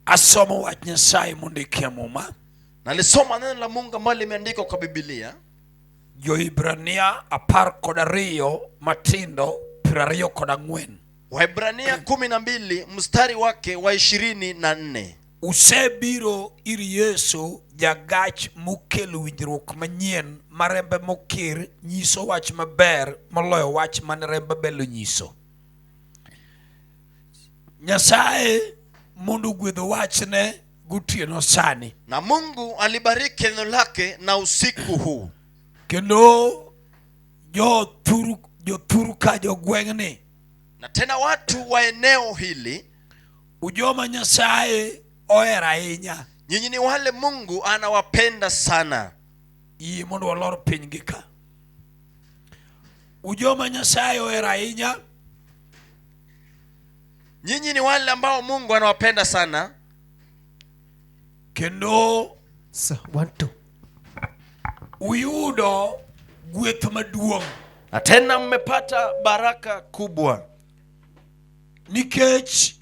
Asomo wach Nyasaye mondikie Muma. Nalisoma neno la Mungu ambalo limeandikwa kwa Biblia. Joibrania 12 matindo 24. Waebrania 12 mstari wake wa 24. Usebiro ir Yesu jagach mokelo winjruok manyien ma rembe mokir nyiso wach maber moloyo wach mane remb Abel onyiso. Nyasaye mondo ogwedh wachne gotieno sani. Na Mungu alibariki neno lake na usiku huu. Kendo jothuru jothuru ka jogweng'ni Na tena watu wa eneo hili, ujoma Nyasaye ohero ahinya. Nyinyi ni wale Mungu anawapenda sana. Yie mondo walor piny gi ka. Ujoma Nyasaye ohero ahinya. Nyinyi ni wale ambao Mungu anawapenda sana. Kendo So, one, two. Uyudo gweth maduong' Na tena mmepata baraka kubwa, nikech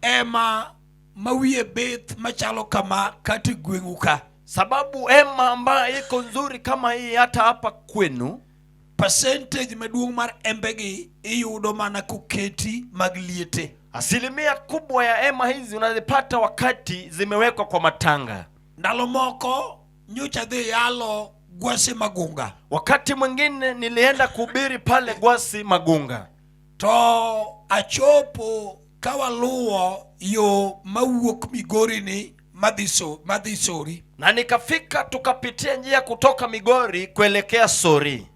ema ma wiye bith machalo kama kata e gweng'u ka sababu hema ambayo iko nzuri kama hii hata hapa kwenu, percentage maduong' mar embegi iyudo mana koketi mag liete. Asilimia kubwa ya hema hizi unazipata wakati zimewekwa kwa matanga. Ndalo moko nyocha dhi yalo Gwasi Magunga. Wakati mwingine nilienda kuhubiri pale Gwasi Magunga, to achopo kawaluwo yo mawuok Migori ni madhi so, madhi Sori, na nikafika tukapitia njia kutoka Migori kuelekea Sori,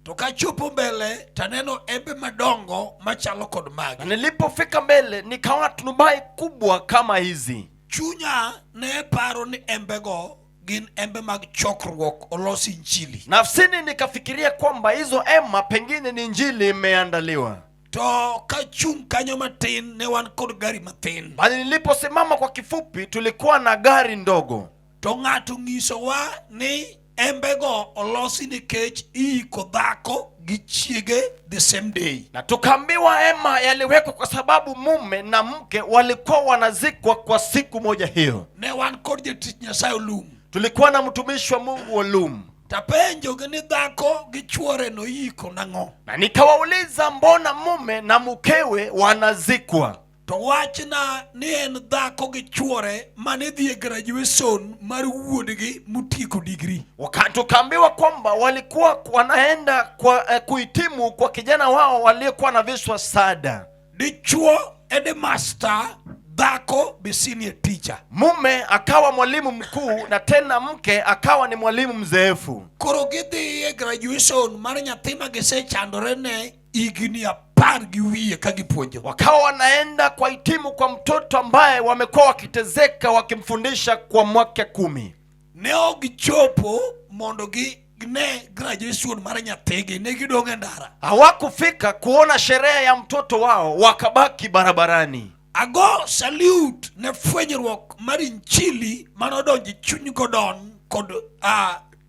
to kachopo mbele taneno embe madongo machalo kod na magi. nilipofika mbele nikaona tunubai kubwa kama hizi. Chunya ne paro ni embego gin embe mag chokruok olos injili. Nafsini nikafikiria kwamba hizo ema pengine ni injili imeandaliwa. To kachung' kanyo matin ne wan kod gari mathin. Bali niliposimama kwa kifupi, tulikuwa na gari ndogo, To ng'ato ng'isowa ni embego olosi nikech iiko dhako gi chiege the same day. Na tukaambiwa hema yaliwekwa kwa sababu mume na mke walikuwa wanazikwa kwa siku moja hiyo. Ne wan kod jatich Nyasaye Olum. Tulikuwa na mtumishi wa Mungu Olum, Tapenjogi ni dhako gi chuore noyiko nang'o? Na nikawauliza mbona mume na mkewe wanazikwa? To wachna ni en dhako gi chuore mane dhi e graduation mar wuodgi motieko degree. Tukaambiwa kwamba walikuwa wanaenda kwa kuhitimu kwa kijana wao waliokuwa wanavishwa sada. Dichuo headmaster, dhako be senior teacher. Mume akawa mwalimu mkuu na tena mke akawa ni mwalimu mzeefu. Koro gidhi e graduation mar nyathi ma gisechandore ne higni 12 ka gipuonjo. Wakawa wanaenda kwa hitimu kwa mtoto ambaye wamekuwa wakitezeka wakimfundisha kwa mwaka 10. Ne ok gichopo mondo gine graduation mar nyathigi, ne gidong' e ndara. Hawakufika kuona sherehe ya mtoto wao, wakabaki barabarani. Ago salute ne fwenyruok mar injili manodonjo e chuny Gordon kod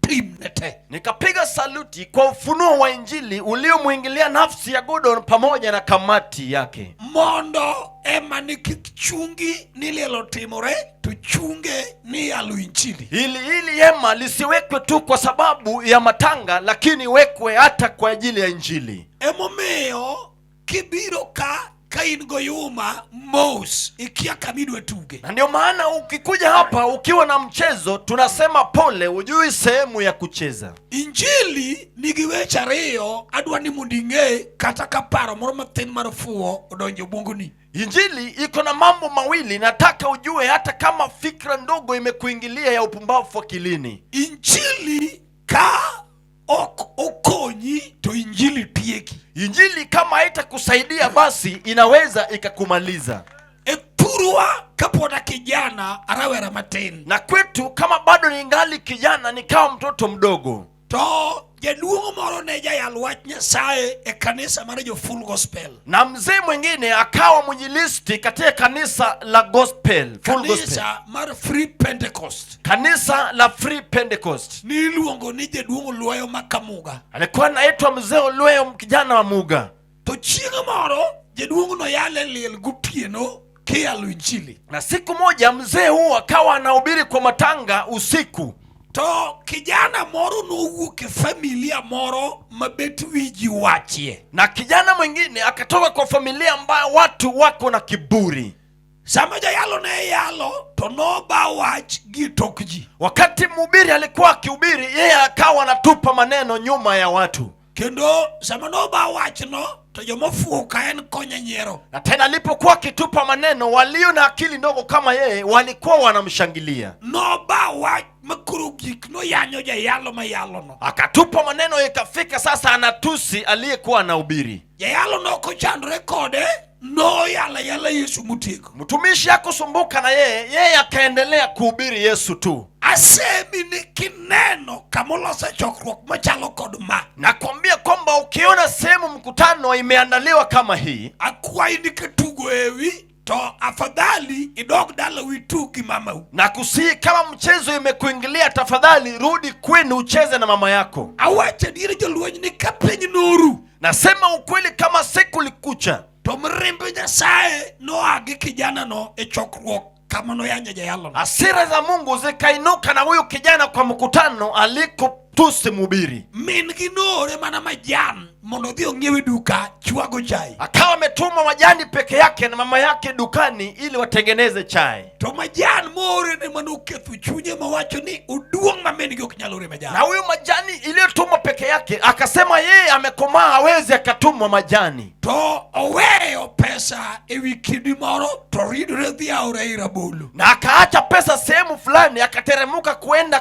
team ne te. Nikapiga saluti kwa ufunuo wa injili uliomwingilia nafsi ya Gordon pamoja na kamati yake. Mondo ema ni kik chungi ni liel otimore to chunge ni yalo injili. Ili hema lisiwekwe tu kwa sababu ya matanga, lakini wekwe hata kwa ajili ya injili. Emomiyo kibiro ka in goyuma mos ikia kamidwa tuge. Na ndio maana ukikuja hapa ukiwa na mchezo tunasema pole, hujui sehemu ya kucheza. Injili nigi weche ariyo, adwa ni mondo ing'e kata ka paro moro mathin mar fuwo odonjo obwongoni. Injili iko na mambo mawili, nataka ujue hata kama fikra ndogo imekuingilia ya upumbavu akilini. Injili ka ok okonyi to injili tieki. Injili kama haitakusaidia basi inaweza ikakumaliza. E thurwa kapod kijana arawera matin. Na kwetu kama bado ningali kijana nikawa mtoto mdogo. To jaduong' moro ne jayal wach Nyasaye e kanisa mar jo Full Gospel. Na mzee mwingine akawa mwinjilisti katika kanisa la gospel, Full Gospel. Kanisa mar Free Pentecost. Kanisa la Free Pentecost. Ni iluongo ni jaduong' Olweyo Makamuga. Alikuwa anaitwa mzee Olweyo kijana wa Muga. To chieng' moro jaduong' no yale liel gotieno. Kiyalo injili. Na siku moja mzee huu akawa anahubiri kwa matanga usiku. To kijana moro nowuok e familia moro mabet wiji wachie. Na kijana mwingine akatoka kwa familia ambayo watu wako na kiburi. Sama jayalo ne yalo to noba wach gi tok ji. Wakati mhubiri alikuwa akihubiri, yeye akawa anatupa maneno nyuma ya watu. Kendo sama noba wachno to jomofuwo ka en konye nyiero. Na tena alipokuwa akitupa maneno, walio na akili ndogo kama yeye walikuwa wanamshangilia. Noba wach makoro gik noyanyo jayalo mayalono. Akatupa maneno, ikafika sasa anatusi aliyekuwa anahubiri. Jayalo nokochandore kode, noyalo ayala Yesu motieko. Mtumishi hakusumbuka na yeye, yeye akaendelea kuhubiri Yesu tu. Asemi ni kineno kamolose chokruok machalo kod ma. Nakwambia kwamba ukiona sehemu mkutano imeandaliwa kama hii, Akwayi ni kitugo ewi to afadhali idog dalau itug gi mamau. Nakusihi kama mchezo imekuingilia, tafadhali rudi kwenu ucheze na mama yako. Awacho adier jolweny ni ka piny noru Nasema ukweli, kama siku likucha, to mirimb Nyasaye noa gi kijanano e chokruok kama noyanyo jayalono. Hasira za Mungu zikainuka na huyu kijana kwa mkutano alikotusi mhubiri. Min gi noore mana majan mondo odhi ong'iew e duka chwago chai. Akawa ametuma majani peke yake na mama yake dukani ili watengeneze chai. To majan moore ne manoketho chunye mawacho ni oduong' ma min gi ok nyal ore majan. Na huyu majani iliyotumwa peke yake akasema yeye amekomaa, hawezi akatumwa majani. To oweyo pesa ewi kidi moro to ridore dhi aora ir rabolo. Na akaacha pesa sehemu fulani, akateremuka kuenda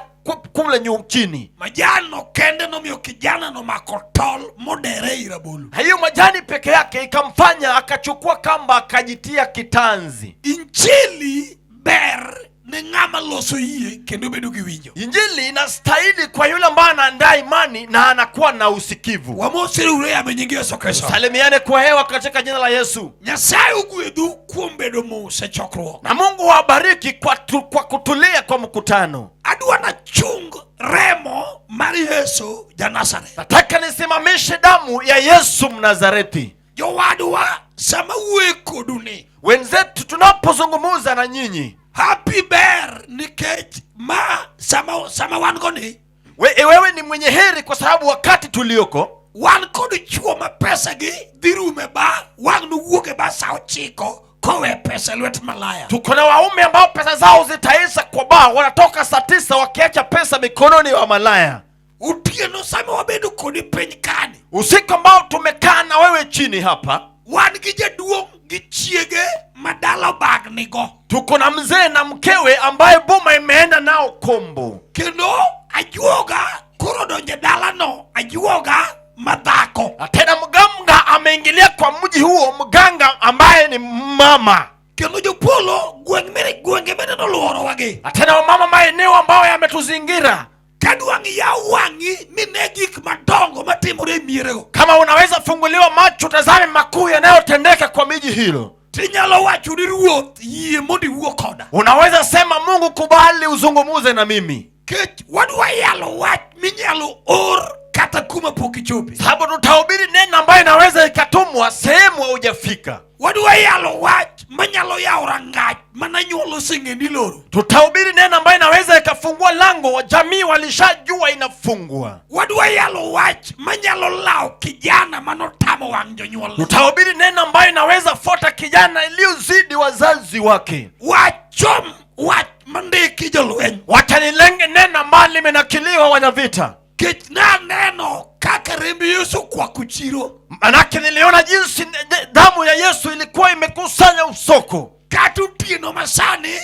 kule chini. Majan no kende nomiyo kijana nomako tol modere ir rabolo. Na hiyo majani peke yake ikamfanya akachukua kamba akajitia kitanzi. Injili ber ne ng'ama loso yie kendo bedo gi winjo. Injili inastahili kwa yule ambaye anaandaa imani na anakuwa na usikivu. Wamosre uru e yamo nying Yesu Kristo. Salimiane kwa hewa katika jina la Yesu. Nyasaye ogwedhu kuom bedo mos e chokruok. Na Mungu awabariki kwa kutulia kwa mkutano. Adwa nachung remo mar Yesu ja Nazareth. Nataka nisimamishe damu ya Yesu Mnazareti. Jowadwa sama wuoyo kodu ni Wenzetu, tunapozungumza na nyinyi, happy ber nikech ma sama wan go ni wewe ni mwenye heri kwa sababu wakati tulioko wan kod chuo ma pesa gi dhi rume ba wang' nowuok e ba sa 9 kowe pesa e lwet malaya. Tuko na waume ambao pesa zao zitaisha kwa baa, wanatoka saa 9 wakiacha pesa mikononi wa malaya. Otieno sama wabedo kodi piny kani, usiku ambao tumekaa na wewe chini hapa, wan gi jaduong' gi chiege ma dala obagnigo. Tuko na mzee na mkewe ambaye boma imeenda nao kombo. Kendo ajuoga koro donje dalano, ajuoga madhako. Na tena mganga ameingilia kwa mji huo, mganga ambaye ni mama. Kendo jopolo gweng' mene gwenge mene noluorowagi. Na tena wamama maeneo ambayo yametuzingira. Kadwang' yaw wang'i mine gik madongo matimore e mierego. Kama unaweza funguliwa macho utazame makuu yanayotendeka kwa miji hilo. Tinyalo wacho ni Ruoth yie mondo iwuo koda. Unaweza sema Mungu kubali uzungumuze na mimi. Kech wadwa yalo wach minyalo or kata kuma pok ichope. Sababu tutahubiri neno ambayo inaweza ikatumwa sehemu haujafika. Wadwa yalo wach manyalo yawo rangach mana nyuolo sing'e loro. Tutahubiri neno ambayo inaweza ikafungua lango wa jamii walishajua inafungwa. Wadwa yalo wach manyalo lawo kijana manotamo wang' jonyuolne. Tutahubiri neno ambayo inaweza fuata kijana iliyozidi wazazi wake. Wachom wach mandiki jolweny. Wacha nilenge neno ambalo limenakiliwa wanavita. Kech naneno kaka remb Yesu kwako chiro. Manake niliona jinsi damu ya Yesu ilikuwa imekusanya usoko. Kata otieno masani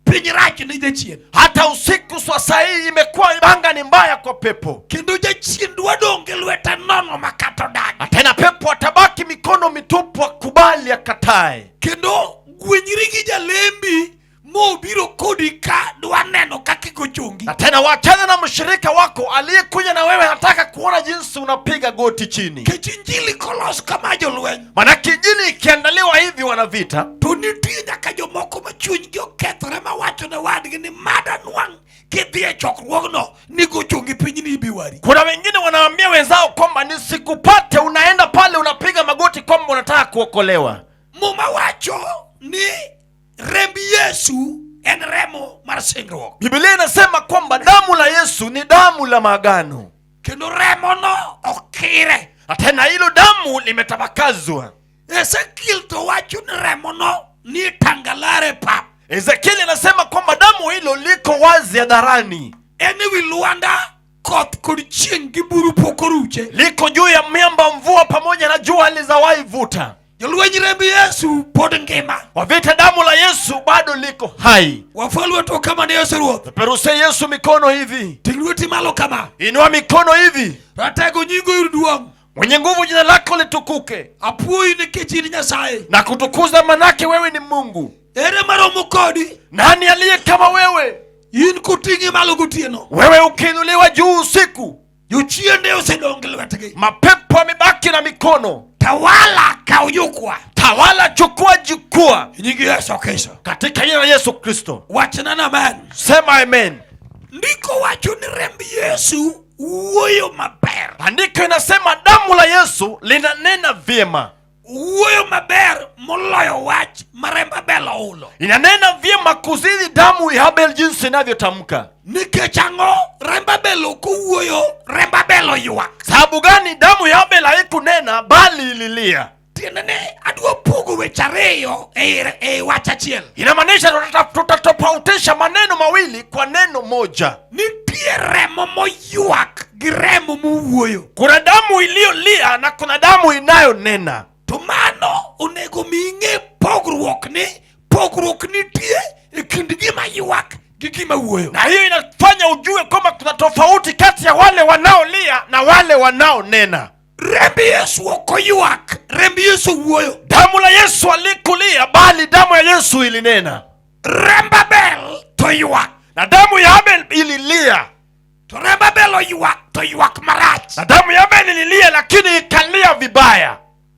piny rach ne jachien. Hata usiku sasa hii imekuwa anga ni mbaya kwa pepo. Kendo jachien dwa dong' gi lwete nono makata odagi. Na tena pepo atabaki mikono mitupu akubali akatae. Kendo gwenyri gi jalembi mobiro kodi ka dwa neno kaka igochongi. Na tena wachana na mshirika wako aliyekuja na wewe, anataka kuona jinsi unapiga goti chini. Kech injili kolos kama jolweny. Manake injili ikiandaliwa hivi wanavita. To nitie nyaka jomoko ma chunygi okethore mawacho ne wadgi ni mada nwang' kidhi e chokruogno ni gochongi piny ni ibi wari. Kuna wengine wanaambia wenzao kwamba nisikupate, unaenda pale unapiga magoti kwamba unataka kuokolewa. Muma wacho ni Yesu en remo mar singruok. Biblia inasema kwamba damu la Yesu ni damu la maagano. Kendo remono okire. Na tena hilo damu limetapakazwa. Ezekiel to wacho ni remono ni tangalare pap. Ezekieli anasema kwamba damu hilo liko wazi hadharani. En ewi lwanda koth kod chieng' gi buru pok oruche. Liko juu ya miamba, mvua pamoja na jua halijawahi vuta. Jolweny remb Yesu pod ngima. Wavita damu la Yesu bado liko hai. Wafalwe to kama ne Yesu Ruoth. Peperuse Yesu mikono hivi. Ting' lweti malo kama. Inua mikono hivi. Ratego nyingo ir duong'. Mwenye nguvu, jina lako litukuke. Apuoyi nikech in Nyasaye. Na kutukuza, manake wewe ni Mungu. Ere maromo kodi? Nani aliye kama wewe? In koting'i malo gotieno. Wewe ukiinuliwa juu usiku. Jochiende osedong' gi lwetgi. Mapepo yamebaki na mikono. Tawala kaw jukwaa. Tawala, chukua jukwaa. Nying Yesu Kristo. Katika jina la Yesu Kristo. Wachna na amen. Sema amen. Ndiko wacho ni remb Yesu wuoyo maber. Andiko inasema damu la Yesu linanena vyema. Wuoyo maber moloyo wach ma remb Abel ohulo. Inanena vyema kuzidi damu ya Abel jinsi inavyotamka. Nikech ang'o? Remb Abel ok owuoyo, remb Abel oywak. Sababu gani? Damu ya Abel haikunena bali ililia. Tiende ni adwa pogo weche ariyo ei wach achiel. Inamaanisha tutatofautisha maneno mawili kwa neno moja. Nitie remo moywak gi remo mowuoyo. Kuna damu iliyolia na kuna damu inayonena. To mano onego mi ing'e pogruok ni pogruok nitie e kind gima ywak gi gima wuoyo. Na hiyo inafanya ujue kwamba kuna tofauti kati ya wale wanaolia na wale wanaonena. Remb Yesu ok oywak, remb Yesu wuoyo. Damu la Yesu halikulia bali damu ya Yesu ilinena. Remb Abel to ywak. Na damu ya Abel ililia. To remb Abel oywak to ywak marach. Na damu ya Abel ililia, lakini ikalia vibaya.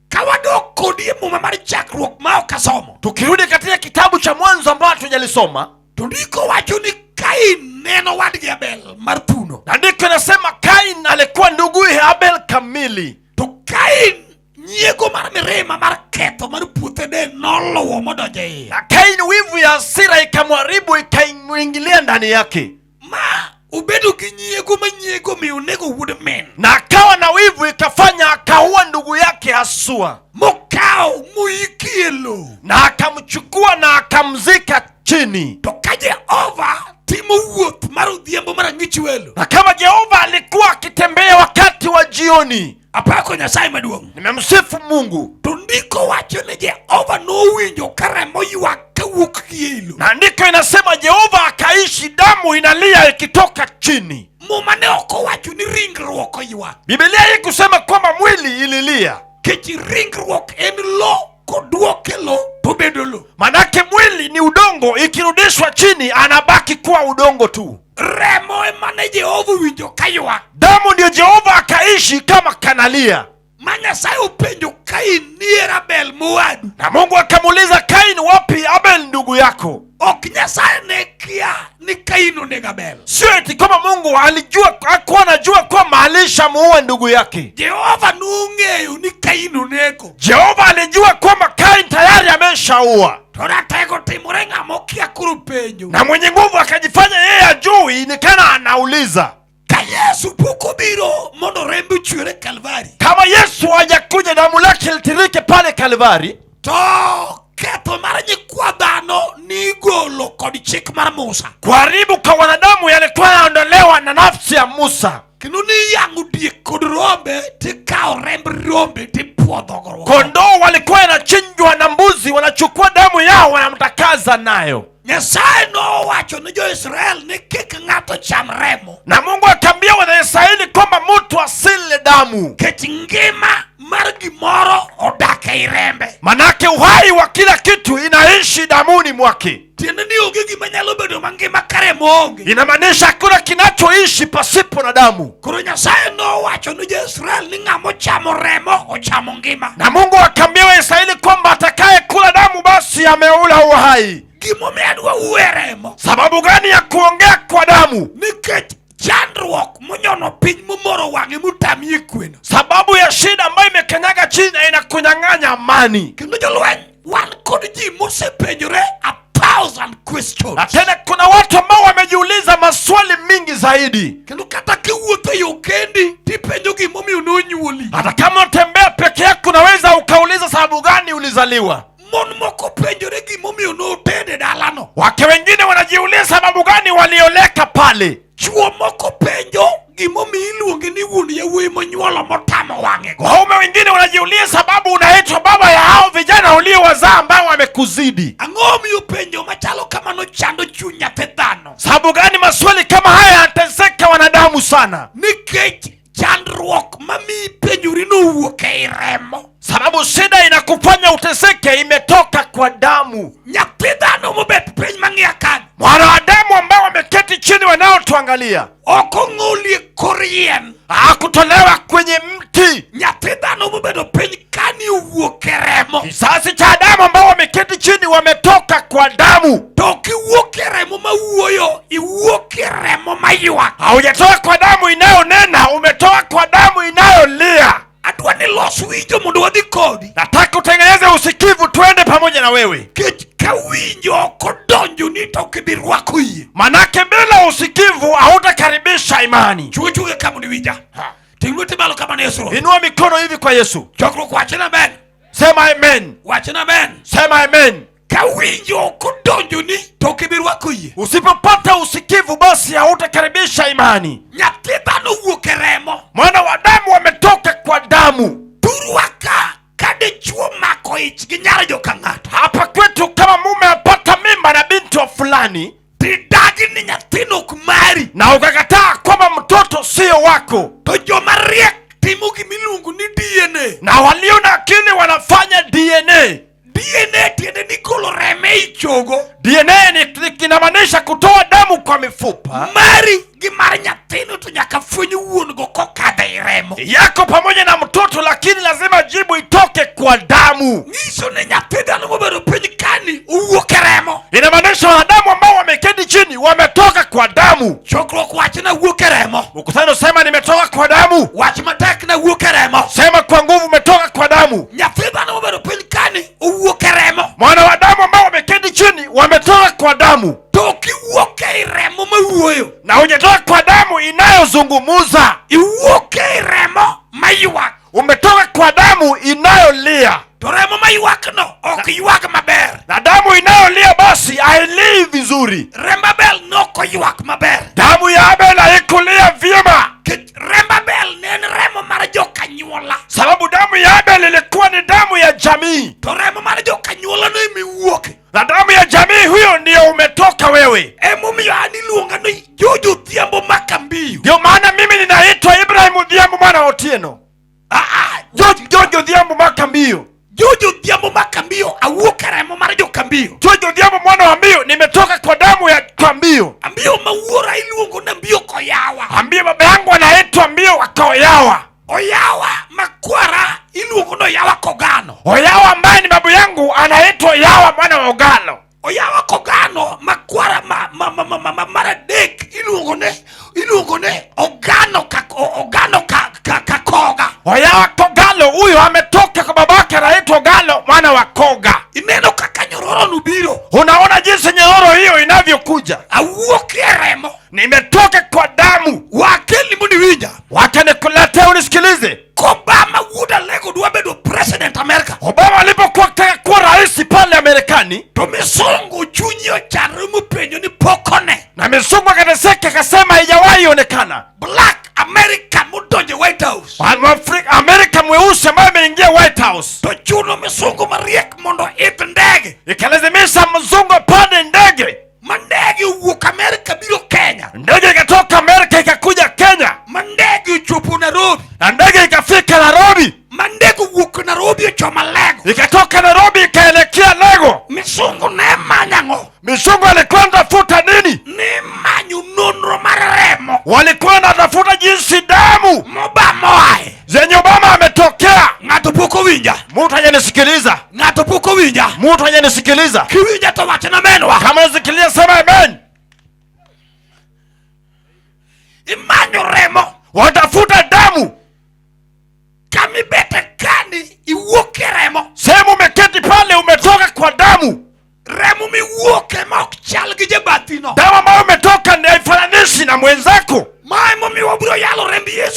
Ka wadok kodi e muma mar chakruok ma ok asomo. Tukirudi katika kitabu cha Mwanzo ambayo hatujalisoma, To ndiko wacho ni Kain ne en owadgi Abel mar thuno. Na ndiko inasema Kain alikuwa nduguye Abel kamili. To Kain nyiego mar mirima mar ketho mar puothe de noluwo modonjo e iye. Na Kain wivu ya hasira ikamharibu, ikaingilia ndani yake. Ma obedo gi nyiego ma nyiego mi onego wuod min. Na akawa na wivu ikafanya akaua ndugu yake haswa. Mokawo moiki e lowo. Na akamchukua na akamzika chini. To ka Jehova timo wuoth mar odhiambo mar ang'ich welo. Na kama Jehova alikuwa akitembea wakati wa jioni. Apako Nyasaye maduong'. Nimemsifu Mungu. To ndiko wacho ni Jehova nowinjo ka remo ywak kawuok gi ei lowo. Na andiko inasema Jehova akaishi damu inalia ikitoka chini. Muma ne ok owacho ni ringruok oywak. Biblia haikusema kwamba mwili ililia. Kech ringruok en lo koduoke lo to bedo lo. Manake mwili ni udongo, ikirudishwa chini anabaki kuwa udongo tu. Remo ema ne Jehova owinjo ka ywak. Damu ndio Jehova akaishi kama kanalia. Ma Nyasaye openjo Kain ni ere Abel mowadu. Na Mungu akamuuliza Kain, wapi Abel ndugu yako? Ok Nyasaye ne kia ni Kain onego Abel. Sio eti kama Mungu alijua, hakuwa anajua kwamba alishamuua ndugu yake. Jehova nong'eyo ni Kain onego. Jehova alijua kwamba Kain tayari ameshaua. To ratego timore ng'ama okia koro penjo. Na mwenye nguvu akajifanya yeye ajui, ni kana anauliza. Ka Yesu pok obiro mondo rembe ochwer e Kalvari. Kama Yesu hajakuja damu lake litirike pale Kalvari, To ketho mar nyikwa dhano nigolo kod chik mar Musa. Kuharibu kwa wanadamu yalikuwa yanaondolewa na nafsi ya Musa. Kendo niyang'o diek kod rombe tikawo remb rombe tipuodhogo. Kondoo walikuwa yanachinjwa na mbuzi, wanachukua damu yao wanamtakaza nayo. Nyasaye nowacho ne jo-Israel ni kik ng'ato cham remo. Na Mungu akaambia Wanaisraeli kwamba mtu asile damu. Kech ngima mar gimoro odak ei rembe. Manake uhai wa kila kitu inaishi damuni mwake. Tiende ni onge gima nyalo bedo mangima ka remo onge. Inamaanisha hakuna kinachoishi pasipo na damu. Koro Nyasaye nowacho ne jo-Israel ni ng'ama ochamo remo ochamo ngima. Na Mungu akaambia Waisraeli kwamba atakaye kula damu basi ameula uhai. Gimomiyo adwa wuoyo e remo. Sababu gani ya kuongea kwa damu? Nikech chandruok monyono piny momoro wang'e motamie kweno. Sababu ya shida ambayo imekanyaga chini na inakunyang'anya amani. Kendo jolweny wan kod ji mosepenjore apar. thousand questions. Na tena kuna watu ambao wamejiuliza maswali mingi zaidi. Kendo kata kiwuotho e yo kendi tipenjo gimomiyo nonyuoli. Hata kama unatembea peke yako, unaweza ukauliza sababu gani ulizaliwa. Mon moko penjore gimomiyo notede dalano. Wake wengine wanajiuliza sababu gani walioleka pale. Chuo moko penjo gimomiyo iluonge ni wuon yawuoyi monyuolo motamo wang'e go. Waume wengine wanajiuliza sababu unaitwa baba ya hao vijana uliowazaa ambao wamekuzidi. Ang'o miyo penjo machalo kamano chando chuny nyathi dhano? Sababu gani maswali kama haya yanateseka wanadamu sana? Nikech chandruok mamiyi penjori nowuok ei remo. Sababu shida inakufanya uteseke imetoka kwa damu. Nyathi dhano mobet piny mang'iya kanyo Wanadamu ambao wameketi chini wanaotuangalia, ok ong'olie kor yien. hakutolewa kwenye mti. Nyathi dhano mobedo piny kani owuok e remo. Kizazi cha Adamu ambao wameketi chini wametoka kwa damu. To ok iwuok e remo mawuoyo, iwuok e remo maywak. Haujatoka kwa damu inayonena, umetoka kwa damu inayolia. Adwa ni los winjo mondo wadhi kodi. Nataka utengeneze usikivu, twende pamoja na wewe, Nikech ka winjo ok odonjoni to ok ibi rwako yie. manake bila usikivu hautakaribisha imani. Chunge chunge ka mondo iwinja. Ting' lweti malo kama ne Yesu. Inua mikono hivi kwa Yesu, Chokruok wachna amen. sema amen, Wachna amen. sema amen. Ka winjo ok odonjoni to ok ibi rwako yie. Usipopata usikivu, basi hautakaribisha imani. Nyathi dhano owuok e remo. Mwana wa damu wametoka kwa damu. Thurwa ka ka dichuo mako ich gi nyar joka ng'ato. Hapa kwetu kama mume apata mimba na binti wa fulani Tidagi ni nyathino ok mari. na ukakataa kwamba mtoto sio wako, To joma riek timo gimiluongo ni DNA. na walio na akili wanafanya DNA. DNA tiende ni golo remo ei chogo. DNA inamaanisha kutoa damu kwa mifupa Mari gi mar nyathino to nyaka fweny wuon go kokadho ei remo. yako pamoja na mtoto, lakini lazima jibu itoke kwa damu. Nyiso ni nyathi dhano mobedo piny kani owuok e remo. Inamaanisha wanadamu ambao wameketi chini wametoka kwa damu. Chokruok wach nawuok e remo. Mkutano sema nimetoka kwa damu, Wach matek nawuok e remo. sema kwa nguvu, umetoka kwa damu. Nyathi dhano mobedo piny kani owuok e remo. Mwana wa damu ambao wameketi chini wametoka kwa damu, To ok iwuok ei remo mawuoyo. na hujatoka kwa damu inayozungumuza, Iwuok ei remo maywak. umetoka kwa damu inayolia, To remo maywak no ok ywag maber. na damu inayolia basi hailii vizuri. Remb Abel nok oywak maber. Damu ya Abel haikulia vyema, Nikech remb Abel ne en remo mar jokanyuola. sababu damu ya Abel ilikuwa ni damu ya jamii, To remo mar jokanyuola no emiwuoke. na damu ya jamii huyo ndiyo umetoka wewe. Emomiyo an iluonga ni George Odhiambo Makambiyo. Ndio maana mimi ninaitwa Ibrahim Odhiambo mwana wa Otieno, Ah, ah, George Odhiambo Makambio. George Odhiambo Makambiyo awuok e remo mar jokambiyo. George Odhiambo mwana wa Mbio, nimetoka kwa damu ya Kambio. Ambiyo ma wuora iluongo ni Ambiyo Koyawa. Ambie baba yangu anaitwa Mbio wa Koyawa. Oyawa makwara iluongo ni Oyawa Kogano. Oyawa ambaye ni babu yangu anaitwa Yawa mwana wa Ogalo. Oyawa Kogano makwara ma mar adek iluongo ni Ogano ka Ogano ka Koga. Oyawa Kogalo huyo ametoka kwa babake anaitwa Ogalo mwana wa Koga. Ineno kaka nyororo nobiro. Unaona jinsi nyororo hiyo inavyokuja. Awuok e remo. Nimetoka kwa damu. Wakeli mondo iwinja. Wacha nikuletee unisikilize. Kobama wuod Alego dwa bedo president America. Obama alipokuwa akitaka kuwa rais pale Amerikani, To misungu chunye ochanre mopenjo ni pok one. na misungu akateseka akasema haijawahi onekana. Black America modonjo e White House. Amerika mweusi ambaye ameingia White House, To chuno misungu mariek mondo idh ndege. ikalazimisha mzungu apande ndege. Ma ndege owuok Amerika biro Kenya. Ndege ikatoka Amerika ikakuja Kenya, Ma ndege ochopo Nairobi. na ndege ikafika Nairobi, Ma ndege owuok Nairobi ochomo Alego. ikatoka Nairobi ikaelekea Lego. Misungu ne manyo ang'o? Misungu alikuwa anatafuta nini? Ne manyo nonro mar remo. Walikuwa wanatafuta jinsi damu Mobama oaye. zenye Obama ametokea. Ng'ato pok owinja. Mtu hajanisikiliza, Ng'ato pok owinja. mtu hajanisikiliza. Kiwinja to wachna menwa. Kama unasikiliza sema amen. Imanyo remo. Watafuta damu Kamibete kani iwuok e remo. sehemu umeketi pale, umetoka kwa damu. Remo miwuoke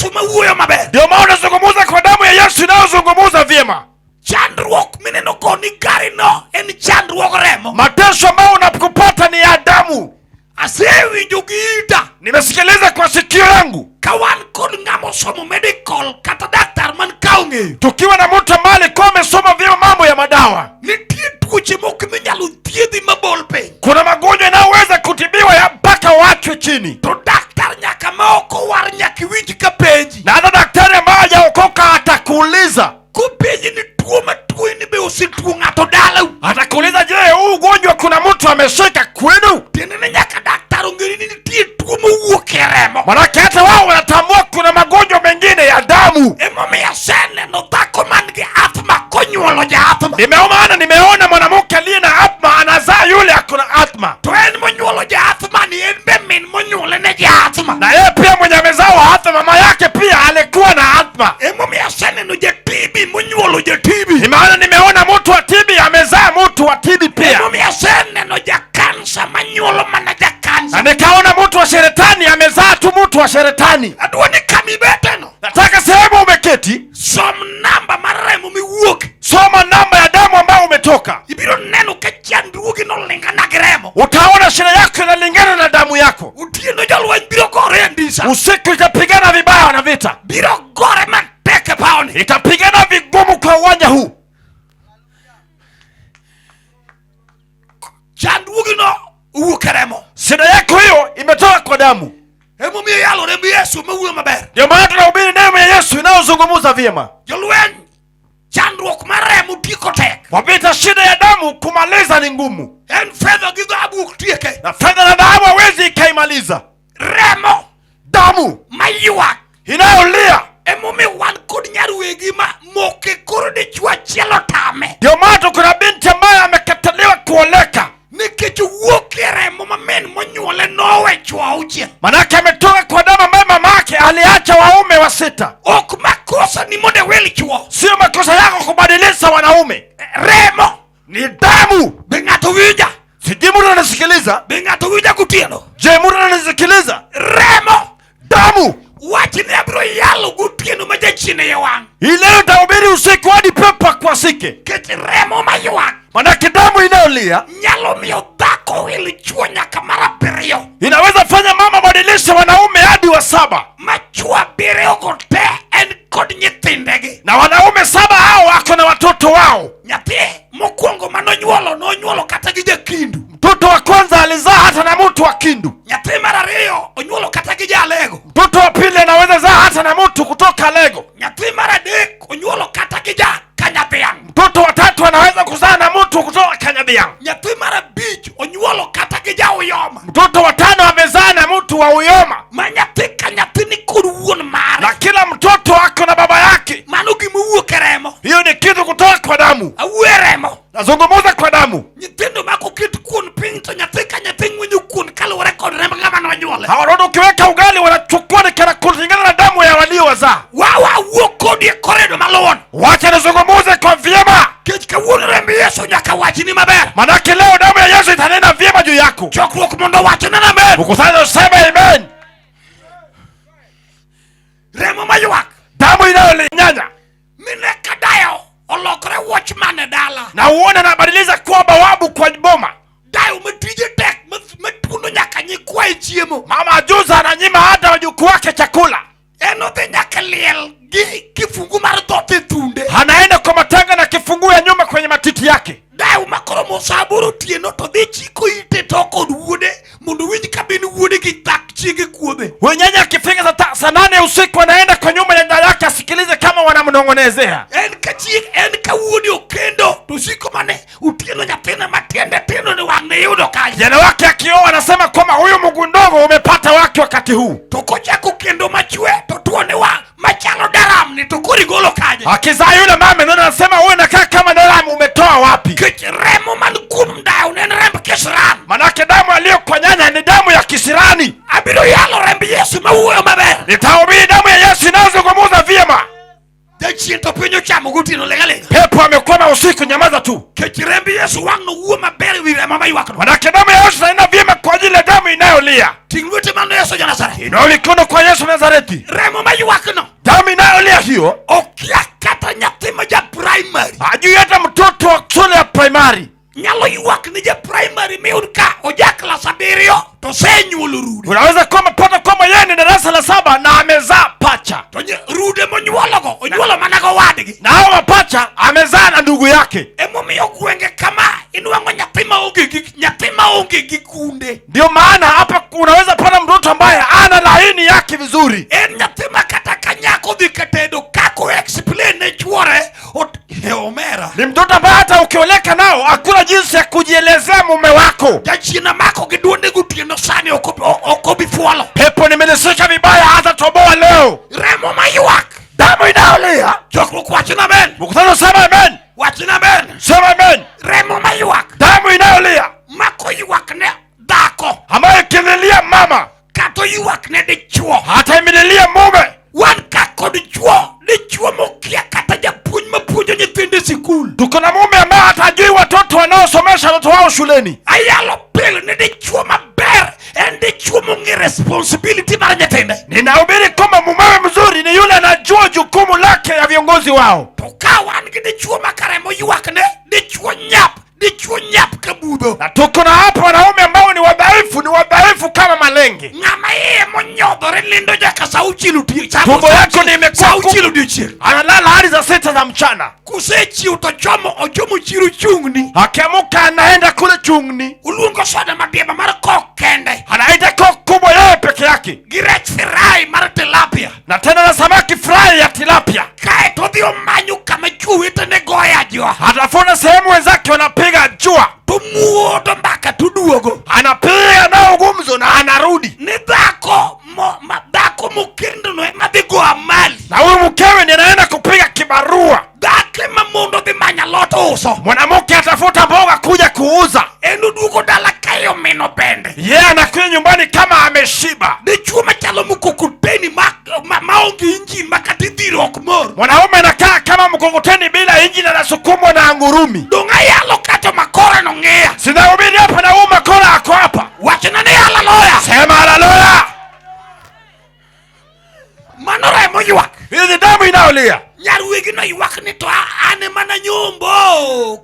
Yesu mawuoyo maber. Ndio maana unazungumza kwa damu ya Yesu inayozungumza vyema. Chandruok mineno koni gari no en chandruok remo. Mateso ambayo unakupata ni ya damu. Asewinjo gi ita Nimesikiliza kwa sikio yangu, ka wan kod ng'ama osomo medical kata daktar man ka ong'eyo. Tukiwa na mtu ambaye alikuwa amesoma vyema mambo ya madawa. Nitie tuoche moko minyalo thiedhi mabol piny. Kuna magonjwa yanayoweza kutibiwa ya mpaka wachwe chini, To daktar nyaka ma ok owar nyaka iwinj ka penji. Na hata daktari ambaye hajaokoka atakuuliza, Kopenji ni tuo matuo ni be osetuo ng'ato dalau. Atakuuliza, je, huu ugonjwa kuna mtu ameshika kwenu? Tiende ni nyaka daktar ong'e ni nitie tuo mowuok e remo. Manake hata wao wanatambua kuna magonjwa mengine ya damu. Emomiyo aseneno dhako man gi asthma konyuolo ja asthma. Nimeona, nimeona mwanamke aliye na asthma anazaa yule ako na asthma, To en monyuolo ja asthma ni en be min monyuole ne ja asthma. Na yeye pia mwenye amezaa asthma, mama yake pia alikuwa na asthma. Emomiyo aseneno ja TB monyuolo ja TB. Nimeona, nimeona mtu wa TB amezaa mtu wa TB pia, Emomiyo aseneno ja kansa manyuolo mana ja kansa. Na nikaona mtu wa sheretani amezaa tu mtu wa sheretani. Adwa ni kamibeteno. Nataka sehemu umeketi, Som namba mar remo miwuok. Soma namba ya damu ambayo umetoka. Ibiro neno ka chandruogi nolingana gi remo. Utaona shida yako inalingana na damu yako. Otieno jolweny biro gore e andisa. Usiku itapigana vibaya na vita, Biro gore matek e pawni. Itapigana vigumu kwa uwanja huu. Chandruogino owuok e remo. Shida yako hiyo imetoka kwa damu. Emomiyo yalo remb Yesu mawuoyo maber. Ndio maana tunahubiri damu ya Yesu inayozungumza vyema. Jolweny, chandruok mar remo tieko tek. Wapita shida ya damu kumaliza ni ngumu. En fedha gi dhahabu ok tieke. Na fedha na dhahabu hawezi ikaimaliza. Remo damu maywak inayolia. Emomiyo wan kod nyar wegi ma moke koro dichuo achiel otame. Ndio maana kuna binti ambaye amekataliwa kuoleka. Nikech owuok e remo ma min monyuole nowe chuo auchiel. Manake ametoka kwa damu ambaye mamake aliacha waume wa 6. Ok makosa ni mondo iwil chuo. Sio makosa yako kubadilisha wanaume. Remo ni damu. Be ng'ato winja? Sijui mtu ananisikiliza? Be ng'ato winja gotieno? Je, mtu ananisikiliza? Remo damu. Wach ni abiro yalo gotieno ma jachien iye wang'. Hii leo nitahubiri usiku hadi pepo akwasike. Nikech remo maywak Manake damu inayolia nyalo miyo dhako wil chuo nyaka mar abiriyo. inaweza fanya mama badilishe wanaume hadi wa 7. Ma chuo abiriyo go te en kod nyithindegi. Na wanaume 7 hao wako na watoto wao. Nyathi mokwongo manonyuolo nonyuolo kata gi jakindu. Mtoto wa kwanza alizaa hata na mtu wa kindu. Nyathi mar ariyo onyuolo kata gi jalego. Mtoto wa pili anaweza zaa hata na mtu kutoka Lego. Nyathi mar adek onyuolo kata gi ja Kanyadhiang'. Mtoto wa tatu anaweza kuzaa na mtu kutoka Kanyadhiang'. Nyathi mar abich onyuolo kata gi ja Uyoma. Mtoto wa 5 amezaa na mtu wa Uyoma. Ma nyathi ka nyathi ni kod wuon mare. Na kila mtoto ako na baba yake. Mano gima owuok e remo. Hiyo ni kitu kutoka kwa damu. Awuo e remo. Nazungumza kwa damu. Nyithindo ma koket kuon piny to nyathi ka nyathi ng'wenyo kuon kaluwore kod remb ng'ama nonyuole. Hawa watoto ukiweka ugali wanachukua ni kana kulingana na damu ya waliowazaa. Wawa wuo kodi e koredo maluon. Wacha nizungumze kwa vyema. Nikech kawuono remb Yesu nyaka wachni maber. Manake leo damu ya Yesu itanena vyema juu yako. Chokruok mondo owachne na amen. Mkusanye useme amen. Remo maywak. Damu inayolinyanya. Mine kadayo olokore watchman e dala. Na uone anabadiliza kuwa bawabu kwa boma. Dayo matije tek matundo nyaka nyikwa e chiemo. Mama ajuza ananyima hata wajukuu wake chakula. En odhi nyaka liel gi kifungu mar dhoot e thunde. Anaenda kwa matanga na kifungu ya nyuma kwenye matiti yake. Dayo makoro mos aboro otieno to dhi chiko ite to kod wuode mondo owinj ka bin wuode gi thak chiege kuome. Huyu nyanya akifika saa 8 usiku anaenda kwa nyumba ya nyanya yake asikilize kama wanamnong'onezea. En ka chieg, en ka wuode okendo to siko mane otieno nyathine matiende tindo ni wang' ne yudo kanyo. Kijana wake akioa anasema kwamba huyu mguu ndogo umepata wake wakati huu. To kochako kendo machwe to tuone wang' machalo daram ni to koro igolo kanye. Akizaa yule mama ndio anasema huyu anakaa kama daram umetoa wapi? Nikech remo man kuom dawo ne en remb kisirani. Manake damu aliyo kwa nyanya ni damu ya kisirani. Abiro yalo remb Yesu mawuoyo maber. Nitahubiri damu ya Yesu inayozungumza vyema. Jachien to piny ochamo gotieno ling' aling'a. Pepo amekwama usiku, nyamaza tu. Nikech remb Yesu wang' no wuo maber ewi remo maywakno. Manake damu ya Yesu inaenda vyema kwa ajili ya damu inayolia. Ting' lweti mano Yesu ja Nazareth. Inua mikono kwa Yesu Nazareti. Remo maywakno. masikio, Okia kata nyathi ma ja primary. Hajui hata mtoto wa shule ya primary. Nyalo ywak ni ja primary miyud ka oja klas 7 to osenyuolo rude. Unaweza kuwa umepata kwamba yeye ni darasa la 7 na amezaa pacha. To rude monyuologo onyuolo mana gowadgi. Na hao mapacha amezaa na ndugu yake. Emomiyo gwenge kama inwang'o nyathi maonge gi nyathi maonge gi kunde. Ndio maana hapa unaweza pata mtoto ambaye ana laini yake vizuri. En nyathi ma kata ka nyako dhi katedo kako explain ne chuore omera. Ni mtoto ambaye hata ukioleka nao hakuna jinsi ya kujielezea mume wako. Jachien amako gi duonde gotieno sani ok obi fuolo. Pepo nimelisika vibaya hata toboa leo. Remo maywak. Damu inayolia. Chokruok wachna amen. Mkutano sema amen. Wachna amen. Sema amen. Remo maywak. Damu inayolia. Mako ywak ne dhako. Ambayo ikililia mama. Kata ywak ne dichuo. Hata imililia mume. Wan ka kod chuo, dichuo mokia kata japuonj mapuonjo nyithindo e sikul. Tuko na mume ambaye hatajui watoto wanaosomesha watoto wao shuleni. Ayalo pile ni dichuo maber en dichuo mong'e responsibility mar nyithinde. Ninahubiri kwamba mumewe mzuri ni yule anajua jukumu lake ya viongozi wao. To ka wan gi dichuo ma kare moywak ne dichuo nyap, dichuo nyap ka budho. Na tuko na hapa wanaume ambao ni wadhaifu, ni wadhaifu kama malenge. Ng'ama iye monyodhore nindo nyaka sa auchiel otieno. Tumbo yako ni imekuwa Sa auchiel odiochieng'. Analala hadi saa 6 za mchana. Kusechiew to ochomo chiro chungni. Akiamka anaenda kule chungni. Oluongo soda madieba mar kok kende. Anaita kok kubwa yeye peke yake. Gi rech fry mar tilapia. Na tena na samaki fry ya tilapia. Kae to odhi omanyo kama chwo wetene goye ajua. Atafuna sehemu wenzake wanapiga jua. To muodo mbaka to duogo. Anapiga nao gumzo na anarudi. Ni dhako mo, ma, dhako mokendono ema dhi go amali. Na huyu mkewe ndiye anaenda kupiga kibarua. Dhako ema mondo dhi manyo alot uso. Mwanamke atafuta mboga kuja kuuza. En oduogo dala kayo mino bende. Yeye anakuja nyumbani kama ameshiba. Dichuo machalo mkokoteni maonge injin ma kata idhiro ok mor. Mwanaume anakaa kama mkokoteni bila injini, anasukumwa na ngurumi. Dong' ayalo kata makora no ng'iya. Sinahubiri hapa na huu makora ako hapa. Wachna ni haleluya. Sema haleluya. Mano remo ywak. Hii ni damu inayolia. Nyar wegi no ywak ni to an ema nanyombo.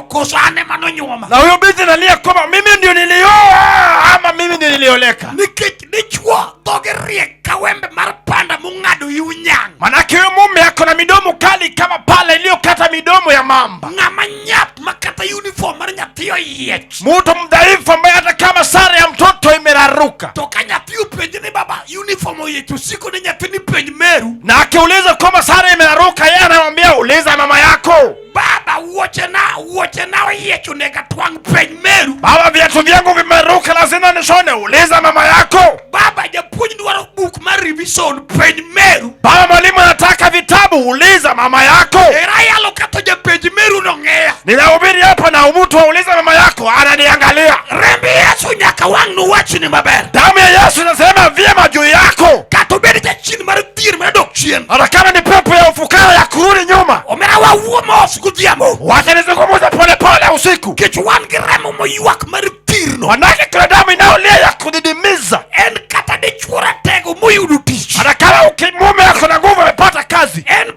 Koso an ema nonyuoma. Na huyo binti analia kwamba mimi ndio nilioa ama mimi ndio nilioleka. Nikech dichuo dhoge riek ka wembe mar panda mong'ado yiw nyang'. Manake huyo mume ako na midomo kali kama pala iliyokata midomo ya mamba. Ng'ama nyap ma kata uniform mar nyathi oyiech. Mtu mdhaifu ambaye hata kama sare ya mtoto imeraruka. To ka nyathi openje ni baba uniform oyiech osiko ne nyathi ni penj meru. Na akiuliza kwamba sare imeraruka, yeye anamwambia uliza mama yako. Baba wuochena oyiech onego atwang' penj meru. Baba viatu vyangu vimeruka lazima nishone, uliza mama yako. Baba japuonj dwaro buk mar revision penj meru. Baba mwalimu anataka vitabu, uliza mama yako. Era yalo kata japenj meru no ng'eya. Ninahubiri hapa na mtu auliza mama yako ananiangalia. Remb Yesu nyaka wang' nuwachni maber. Damu ya Yesu inasema vyema juu yako. Kata obed jachien mar dhier mar dok chien. Hata kama ni pepo ya ufukara ya kurudi nyuma. Omera wawuo mos godhiambo. Wacha nizungumze pole pole usiku. Nikech wan gi remo moywak mar thirno. Manake kuna damu inayolia ya kudidimiza. En kata dichuo ratego moyudo tich. Hata kama mume ako na nguvu amepata kazi. En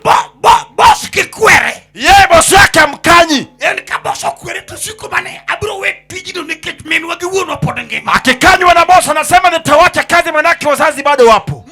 boss kikwere. Yeye boss yake amkanyi. En ka boss okwere to siko mane abiro we tijno nikech minwa gi wuonwa pod ngima. Akikanywa na boss anasema nitawacha kazi manake wazazi bado wapo.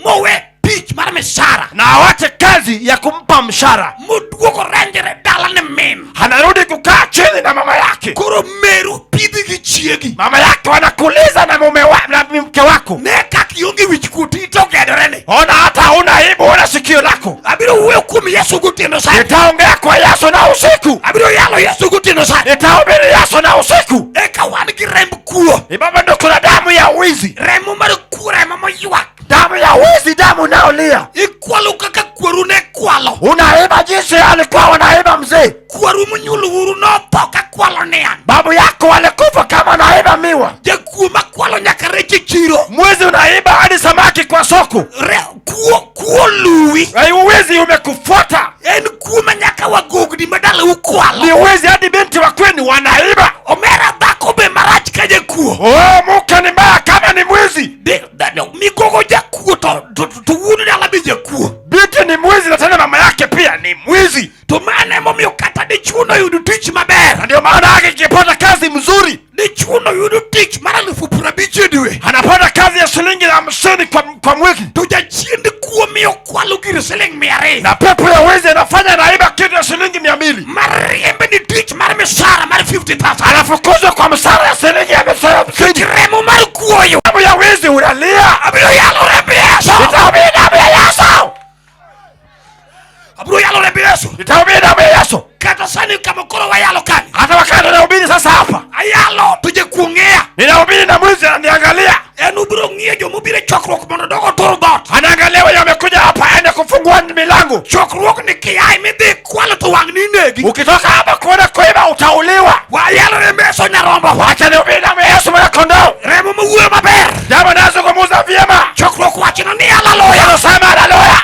Mowe tich mar mishahara. Na awache kazi ya kumpa mshahara. Moduogo renjere dala ne min. Anarudi kukaa chini na mama yake. Koro meru pidhi gi chiegi. Mama yake wanakuliza na mume wa, na mke wako. Ne kaka ionge wich kuot ite ogedore ni. Ona hata huna aibu, ona sikio lako. Abiro wuoyo kuom Yesu gotieno sani. Nitaongea kwa Yesu na usiku. Abiro yalo Yesu gotieno sani. Nitahubiri Yesu na usiku. Eka wan gi remb kuo. Ni baba ndo kuna damu ya wizi. Remo mar kuo, remo moywak. Damu ya wizi, damu inayolia. Ikwalo kaka kweru ne kwalo. Unaiba jinsi alikuwa wanaiba mzee. Kweru monyuolo uru notho ka kwalo niang'. Babu yako alikufa kama anaiba miwa. Jakuo makwalo nyaka rech e chiro. Mwizi unaiba hadi samaki kwa soko. Kuo luwi. Ai, uwizi umekufuata. En kuo ma nyaka wagogni ma dalau kwalo. Ni uwizi hadi binti wa kwenu wanaiba. Omera dhako be marach ka jakuo. Oh, mke ni mbaya kama ni mwizi. Migogo jakuo to wuon dala be jakuo. Binti ni tich maber, Na ndio maana yake ikipata kazi mzuri, dichuo yudo tich mar 50,000 e dwe, anapata kazi ya shilingi 50 kwa mwezi, to jachiend kuo miyo kwalo gir siling 200. Na pepo ya wezi anafanya anaiba kitu ya shilingi 200. Mariembe ni tich mar misara mar 50,000. Anafukuzwa kwa msara ya shilingi ya 50. Remo mar kuoyo. Damu ya wizi unalia. Abiro yalo remb Yesu. Nitahubiri damu ya Yesu. Abiro yalo remb Yesu. Nitahubiri damu ya Yesu. Kata sani kama koro wayalo kani, Hata wakati ninahubiri sasa hapa, ayalo to jakuo ng'iya. Ninahubiri na mwizi ananiangalia. En obiro ng'iyo jomobiro e chokruok mondo dog otur dhoot. Anaangalia wenye wamekuja hapa aende kufungua milango. Chokruok ni kiae midhi kwalo to wang' ni negi. Ukitoka hapa kuenda kuiba utauliwa. Wayalo remb Yesu nyarombo. Wacha nihubiri damu ya Yesu mwana kondoo. Remo mawuoyo maber. Damu inayozungumza vyema. Chokruok wachno ni haleluya. Anasema haleluya.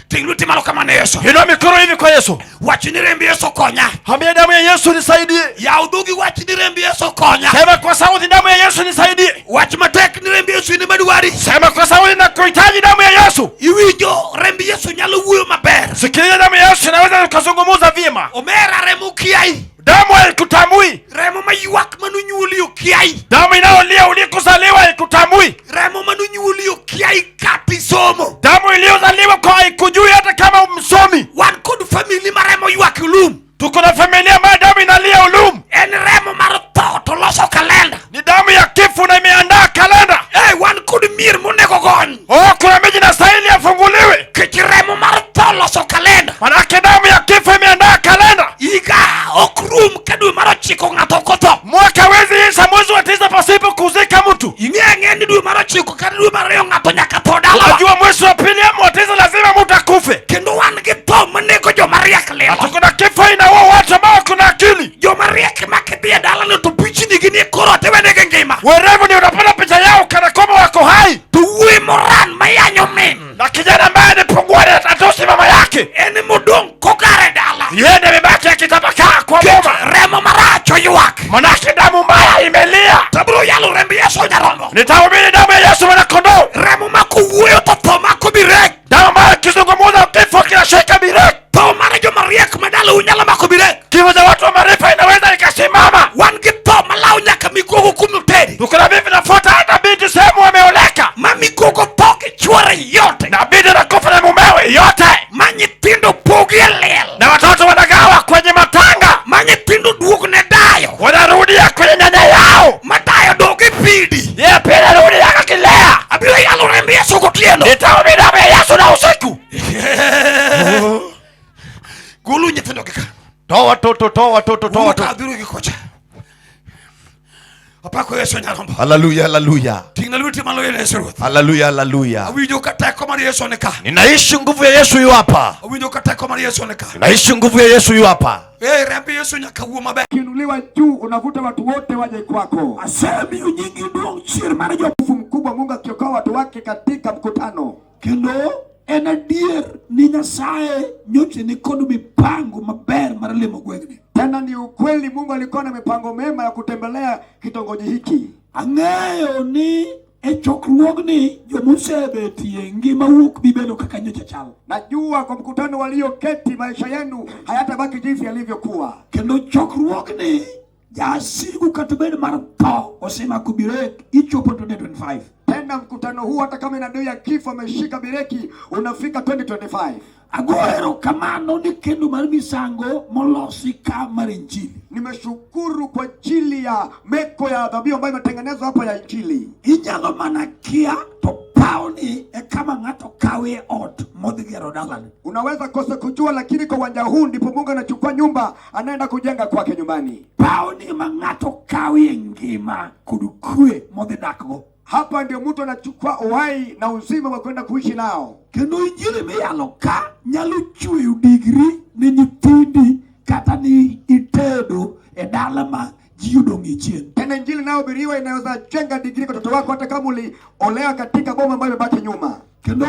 Ting' lweti malo kama ne Yesu. Inua mikono hivi kwa Yesu. Wach ni remb Yesu konya. Ambia damu ya Yesu nisaidie. Yaw dhogi wach ni remb Yesu konya. Sema kwa sauti, damu ya Yesu nisaidie. Wach matek ni remb Yesu in ema dwari. Sema kwa sauti na kuhitaji damu ya Yesu. Iwinjo remb Yesu nyalo wuoyo maber. Sikiliza, damu ya Yesu inaweza kuzungumza vyema. Omera remo kiai. Damu haikutambui. Remo maywak manonyuoli okiai. Damu inayolia ulikozaliwa haikutambui. Remo manonyuoli okiai kata isomo. Damu iliyozaliwa kwa haikujui hata kama msomi. Wan kod famili ma remo ywak lum. Tuko na familia ambayo damu inalia ulum. En remo mar tho to loso kalenda. Ni damu ya kifo na imeandaa kalenda. Eh, wan kod mier monego gony. Oh, kuna miji inastahili afunguliwe. Kech remo mar tho loso kalenda. Manake damu ya kifo imeandaa kalenda. Higa ok rum ka dwe mar ochiko ng'ato ok otho. Mwaka hawezi isha mwezi wa 9 pasipo kuzika mtu. Ing'e ang'e ni dwe mar ochiko kata dwe mar 2 ng'ato nyaka tho dalawa. Unajua mwezi wa 2 ama wa 9 lazima mtu akufe. Kendo wan gi tho manego joma riek lilo. Tuko na kifo inaua watu ambao kuna akili. Joma riek ma kidhi e dalano to pichni gi nie kor ot iwenegi ngima. Werevu ndio unapata picha yao kana kwamba wako hai. To wuoyi moran mayanyo min. Na kijana ambaye ni punguani atatosi mama yake. En modong' kogar e dala. Yeye ndiye amebaki akitapakaa kwa boma. Remo marach oywak. Manake damu mbaya imelia. Tabiro yalo remb Yesu nyarombo. Nitahubiri damu ya Yesu mwana kondoo. Remo mako wuoyo to tho mako birek. Damu ambayo ikizungumza kifo kinashika birek. Tho mar joma riek ma dalau nyalo mako birek. Kifo cha watu wa maarifa inaweza ikasimama. Wan gi tho malaw nyaka migogo kumotedi. Tuko na bibi nafuata hata binti sehemu wameoleka. Ma migogo tho gi chwore yote. Na binti anakufa na mumewe yote. Ma nyithindo pogi e liel. Na watoto wanagawa kwenye matanga. Ma nyithindo duog ne dayo. Wanarudia kwenye nyanya yao. Ma dayo dog e pidi. Yeye pia anarudi akakilea. Abiro yalo remb Yesu gotieno. Nitahubiri damu ya Yesu na usiku. Golu nyithindo gi ka. Toa watoto, toa watoto, toa watoto. Abiro gi kocha. Apako Yesu nyarombo. Haleluya, haleluya. Ting'na lweti malo ne Yesu Ruoth. Haleluya, haleluya. Awinjo ka teko mar Yesu ni ka. Ninaishi nguvu ya Yesu yu hapa. Awinjo ka teko mar Yesu ni ka. Ninaishi nguvu ya Yesu yu hapa. Eh, remb Yesu nyaka wuo maber. Ukiinuliwa juu unavuta watu wote waje kwako. Asemiyo nyingi duong' chier mar jo Nguvu mkubwa Mungu akiokoa watu wake katika mkutano. Kendo en adier ni Nyasaye nyocha ni kod mipango maber mar limo gweng'ni. Tena ni ukweli Mungu alikuwa na mipango mema ya kutembelea kitongoji hiki. Ang'eyo ni e chokruogni jomosebetie ngima wuok bi bedo kaka nyocha chal. Najua kwa mkutano walioketi maisha yenu hayatabaki jinsi yalivyokuwa. Kendo chokruogni jasigu kata bed mar tho osemako birek ichopo 2025. Tena mkutano huu hata kama ina adui ya kifo ameshika bireki unafika 2025. Ago erokamano ni kendo mar misango molosi ka mar Injili. Nimeshukuru kwa ajili ya meko ya dhabihu ambayo imetengenezwa hapa ya Injili. Inyalo mana kia to pawni e kama ng'ato kawe ot modhi gero dalane. Unaweza kosa kujua, lakini kwa uwanja huu ndipo Mungu anachukua nyumba anaenda kujenga kwake nyumbani. Pawni ma ng'ato kawe ngima kod kwe modhi dakgo. Hapa ndio mtu anachukua uhai na uzima wa kwenda kuishi nao. Kendo Injili miyalo ka nyalo chweyo digri ni nyithindi kata ni itedo e dala ma ji odong' e chien. Tena Injili inayohubiriwa inaweza jenga digri kwa watoto wako hata kama uliolewa katika boma ambayo imebaki nyuma. Kendo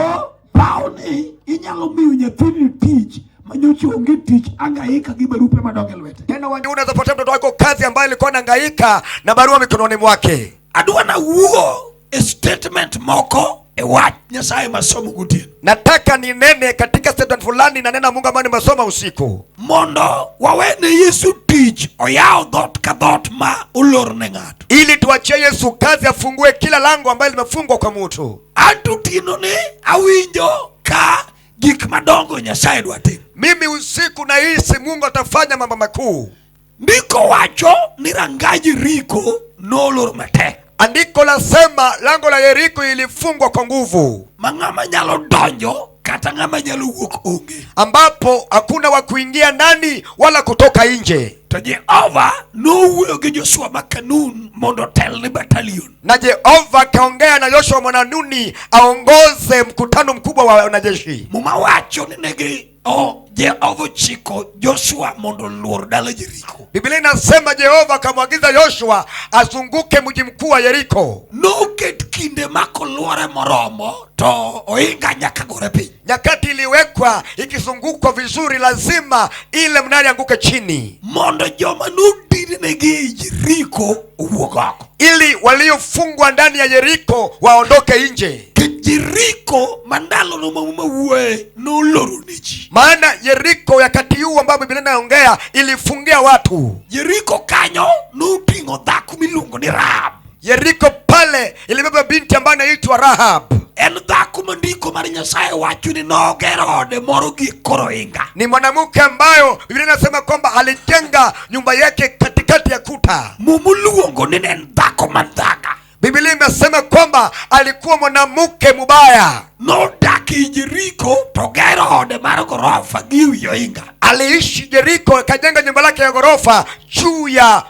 pawni inyalo miyo nyathini tich manyocha onge tich angaika gi barupe madongo e lwete. Tena unaweza patia mtoto wako kazi ambayo alikuwa anahangaika na barua mikononi mwake. Adwa nawuo e statement moko e wach Nyasaye masomo gotieno. Nataka ninene katika statement fulani na neno la Mungu ambayo nimesoma usiku, Mondo wawene Yesu tich oyaw dhoot ka dhoot ma olor ne ng'ato. Ili tuachie Yesu kazi afungue kila lango ambayo limefungwa kwa mtu. Anto otieno ni awinjo ka gik madongo Nyasaye dwa timo. Mimi usiku nahisi Mungu atafanya mambo makuu. Ndiko wacho ni rangaj Jeriko nolor matek. Andiko lasema lango la Yeriko ilifungwa kwa nguvu, Ma ng'ama nyalo donjo kata ng'ama nyalo wuok onge. Ambapo hakuna wa kuingia ndani wala kutoka nje. To Jehova nowuoyo gi Joshua ma Kanun mondo otel ne battalion. Na Jehova akaongea na Yoshua mwana Nuni aongoze mkutano mkubwa wa wanajeshi. Muma wacho ni negi o Jehova ochiko Joshua mondo oluor dala Jeriko. Biblia inasema Jehova akamwagiza Yoshua azunguke mji mkuu wa Yeriko. Noket kinde ma koluore moromo to ohinga nyaka gore piny. Nyakati iliwekwa ikizungukwa vizuri, lazima ile mnara anguke chini, Mondo joma nodinegi e Jeriko owuog oko. Ili waliofungwa ndani ya Yeriko waondoke nje. Nikech Jeriko ma ndalono ma Muma wuoye noloro ne ji. Maana Yeriko wakati huu ambao Biblia inaongea ilifungia watu. Jeriko kanyo noting'o dhako miluongo ni Rahab. Yeriko pale ilibeba binti ambaye anaitwa Rahab. En dhako ma ndiko mar Nyasaye wacho ni nogero ode moro gi kor ohinga. Ni mwanamke ambayo Biblia inasema kwamba alijenga nyumba yake katikati ya kuta. Muma oluongo ni ne en dhako mandhaga. Biblia imesema kwamba alikuwa mwanamke mubaya. Nodak ei Jeriko to gero ode mar gorofa gi ewi ohinga. Aliishi Jeriko akajenga nyumba lake ya ghorofa juu ya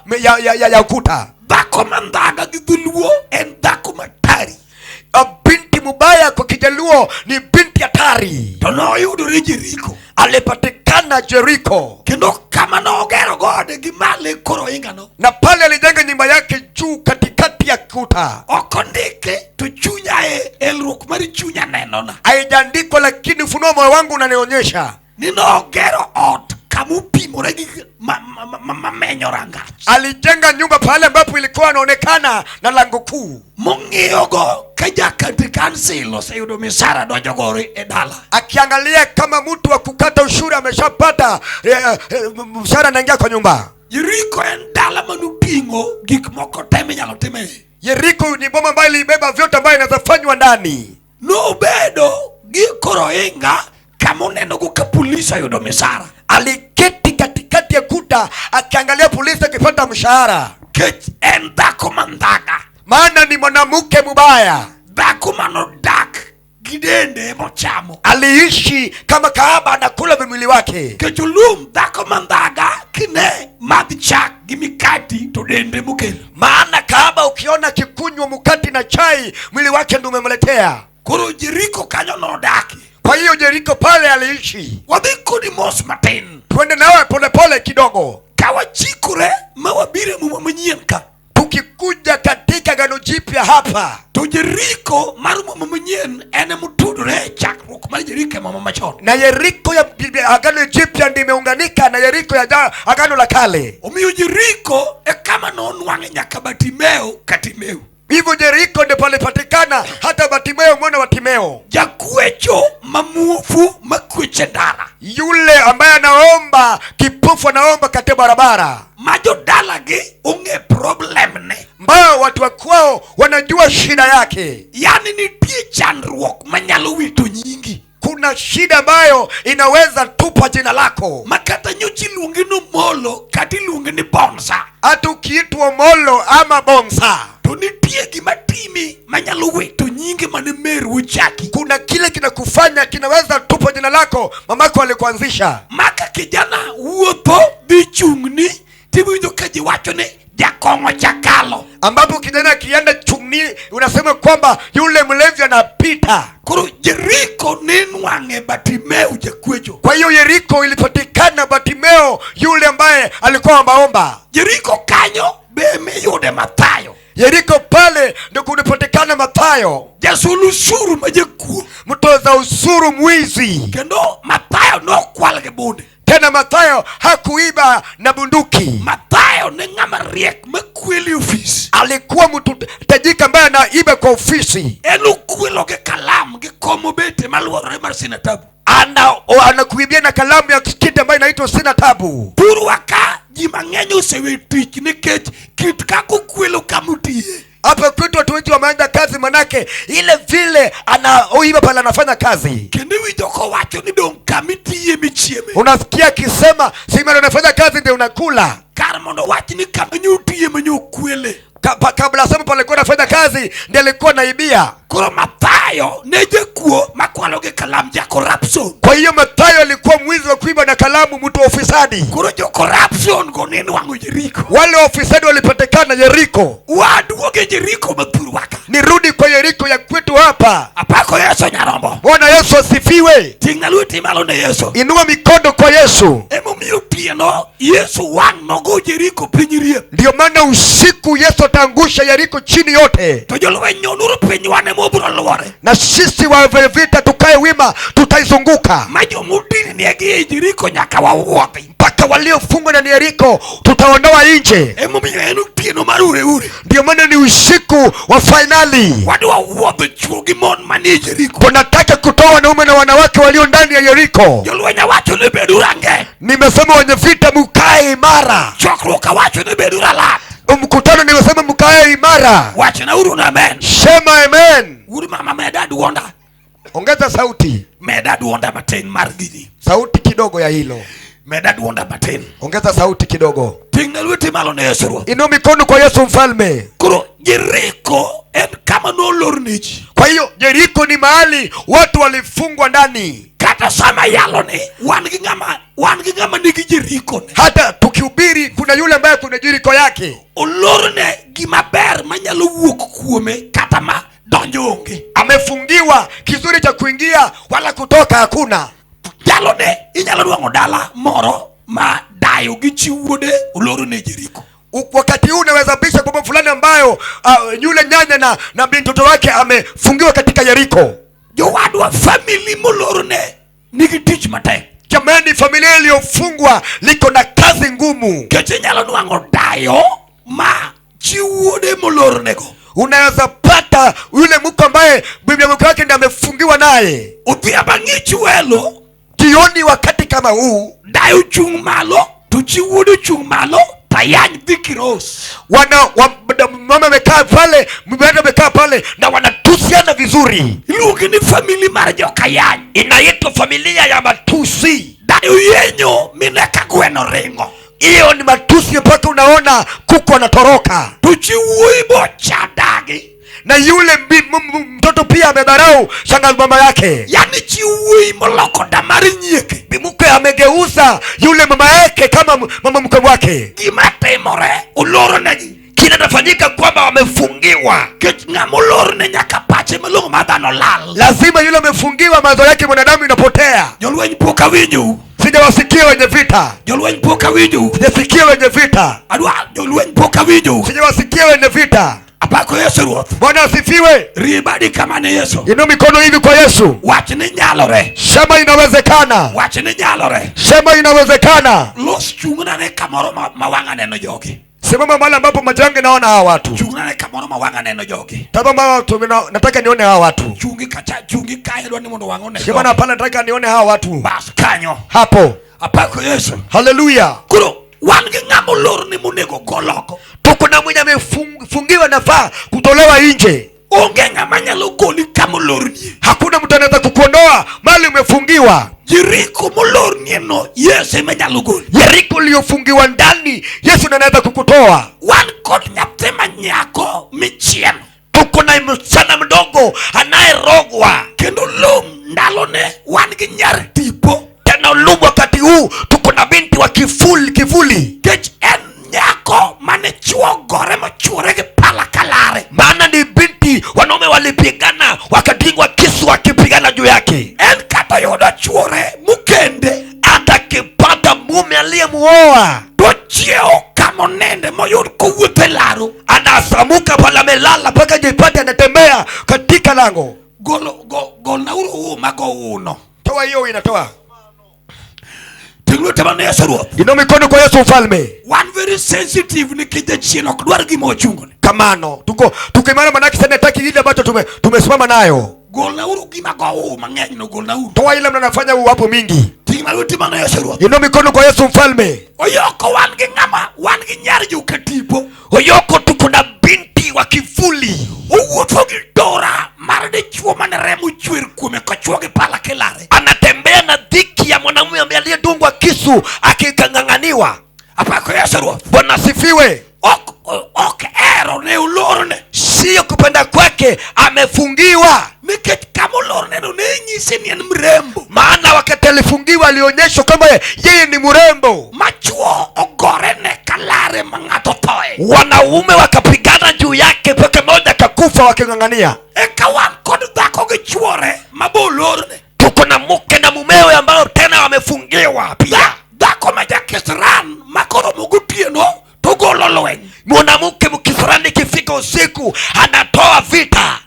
ukuta. Dhako mandhaga gi dholuo en dhako matari. A binti mubaya kwa Kijaluo ni binti hatari. To noyudore Jeriko. Alipatikana Jeriko. Kendo kama nogero gode gi malo e kor ohingano. Na pale alijenga nyumba yake juu katikati ya kuta. Ok ondike to chunya e elruok mar chunya nenona. Haijaandikwa, lakini ufunuo moyo wangu unanionyesha Ni nogero ot kamopimore gi mamenyo rangach. Alijenga nyumba pale ambapo ilikuwa inaonekana na lango kuu. Mong'iyogo ka ja county council oseyudo misara donjo go e dala. Akiangalia kama mtu wa kukata ushuru ameshapata mshahara anaingia kwa nyumba. Jeriko en dala manoting'o gik moko te minyalo tim e iye. Yeriko ni boma ambayo ilibeba vyote ambayo inaweza fanywa ndani. Nobedo gi kor ohinga kama onenogo ka polis oyudo misara. Aliketi katikati ya kuta akiangalia polisi akipata mshahara. Kech en dhako mandhaga. Maana ni mwanamke mubaya. Dhako manodak gi dende mochamo. Aliishi kama kahaba anakula mwili wake. Kech olum dhako mandhaga kine madh chak gi mikati to dende mokelo. Maana kahaba ukiona akikunywa mkate na chai mwili wake ndio umemletea. Koro Jeriko kanyo nodaki. Kwa hiyo Jeriko pale aliishi. Wadhi kodi mos matin. Twende nawe polepole kidogo. Ka wachikore ma wabiro e muma manyien ka. Tukikuja katika agano jipya hapa. To Jeriko mar muma manyien en emotudore e chakruok mar Jeriko e muma machon. Na Yeriko ya agano jipya ndiyo imeunganika na Yeriko ya agano la kale. Omiyo Jeriko e kama nonwang'e nyaka Bartimeo ka Timeo. Hivyo Jeriko ndipo palipatikana hata Bartimeo mwana wa Timeo. Jakwecho mamuofu makweche ndara. Yule ambaye anaomba kipofu anaomba katika barabara. Ma jodalagi ong'e problem ne. Ambao watu wa kwao wanajua shida yake. Yani nitie chandruok manyalo wito nyingi. Kuna shida ambayo inaweza tupa jina lako. Makata nyocha iluongi ni Omolo kata iluongi ni Bonsa. Hata ukiitwa Omolo ama Bonsa. To nitie gima timi manyalo wito nyingi mane meru ochaki. Kuna kile kinakufanya kinaweza tupa jina lako mamako alikuanzisha. Maka kijana wuotho dhi chung'ni tiwinjo ka ji wacho ni jakong'o chakalo. Ambapo kijana akienda chung'ni unasema kwamba yule mlevi anapita. Koro Jeriko ninwang'e Bartimeo jakwecho. Kwa hiyo Yeriko ilipatikana Bartimeo yule ambaye alikuwa ombaomba. Jeriko kanyo be miyude Mathayo. Yeriko pale ndio kulipatikana Mathayo. Jasol ushuru ma jakuo. Mtoza ushuru mwizi. Kendo Mathayo nokwal gi bunde. Tena Mathayo hakuiba na bunduki. Mathayo ne ng'ama riek makwelo e ofis. Alikuwa mtu tajika ambaye anaiba kwa ofisi. En okwelo gi kalam gi kom obete maluorore mar Sina Tabu. Anakuibia na kalamu ya kiti ambayo inaitwa Sina Tabu. Thurwa ka ji mang'eny osewe tich nikech kit kaka okwelo kamotiye. Hapa kwetu watu wengi wameanza kazi, manake ile vile anaoiba pale anafanya kazi. Kendo iwinjo kowacho ni dong' kamitiye michieme. Unasikia akisema si unafanya kazi ndio unakula. Kar mondo wach ni kama nyotiye manyokwele. Kabla asema pale alikuwa anafanya kazi ndiye alikuwa naibia. Koro Mathayo ne jakuo makwalo gi kalam ja corruption. Kwa hiyo Mathayo alikuwa mwizi wa kuiba na kalamu, mtu wa ufisadi. Koro jo corruption go ne nwang'o Jeriko. Wale wafisadi walipatikana Yeriko. Waduogo e Jeriko mathurwa ka. Nirudi kwa Yeriko ya kwetu hapa. Apako Yesu nyarombo. Bwana Yesu asifiwe. Ting'na lweti malo ne Yesu. Inua mikono kwa Yesu. Emomiyo otieno Yesu wang' nogo Jeriko piny riep. Ndio maana usiku Yesu ataangusha Yeriko chini yote. To jolweny nyonuru piny wan ema obiro luore. Na sisi wa vita tukae wima, tutaizunguka. Ma jomodin ni gi e Jeriko nyaka wawuothi. Mpaka waliofungwa na Yeriko tutaondoa nje. Emomiyo en otieno mar ure ure. Ndio maana ni usiku wa fainali. Wadwa wuodho chwo gi mon manie Jeriko. Tunataka kutoa wanaume na wanawake walio ndani ya Yeriko. Jolweny awacho ni beduru ange. Nimesema wenye vita mkae imara. Chokruok awacho ni beduru alert. Mkutano nimesema mkae imara. Wachna uru na amen. Sema amen. Wuod mama meda duonda. Ongeza sauti. Meda duonda matin mar gini. Sauti kidogo ya hilo. Meda duonda matin. Ongeza sauti kidogo. Ting'na lweti malo ne Yesu Ruoth. Inua mikono kwa Yesu mfalme. Koro Jeriko en kama nolor ne ji. Kwa hiyo Yeriko ni mahali watu walifungwa ndani. Kata sama yalo ni wan gi ng'ama nigi Jeriko ne. Hata tukihubiri kuna yule ambaye kuna Jeriko yake. Olorne gima ber manyalo wuok kuome kata ma donjo onge. Amefungiwa kizuri cha kuingia wala kutoka hakuna. Jalone inyalo nwang'o dala moro ma dayo gi chi wuode olorne Jeriko. Wakati huu unaweza bisha kwa fulani ambayo yule nyanya na binti mtoto wake amefungiwa katika Yeriko. Jowadwa family molorne nigi tich matek. Jamani, familia iliyofungwa liko na kazi ngumu. Nikech inyalo nwang'o dayo ma chi wuode molornego. Unaweza pata yule mke ambaye bibi mke wake ndiye amefungiwa naye. Odhiambo ang'ich welo. Jioni wakati kama huu dayo chung' malo to chi wuode ochung' malo tayany dhi kiros. Mama amekaa pale, mume amekaa pale na wanatusiana vizuri. Iluonge ni family mar jokayany. Inaitwa familia ya matusi. Dayo yenyo mine ka gweno ringo. Hiyo ni matusi mpaka unaona kuku anatoroka. To chi wuoyi bocha dagi. Na yule mtoto pia amedharau shangazi mama yake. Yani chi wuoyi moloko da mar nyieke. Mke amegeuza yule mama yake kama mama mkwe wake. Gima timore olornegi. Kinachofanyika kwamba wamefungiwa. Kech ng'ama olorne nyaka pache malong'o ma dhano lal. Lazima yule amefungiwa mawazo yake mwanadamu inapotea. Jolweny pok awinjou. Sijawasikia wenye vita. Jolweny pok awinjou. Sijasikia wenye vita. Adwa jolweny pok awinjou. Sijawasikia wenye vita. Apako Yesu Ruoth. Bwana asifiwe. Ribadi kama ni Yesu. Inua mikono hivi kwa Yesu. Wach ni nyalore. Sema inawezekana. Wach ni nyalore. Sema inawezekana. Los chung'na ne kamoro ma wang'a neno jogi. Simama mahali ambapo macho yangu naona hawa watu. Chung'na ne kamoro ma wang'a neno jogi. Tazama watu, nataka nione hawa watu. Chungi kacha, chungi kae dwa ni mondo wang'o ne. Simama pale, nataka nione hawa watu. Bas kanyo. Hapo. Apako Yesu. Haleluya. Koro wan gi ng'ama olorne monego gol oko. Tuko na mwenye amefungiwa nafaa kutolewa nje. Onge ng'ama nyalo goli kama olornie. Hakuna mtu anaweza kukuondoa mali umefungiwa. Jeriko molornie no Yesu ema nyalo goli. Yeriko iliyofungiwa ndani Yesu ndiye anaweza kukutoa. Wan kod nyathi ma nyako michielo. Tuko na msichana mdogo anayerogwa. Kendo lum ndalone wan gi nyar tipo. Tena lum wakati huu tuko na binti wa kivuli. Kech en nyako mane chuo gore mochuore gi pala kalare. Maana ni binti wanaume walipigana wakadingwa kisu wakipigana juu yake. En kata yudo chuore mukende. Atakipata mume aliyemuoa to chiewo kama onende moyud kowuotho e laro. Anasamuka pale amelala mpaka jipate anatembea katika lango. Golnauru uma go uno. Toa hiyo inatoa. Ting' lwete mana Yesu Ruoth. Inua mikono kwa Yesu mfalme. Wan very sensitive nikech jachien ok dwar gima wachungone. Kamano tuko imara, manake sasa hataki ile ambacho tumesimama nayo. Golnauru gima gowo mang'eny no, golnauru. Toa ile mnanafanya huu hapo mingi. Ting' lweti mana Yesu Ruoth. Inua mikono kwa Yesu mfalme. Oyoko wan gi ng'ama, wan gi nyar jokatipo. Oyoko tuko na binti wa kivuli. Owuotho gi dora mar dichuo mane remo chwer kuome kochuo gi pala kilare. Anatembea na dhiki ya mwanamume ambaye aliyedungwa kisu akikang'ang'aniwa. Apako Yesu Ruoth. Bwana asifiwe. Ok ero ne olorne. Sio kupenda kwake, amefungiwa. Nikech kama olorne no ne nyise ni en mrembo. Maana wakati alifungiwa alionyeshwa kwamba yeye ni mrembo. Machuo ogorene kalare ma ng'ato thoe. Wanaume wakapigana juu yake mpaka mmoja akakufa waking'ang'ania. Eka wan kod dhako gi chuore ma bo olorne. Tuko na mke na mumewe ambao tena wamefungiwa pia. Dhako ma jakisran ma koromo gotieno to golo lweny. Mwanamke mkisrani ikifika usiku anatoa vita.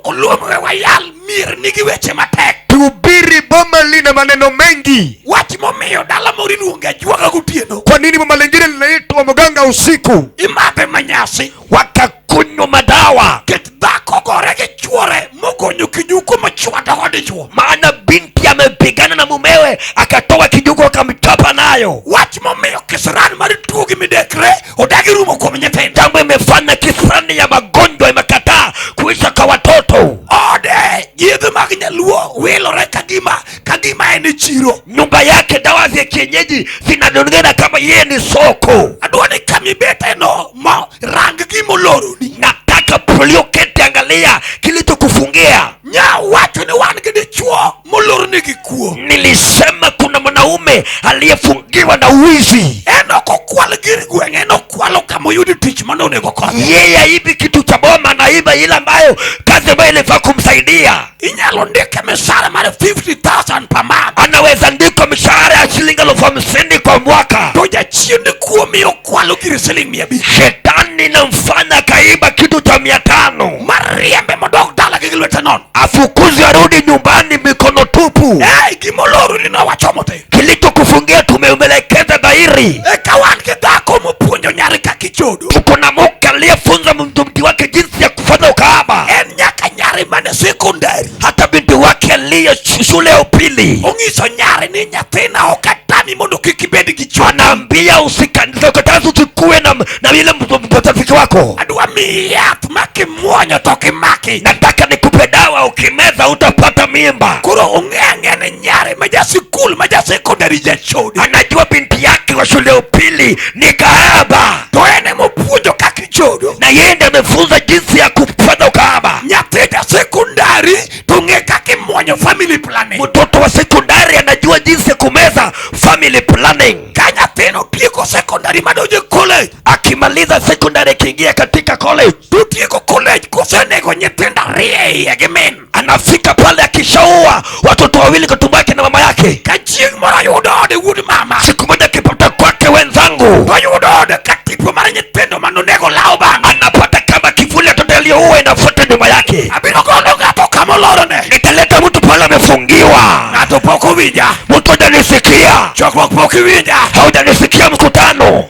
Oluongwe wayal mier nigi weche matek. Tuhubiri boma lina maneno mengi. Wach momiyo dala moro iluongo ajuoga gotieno. Kwa nini boma lingine linaitwa mganga usiku? Imadhe manyasi. Wakakunywa madawa. Ket dhako gore gi chuore mogonyo kijuko mochwado dichuo. Maana binti amepigana na mumewe akatoa kijuko akamchapa nayo. Wach momiyo kisran mar tuo gi midekre odagi rumo kuom nyithindo. Jambo imefanya kisrani ya magonjwa imekataa kuisha kwa watoto. Ode yedhe mag nyaluo wilore kagima en e chiro. Nyumba yake dawa za kienyeji zinadongena kama yeye ni soko. Adwa ni kamibete no mo rang gimoloroni. Nataka ulioketi, angalia kilichokufungia. Nya wacho ni wan gi dichuo molorni gi kuo. Nilisema kuna mwanaume aliyefungiwa na uwizi. En ok okwal gir gweng', en okwalo kama oyud tich mane onego konye. Yeye aibi kitu cha boma, anaiba ile ambayo kazi ambayo ilifaa kumsaidia. Inyalo ndike mishahara mar 50,000 per month. Anaweza ndikwa mishahara ya shilingi 50,000 kwa mwaka. To jachien kuo miyo okwalo gir siling 500. Shetani inamfanya kaiba kitu cha 500. Mariembe modok dala gi lwete nono. Afukuzi arudi nyumbani mikono tupu. Gimoloroni no wachomo te. Kilichokufungia tumeumelekeza dhahiri. Eka wan gi dhako mopuonjo nyare kaka ichodo. Tuko na mke aliyefunza mtu wake jinsi ya kufanya ukahaba. En nyaka nyare mane sekondari. Hata binti wake aliye shule ya upili. Onyiso nyare ni nyathina ok atami mondo kik ibed gi chuo. Anaambia usikataze usikue na yule mtafiki wako. Adwa miyi yath ma kimuonyo to kimaki. Nataka nikupe dawa ukimeza utapata mimba. Koro ong'e ang'e ni nyare ma ja sikul ma ja sekondari jachode. Anajua binti yake wa shule ya upili ni kahaba. To en emopuonjo kaka ichodo. Na yeye ndiye amefunza jinsi ya kufanya ukahaba. Nyathi ja sekondari to ng'e kaka imuonyo family planning. Mtoto wa sekondari anajua jinsi ya kumeza family planning. Ka nyathino tieko sekondari madonjo e college. Akimaliza sekondari akiingia katika college. To tieko college kosenego nyithindo ariyo e iye gi min. Anafika pale akishaua watoto wawili kwa tumbo yake na mama yake. Ka chieng' moro oyudo ode wuod mama. Siku moja akipata kwake wenzangu. To oyudo ode ka tipo mar nyithindo manonego lawo bang'e. Anapata kama kivuli watoto aliyoua inafuata nyuma yake. Abiro golo ng'ato kama olorone. Nitaleta mtu pale amefungiwa. Ng'ato pok owinja. Mtu hajanisikia. Chokruok pok iwinja. Haujanisikia mkutano.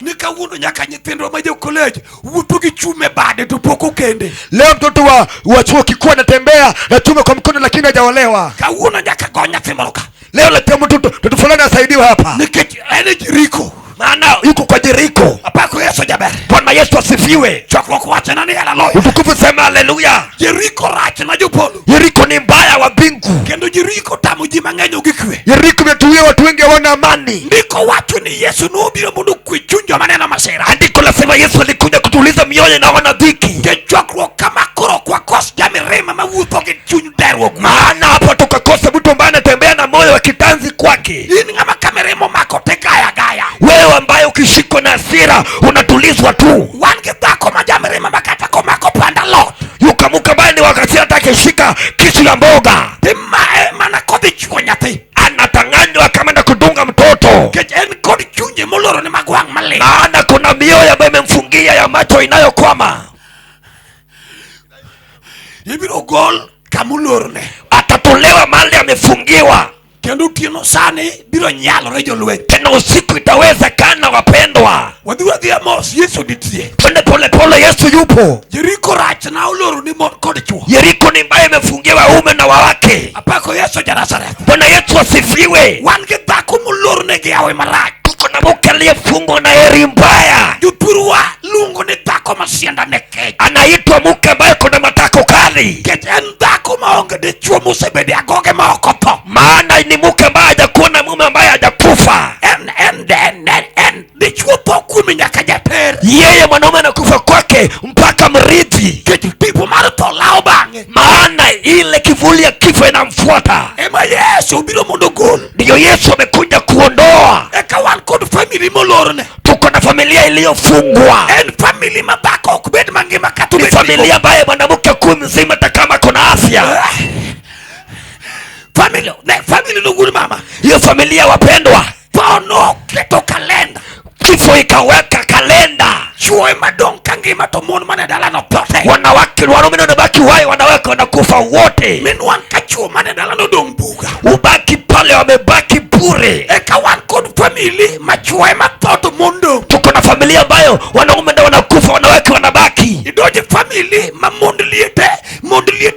Ni kawuono nyaka nyithindwa ma jo college wuotho gi chume bade to pok okende. Leo mtoto wa chuo kikuu anatembea na chuma kwa mkono lakini hajaolewa. Kawuono nyaka go nyathi moro ka. Leo letea mtoto fulani asaidiwe hapa. Nikech en e Jeriko. Maana yuko kwa Jeriko. Apako Yesu jaber. Bwana Yesu asifiwe. Chokruok wachona ni haleluya. Utukufu sema haleluya. Jeriko rach na jopolo. Yeriko ni mbaya wa mbingu. Kendo Jeriko tamo ji mang'eny onge kwe. Yeriko imetuia watu wengi hawana amani. Ndiko wacho ni Yesu nobiro mondo okwe chuny joma neno masira. Andiko lasema Yesu alikuja kutuliza mioyo inaona dhiki. Ke chokruok kama koro ok wakos jamirima mawuotho gi chuny terruok. Maana hapo tukakosa mtu ambaye anatembea na moyo wa kitanzi kwake. In ng'ama ka mirima omako tigaya gaya. Wewe ambaye ukishikwa na hasira unatulizwa tu. Wan gi dhako ma jamirima ma kata komako panda lot. Yuka ambaye ni wakati hata akishika kisu ya mboga. Timae mana kodhi chuo nyathi. Anatanganywa kama na kudunga mtoto. Nikech en kod chunye molorone mag wang' malit. Maana kuna mioyo ambayo imemfungia ya macho inayokwama. Ibiro gol kamolorne. Atatolewa mahali amefungiwa. Kendo otieno sani biro nyalore jolweny. Tena usiku itawezekana, wapendwa. Wadhi wadhi mos, Yesu nitie. Twende polepole, Yesu yupo. Jeriko rach na oloro ni mon kod chwo. Yeriko ni mbaya, imefungia waume na wawake. Apako Yesu ja Nazareth. Bwana Yesu asifiwe. Wan gi dhako molorne gi hawi marach. Tuko na mke aliyefungwa na heri mbaya, Jothurwa luongo ni dhako ma sienda ne kech. Anaitwa mke ambaye kuna matako kali, Nikech en dhako maonge dichuo mosebedo e agoge ma ok otho. Maana ni mke ambaye hajakuwa na mume ambaye hajakufa. En en en en en dichuo tho kuome nyaka jater. Yeye mwanaume anakufa kwake mpaka mrithi, Nikech tipo mar tho lawo bang'e. Maana ile kivuli ya kifo inamfuata. Ema Yesu obiro mondo ogol. Ndiyo Yesu amekuja kuondoa. Eka wan kod family molorne. Tuko na familia iliyofungwa. En family ma dhako ok bed mangima kata Ni obed familia ambaye mwanamke kuwa mzima hata kama kuna afya. Family ne family no wuod mama. Hiyo familia, wapendwa, Tho noketo kalenda. Kifo ikaweka kalenda. Chuo ema dong' ka ngima to mon mane dalano tho te. Wanawake, wanaume ndio wanabaki wai, wanawake wanakufa wote. Minwang' ka chuo mane dalano dong' buga. Ubaki pale, wamebaki bure. Eka wan kod family ma chuo ema tho to mon dong'. Tuko na familia ambayo wanaume ndio wanakufa, wanawake wanabaki. Idonje family ma mond liete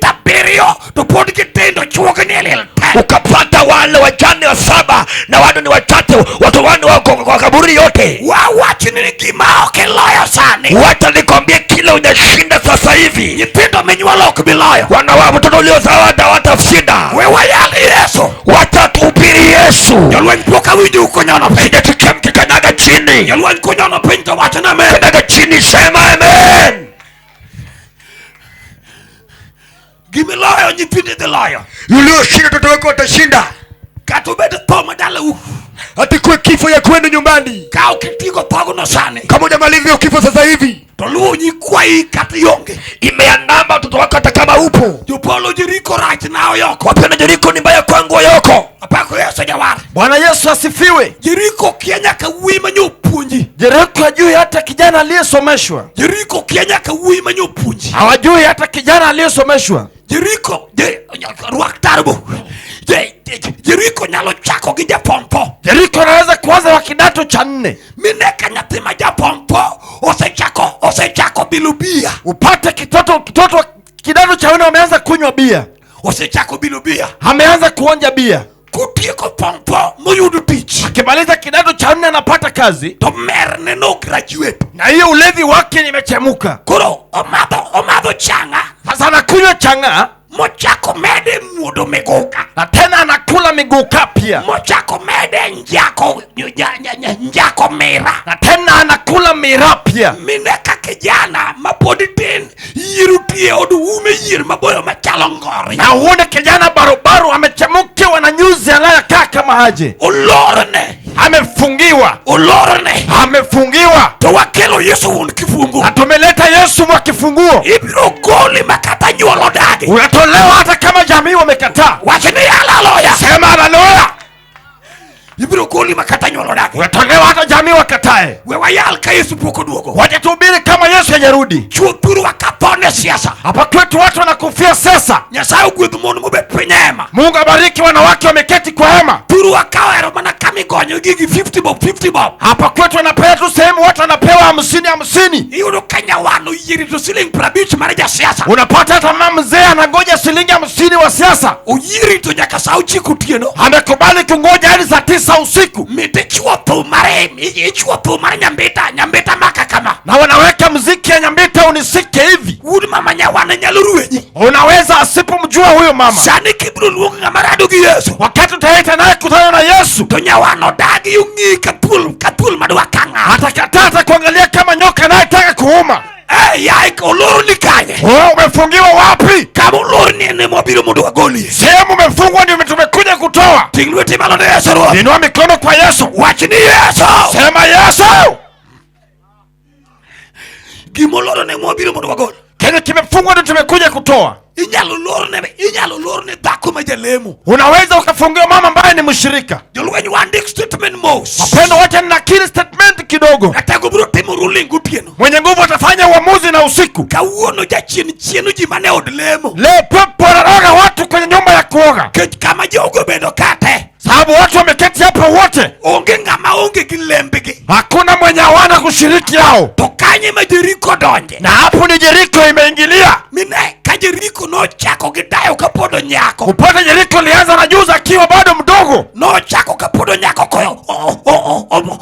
abiriyo to pod gitindo chuogi ni e liel te. Ukapata wale wajane wa 7 na wale ni wachache, watu wane wako kwa kaburi yote. Wawach ni gima ok iloyo sani. Wacha nikwambie kile hujashinda sasa hivi. Nyithindo minywolo ok biloyo. Wana wa watoto uliozaa hawatashinda. We wayal Yesu. Wacha tuhubiri Yesu. Jolweny pok awinjo konyono piny. Sijasikia mkikanyaga chini. Jolweny konyono piny to wachna amen. Kanyaga chini, sema amen. Gimiloyo nyithindi dhi loyo. Ulioshinda watoto wako watashinda. Kata obed tho ma dalau. Ati kuwe kifo ya kwenu nyumbani. Ka ok itieko thogono sani. Kama hujamaliza kifo sasa hivi. To luwo nyikwayi kata ionge. Imeandama watoto wako hata kama upo. Jopolo Jeriko rach na oyoko. Wapenda Jeriko ni mbaya kwangu oyoko. Apako Yesu jawar. Bwana Yesu asifiwe. Jeriko kia nyaka wuoyi ma nyopuonji. Jeriko hajui hata kijana aliyesomeshwa. Jeriko kia nyaka wuoyi ma nyopuonji. Hawajui hata kijana aliyesomeshwa. Jeriko, rwak tarbo. Jeriko nyalo chako gi japompo. Jeriko anaweza kuanza wa kidato cha 4. Mine ka nyathi ma japompo osechako bilo bia. Upate kitoto kidato cha 4 ameanza kunywa bia. Osechako bilo bia. Ameanza kuonja bia. Kotieko pompo moyudo tich. Akimaliza kidato cha 4 anapata kazi. To mer ne no graduate. Na hiyo ulevi wake nimechemuka. Koro omadho chang'a. Sasa anakunywa chang'a. Mochako mede muodo miguka. Na tena anakula miguka pia. Mochako mede njako mira. Na tena anakula mira pia. Mine ka kijana ma pod tin yier tie od ume yier maboyo machalo ngori. Na uone kijana barubaru amechemukiwa na nyuzi anayekaa kama aje. Olorne. Amefungiwa. Olorne. Amefungiwa. To wakelo Yesu wuon kifungu. Na tumeleta Yesu mwa kifunguo. Ibiro goli makata nyuolo dagi. Unatolewa hata kama jamii wamekataa. Wach ni haleluya. Sema haleluya. Ibiro goli makata nyuolo dagi. Unatolewa hata jamii wakatae. We wayal ka Yesu pok oduogo. Wacha tuhubiri kama Yesu hajarudi. Chuo thuru wakathone siasa. Hapa kwetu watu wanakufia siasa. Nyasaye ogwedh mon mobet piny e hema. Mungu abariki wanawake wameketi kwa hema. Thuru wakawero mana kama igonyo gigi 50 bob 50 bob. Hapa kwetu wanapewa tu sehemu, watu wanapewa 50 50. Iyudo ka nyawano oyieri to siling 50 mar jasiasa. Unapata hata mama mzee anangoja shilingi 50 wa siasa. Oyieri to nyaka sa 9 otieno. Amekubali kungoja hadi saa 9 usiku. Mit ichuo thum mar em, ichuo thum mar nyambita, nyambita maka kama. Na wanaweka muziki ya nyambita unisike hivi. Wuod mama nyawana nyalo ruenyi. Unaweza asipomjua huyo mama. Sani kibiro luong ng'ama rado gi Yesu. Wakati utaita naye kutana na Yesu. To nyawano dagi ong'i ka thuol, ka thuol madwa ka ng'a. Atakataa hata kuangalia kama nyoka anayetaka kuuma. Yae, olorni kanye? Wewe umefungiwa wapi? Kama olorni en ema wabiro mondo wagolie. Sehemu umefungwa ndio tumekuja kutoa. Ting' lweti malo ne Yesu Ruoth. Inua mikono kwa Yesu. Wach ni Yesu. Sema Yesu. Gima olorne ema wabiro mondo wagol. Kenye kimefungwa ndio tumekuja kutoa. Inyalo lorne, inyalo lorne dhako ma jalemo. Unaweza ukafungiwa mama ambaye ni mshirika. Jolweny wandik statement mos. Wapendwa, wacha ninakiri statement kidogo. Ratego biro timo ruling gotieno. Mwenye nguvu atafanya uamuzi na usiku. Kawuono jachien chieno ji mane od lemo. Leo pepo anaroga watu kwenye nyumba ya kuoga. Kech kama jogo obedo kate. Sababu watu wameketi hapa wote, Onge ng'ama onge gi lembgi. Hakuna mwenye hawana kushiriki yao. To kanye ma Jeriko donje? Na hapo ni Jeriko imeingilia. Mine ka Jeriko nochako gi dayo kapod onyako. Upate Jeriko ilianza na juzi akiwa bado mdogo. Nochako kapod onyako koyo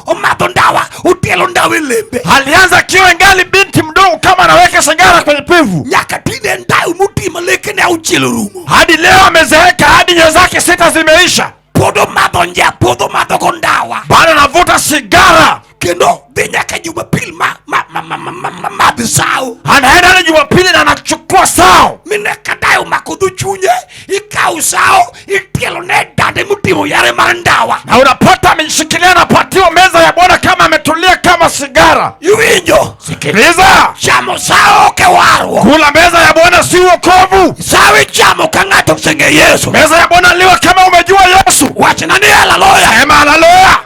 omadho ndawa, otielo ndawa e lembe. Alianza akiwa ingali binti mdogo, kama anaweka sigara kwenye pivu. Nyaka tinde en dayo moti ma lekene auchiel orumo. Hadi leo amezeeka, hadi nywele zake 6 zimeisha. Pod omadho nja, pod omadho go ndawa. Bado anavuta sigara. Kendo dhi nyaka Jumapil ma ma ma ma ma ma ma madh sawo. Anaenda hadi Jumapili na anachukua sawa. Mine ka dayo omako dho chunye, ikawo sawo, itielo ne dande motimo yare mar ndawa. Na unapata ameshikilia, anapatiwa meza ya Bwana kama ametulia kama sigara. Iwinjo? Sikiliza. Chamo sawo ok e warruok. Kula meza ya Bwana si wokovu. Sawo ichamo ka ng'ato oseng'eyo Yesu. Meza ya Bwana liwa kama umejua Yesu. Wachna ni haleluya. Sema haleluya.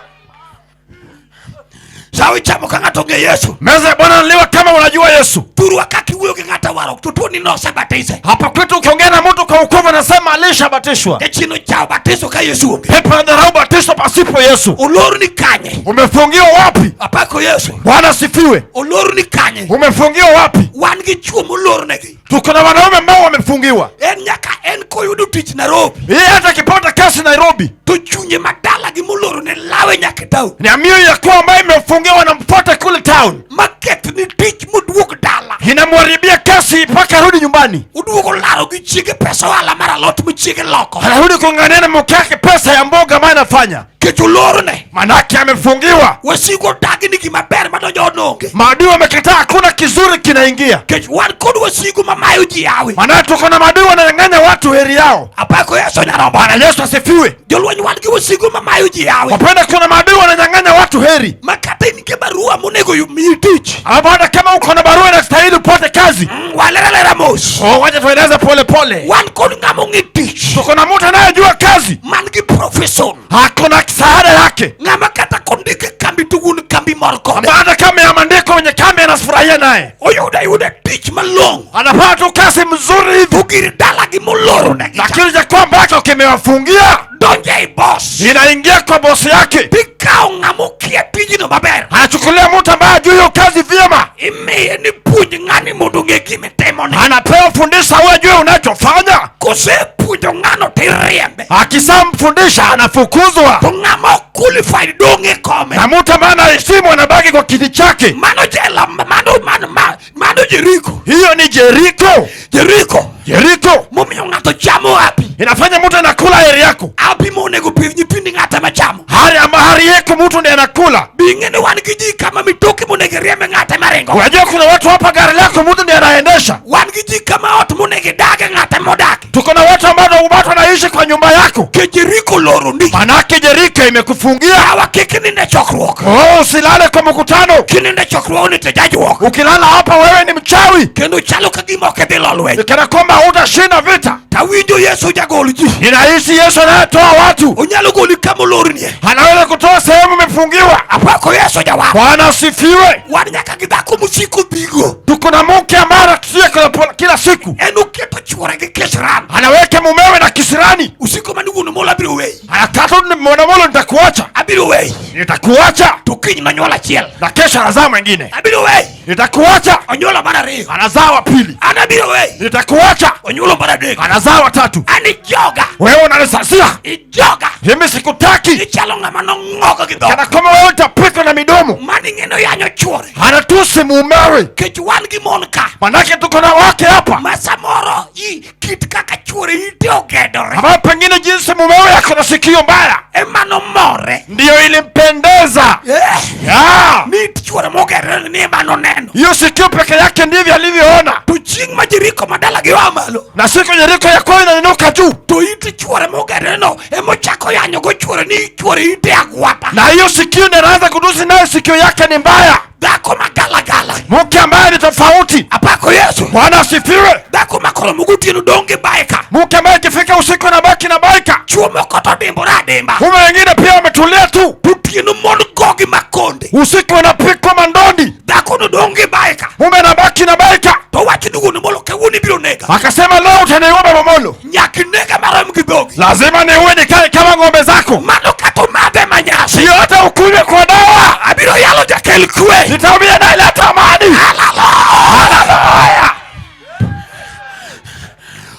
Sawo ichamo ka ng'ato ong'eyo Yesu. Meza ya Bwana liwa kama unajua Yesu. Thurwa kaka iwuoyo gi ng'ato warruok to tuoni nosebatise. Hapa kwetu ukiongea na mtu kwa wokovu anasema alishabatishwa. Jachien ochawo batiso ka Yesu onge. Pepo anadharau batiso pasipo Yesu. Olorni kanye? Umefungiwa wapi? Apako Yesu. Bwana asifiwe. Olorni kanye? Umefungiwa wapi? Wan gi chwo molornegi. Tuko na wanaume ambao wamefungiwa. En nyaka en koyudo tich Nairobi. Yeye hata akipata kazi Nairobi, To chunye madala gi molorone lawe nyaka e town. ni amio ya kuwa ambayo imefungiwa wanamfuata kule town. Maketh ni tich moduog dala. Inamharibia kazi mpaka arudi nyumbani. Oduogo laro gi chiege pesa ohala mar alot ma chiege loko. Anarudi kung'ang'ania na mke wake pesa ya mboga ambayo anafanya. Kech olorne. Manake amefungiwa. Wasigu odagi ni gima ber madonjo ononge. Maadui wamekataa, hakuna kizuri kinaingia. Kech wan kod wasigu mamayo ji hawi. Maana tuko na maadui wananyang'anya watu heri yao. Apako Yesu nyarombo. Bwana Yesu asifiwe. Jolweny wan gi wasigu mamayo ji hawi. Wapenda, kuna maadui wananyang'anya watu heri. Ma kata in gi barua monego miyi tich. Ambapo hata kama uko na barua inastahili upate kazi. Walera lera mos. Oh, wacha tueleze pole pole. Wan kod ng'ama ong'e tich. Tuko na mtu anayejua kazi. Man gi profession. Hakuna kisaada yake. Ng'ama kata kondike kambi to wuon kambi mor kode. Hata kama ya maandiko kwenye kambi anafurahia naye. Oyudo ayuda tich malong'o. Anapata tu kazi mzuri hivi. To gir dalagi molorone. Lakini cha kwamba ambacho kimewafungia Donjo ei boss. inaingia kwa bosi yake. Tikawo ng'ama okia tijno maber. Anachukulia mtu ambaye hajui hiyo kazi vyema. Imiye ni puonj ng'ani mondo ong'e gima itimone. Anapewa fundisha wewe ajue unachofanya. Kosepuonjo ng'ano tiriembe. Akishamfundisha anafukuzwa. To ng'ama ok qualified dong' e kome. Na mtu ambaye anaheshimu anabaki kwa kiti chake. Mano jela mano mano mano Jeriko. Hiyo ni Jeriko. Jeriko. Jeriko Momiyo ng'ato chamo hapi. inafanya mtu anakula heri yako. Hapi monego pidh nyithindi ng'ata machamo. Hari ama hari yako mtu ndiye anakula. Be ing'e ni wan gi ji kama mitoki monego riembe ng'ate maringo. Unajua kuna watu hapa gari lako mtu ndiye anaendesha. Wan gi ji kama ot monego idage ng'ate modaki. Tuko na watu ambao watu wanaishi kwa nyumba yako. Ke Jeriko oloroni. Manake Jeriko imekufungia. Yawa kik inind e chokruok. Oh, usilale kwa mkutano. Kinindo e chokruok ni to jajuok. Ukilala hapa wewe ni mchawi. Kendo chalo ka gima ok idhi lo lweny. Kana kwamba hutashinda vita. Tawinjo Yesu jagol ji. Ninahisi Yesu anayetoa watu. Onyalo goli kama olornie. Anaweza kutoa sehemu imefungiwa. Apako Yesu jawar. Bwana asifiwe. Wan nyaka gi dhako mosiko dhigo. Tuko na mke ambaye anatusia kila siku. En oketo chuore gi kisran. Anaweka mumewe na kisirani. Usiku mane wuon Molo abiro weyi. Anakata mwanamolo, nitakuacha. Abiro weyi. Nitakuacha. To kiny nonyuol achiel. Na kesho anazaa mwingine. Abiro weyi. Nitakuacha. Onyuolo mar ariyo. Anazaa wa pili. An abiro weyi. Nitakuacha. Onyuolo mar adek. Anazaa wa tatu. An ijoga. Wewe unanisasia. Ijoga. Mimi sikutaki. Ichalo ng'ama nong'ogo gi dhok. Kana kwamba wewe utapikwa na midomo. Mani ng'eno yanyo chuore. Anatusi mumewe. Kech wan gi mon ka. Manake tuko na wake hapa. Ma samoro i kit kaka chuore ite ogedore. Ambayo pengine jinsi mumewe yako na sikio mbaya Ema nomore. ndiyo ilimpendeza. Yeah. Ni it chuore mogedore ni ema noneno. Hiyo sikio peke yake ndivyo alivyoona. To chieng' ma Jeriko ma dalagi oa malo. Na siku Yeriko ya kwao inainuka juu, To it chuore mogedore no emochako yanyo go chuore ni chuore ite agwata. Na hiyo sikio ndiyo anaanza kutusi nayo, sikio yake ni mbaya. Dhako magalagala. Mke ambaye ni tofauti. Apako Yesu. Bwana asifiwe. Dhako makoro gotieno donge baika. Mke ambaye ikifika usiku na baki na baika. Chuo moko to dimbore adimba. Mume wengine pia wametulia tu. Otieno mon gogi makonde. Usiku wanapikwa mandondi. Dhako no donge baika. Mume anabaki na baika. To wach ni wuon Molo kawuono ibiro nega. Akasema leo utaniua Baba Molo. Nyaka inega marom gi dhogi. Lazima niue nikae kama ng'ombe zako. yako, Mano kata umadhe manyasi. Sio hata ukunywe kwa dawa. Abiro yalo jakel kwe. Nitahubiri anayeleta amani. Haleluya.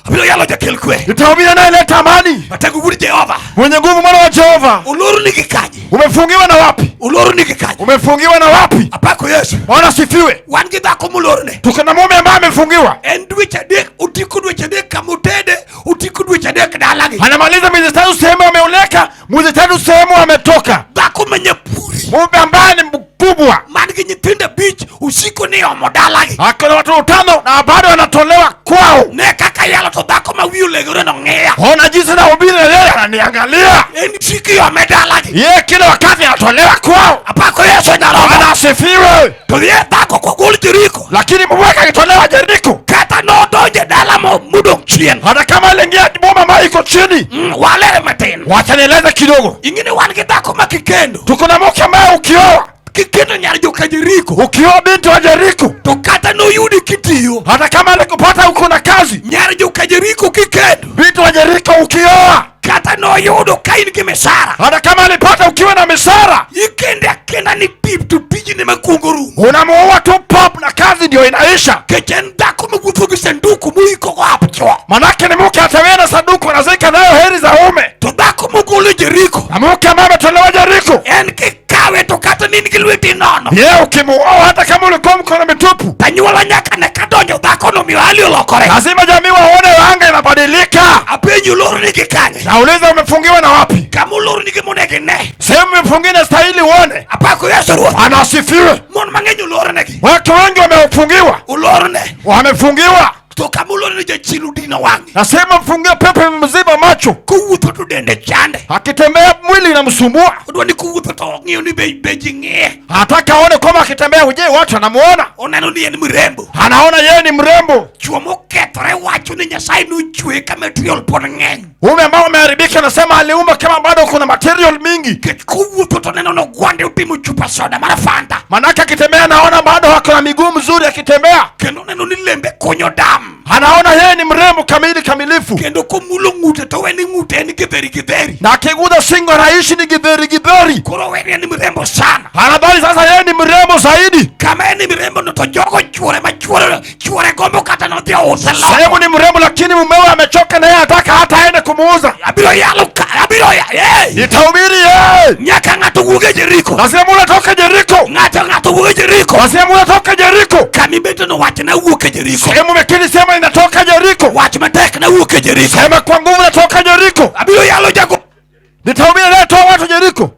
Abiro yalo jakel kwe. Nitahubiri anayeleta amani, Matego wuod Jehova. mwenye nguvu, mwana wa Jehova. Olorni gi kanye? Umefungiwa na wapi? Olorni gi kanye? Umefungiwa na wapi? Apako Yesu. Bwana sifiwe. Wan gi dhako molorne. Tuko na mume ambaye amefungiwa, En dweche 3, otiko dweche 3 kama otede, otiko dweche 3 dalagi. anamaliza miezi 3 sehemu ameoleka, mwezi 3 sehemu ametoka. Dhako ma nyapuri Mume ambaye ni mkubwa, man gi nyithindo 5 osiko ni omo dalagi. ako na watoto 5 na bado anatolewa kwao. Ne kaka yalo to dhako ma wiye olegore no ng'iya. Ona jinsi nahubiri na yeye ananiangalia. En siko iome dalagi. Yeye kila wakati anatolewa kwao. Apako Yesu nyarombo. Bwana asifiwe. To ye dhako kogol Jeriko. Lakini mume akitolewa Jeriko, Kata nodonjo e dala modong' chien. hata kama aliingia boma ambayo iko chini. Walere matin. Wacha nieleze kidogo. Ing'e ni wan gi dhako ma kikendo. Tuko na mke ambaye ukioa, Kikendo nyar joka Jeriko. ukioa binti wa Jeriko, To kata noyudi kitiyo. hata kama alikupata uko na kazi, Nyar joka Jeriko kikendo. binti wa Jeriko ukioa, Kata noyudo ka in gi misara. hata kama alipata ukiwa na misara, Ikende akenda ni pip to tijni makwongo rumo. unamuoa tu pop na kazi ndio inaisha. Kech en dhako mawuotho gi sanduku moikogo ap chwo. Manake ni mke atawea na sanduku anazika nayo heri za ume, To dhako mogol e Jeriko. na mke ambaye ametolewa Jeriko, En kikawe to kata ni in gi lweti nono. yeye ukimuoa, hata kama ulikuwa mkono mitupu, Tanyuola nyaka ne kadonjo dhakono miyo hali olokore. lazima jamii waone anga inabadilika. Apenji olorni gi kanye? Nauliza, umefungiwa na wapi? Kama olorni gi monego ine. Sehemu imefungiwa inastahili uone. Apako Yesu Ruoth. Anasifiwe. Mon mang'eny olornegi. Watu wengi wamefungiwa, Olorne. wamefungiwa. To kama olorne jachien odino wang'e. Na sehemu mfungiwa, pepo imemziba macho, Kowuotho to dende chande. akitembea mwili inamsumbua, Odwa ni kowuotho to ong'iyo ni be ji ng'iye. hataka aone kwamba akitembea, uje watu anamuona, Oneno ni en mrembo. anaona yeye ni mrembo. Chuo mokethore wacho ni Nyasaye nochweye ka material pod ng'eny. Ume ambao umeharibika, anasema aliumba kama bado kuna material mingi, Nikech kowuotho to neno nogwande otimo chupa soda mar Fanta. manake akitembea anaona bado ako na miguu mzuri, akitembea Kendo oneno ni lembe kunyo dam. anaona yeye ni mrembo kamili kamilifu, Kendo komulo ng'ute to weni ng'ute en githeri githeri. na akiguza shingo anaishi ni githeri githeri. Koro weni en mrembo sana. Anadhani sasa yeye ni mrembo zaidi. Kama en mrembo no to jogo chuore ma chuore chuore gombo kata nodhi ouse loko. Sehemu ni mrembo, lakini mumewe amechoka na yeye anataka hata aende kumuuza. Abiro yalo ka abiro ya hey! Nitahubiri yeye, Nyaka ng'ato wuog e Jeriko. lazima mule toke Jeriko, Ng'ato ng'ato wuog e Jeriko. lazima mule toke Jeriko. Kama ibete no wach na wuok e Jeriko. Sehemu umekiri, sema inatoka Jeriko, Wach matek na wuok e Jeriko. sema kwa nguvu natoka Jeriko. Abiro yalo jago Nitahubiri anayetoa watu Jeriko,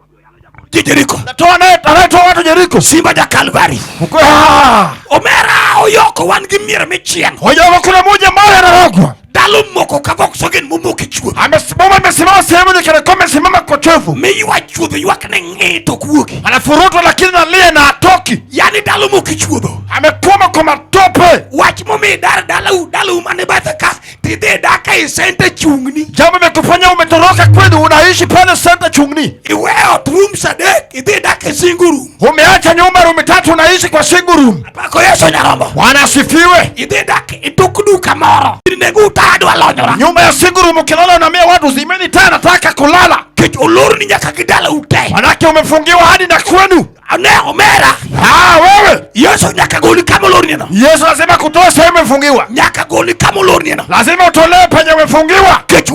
ji Jeriko. natoa anayetoa watu Jeriko. Simba ja Kalvari. Ah, Omera oyoko wan gi mier michieng. Oyoko, kuna mmoja ambaye anarogwa, Ndalo moko ka Volkswagen momok e chuodho. amesimama, amesimama sehemu ni kana kwamba amesimama kwa chovu, Miywa chuodho ywak ne ng'i to ok wuogi. anafurutwa lakini nalia na atoki, Yani ndalo moko e chuodho. amekwama kwa matope. Wach momiyo idar dalau dalau mane bathe ka tidhi dak e sente chungni. Jambo imekufanya umetoroka kwenu, unaishi pale senta chungni, Iweyo ot rooms 3 idhi dak e single room. umeacha nyumba rumi 3, unaishi kwa single room. Apako Yesu nyarombo. Bwana asifiwe. Idhi dak e tok duka moro. Nego utawa adwa lonyora. Nyumba ya single room, ukilala unaambia watu zimeni taa, nataka kulala, Kech olorni nyaka gi dalau te. manake umefungiwa hadi na kwenu. Ne omera. Ah, wewe Yesu nyaka goli kama olorni no. Yesu lazima kutoa sehemu umefungiwa, Nyaka goli kama olorni no. lazima utolewe penye umefungiwa, Kech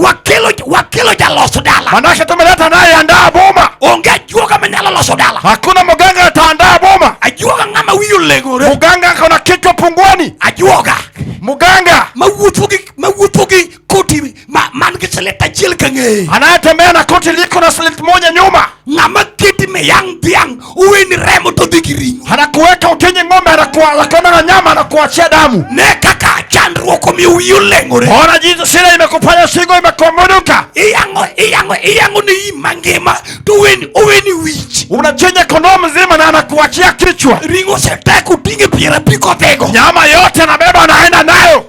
wakelo jalos dala. manake tumeleta naye andaa boma. Onge ajuoga manyalo loso dala. Hakuna mganga ataandaa boma. Ajuoga ng'ama wiye olegore. Mganga akona kichwa punguani, Ajuoga mganga mawuotho gi koti man gi slet achiel ka ng'eye. anayetembea na koti liko na slit moja nyuma, Ng'ama keti miyang' dhiang' oweni remo to dhi gi ring'o. anakuweka utinye ng'ombe, anakuwa na nyama, anakuachia damu. Ne kaka chandruok omiyo wiyi oleng'ore. Ona jinsi shida imekufanya shingo imekumoduka, Iyang'o iyang'o iyang'o ne im mangima to oweni wich. unachinja kondoo mzima na anakuachia kichwa. Ring'o osetek oting'e pier apiko odhigo. Nyama yote anabeba anaenda nayo.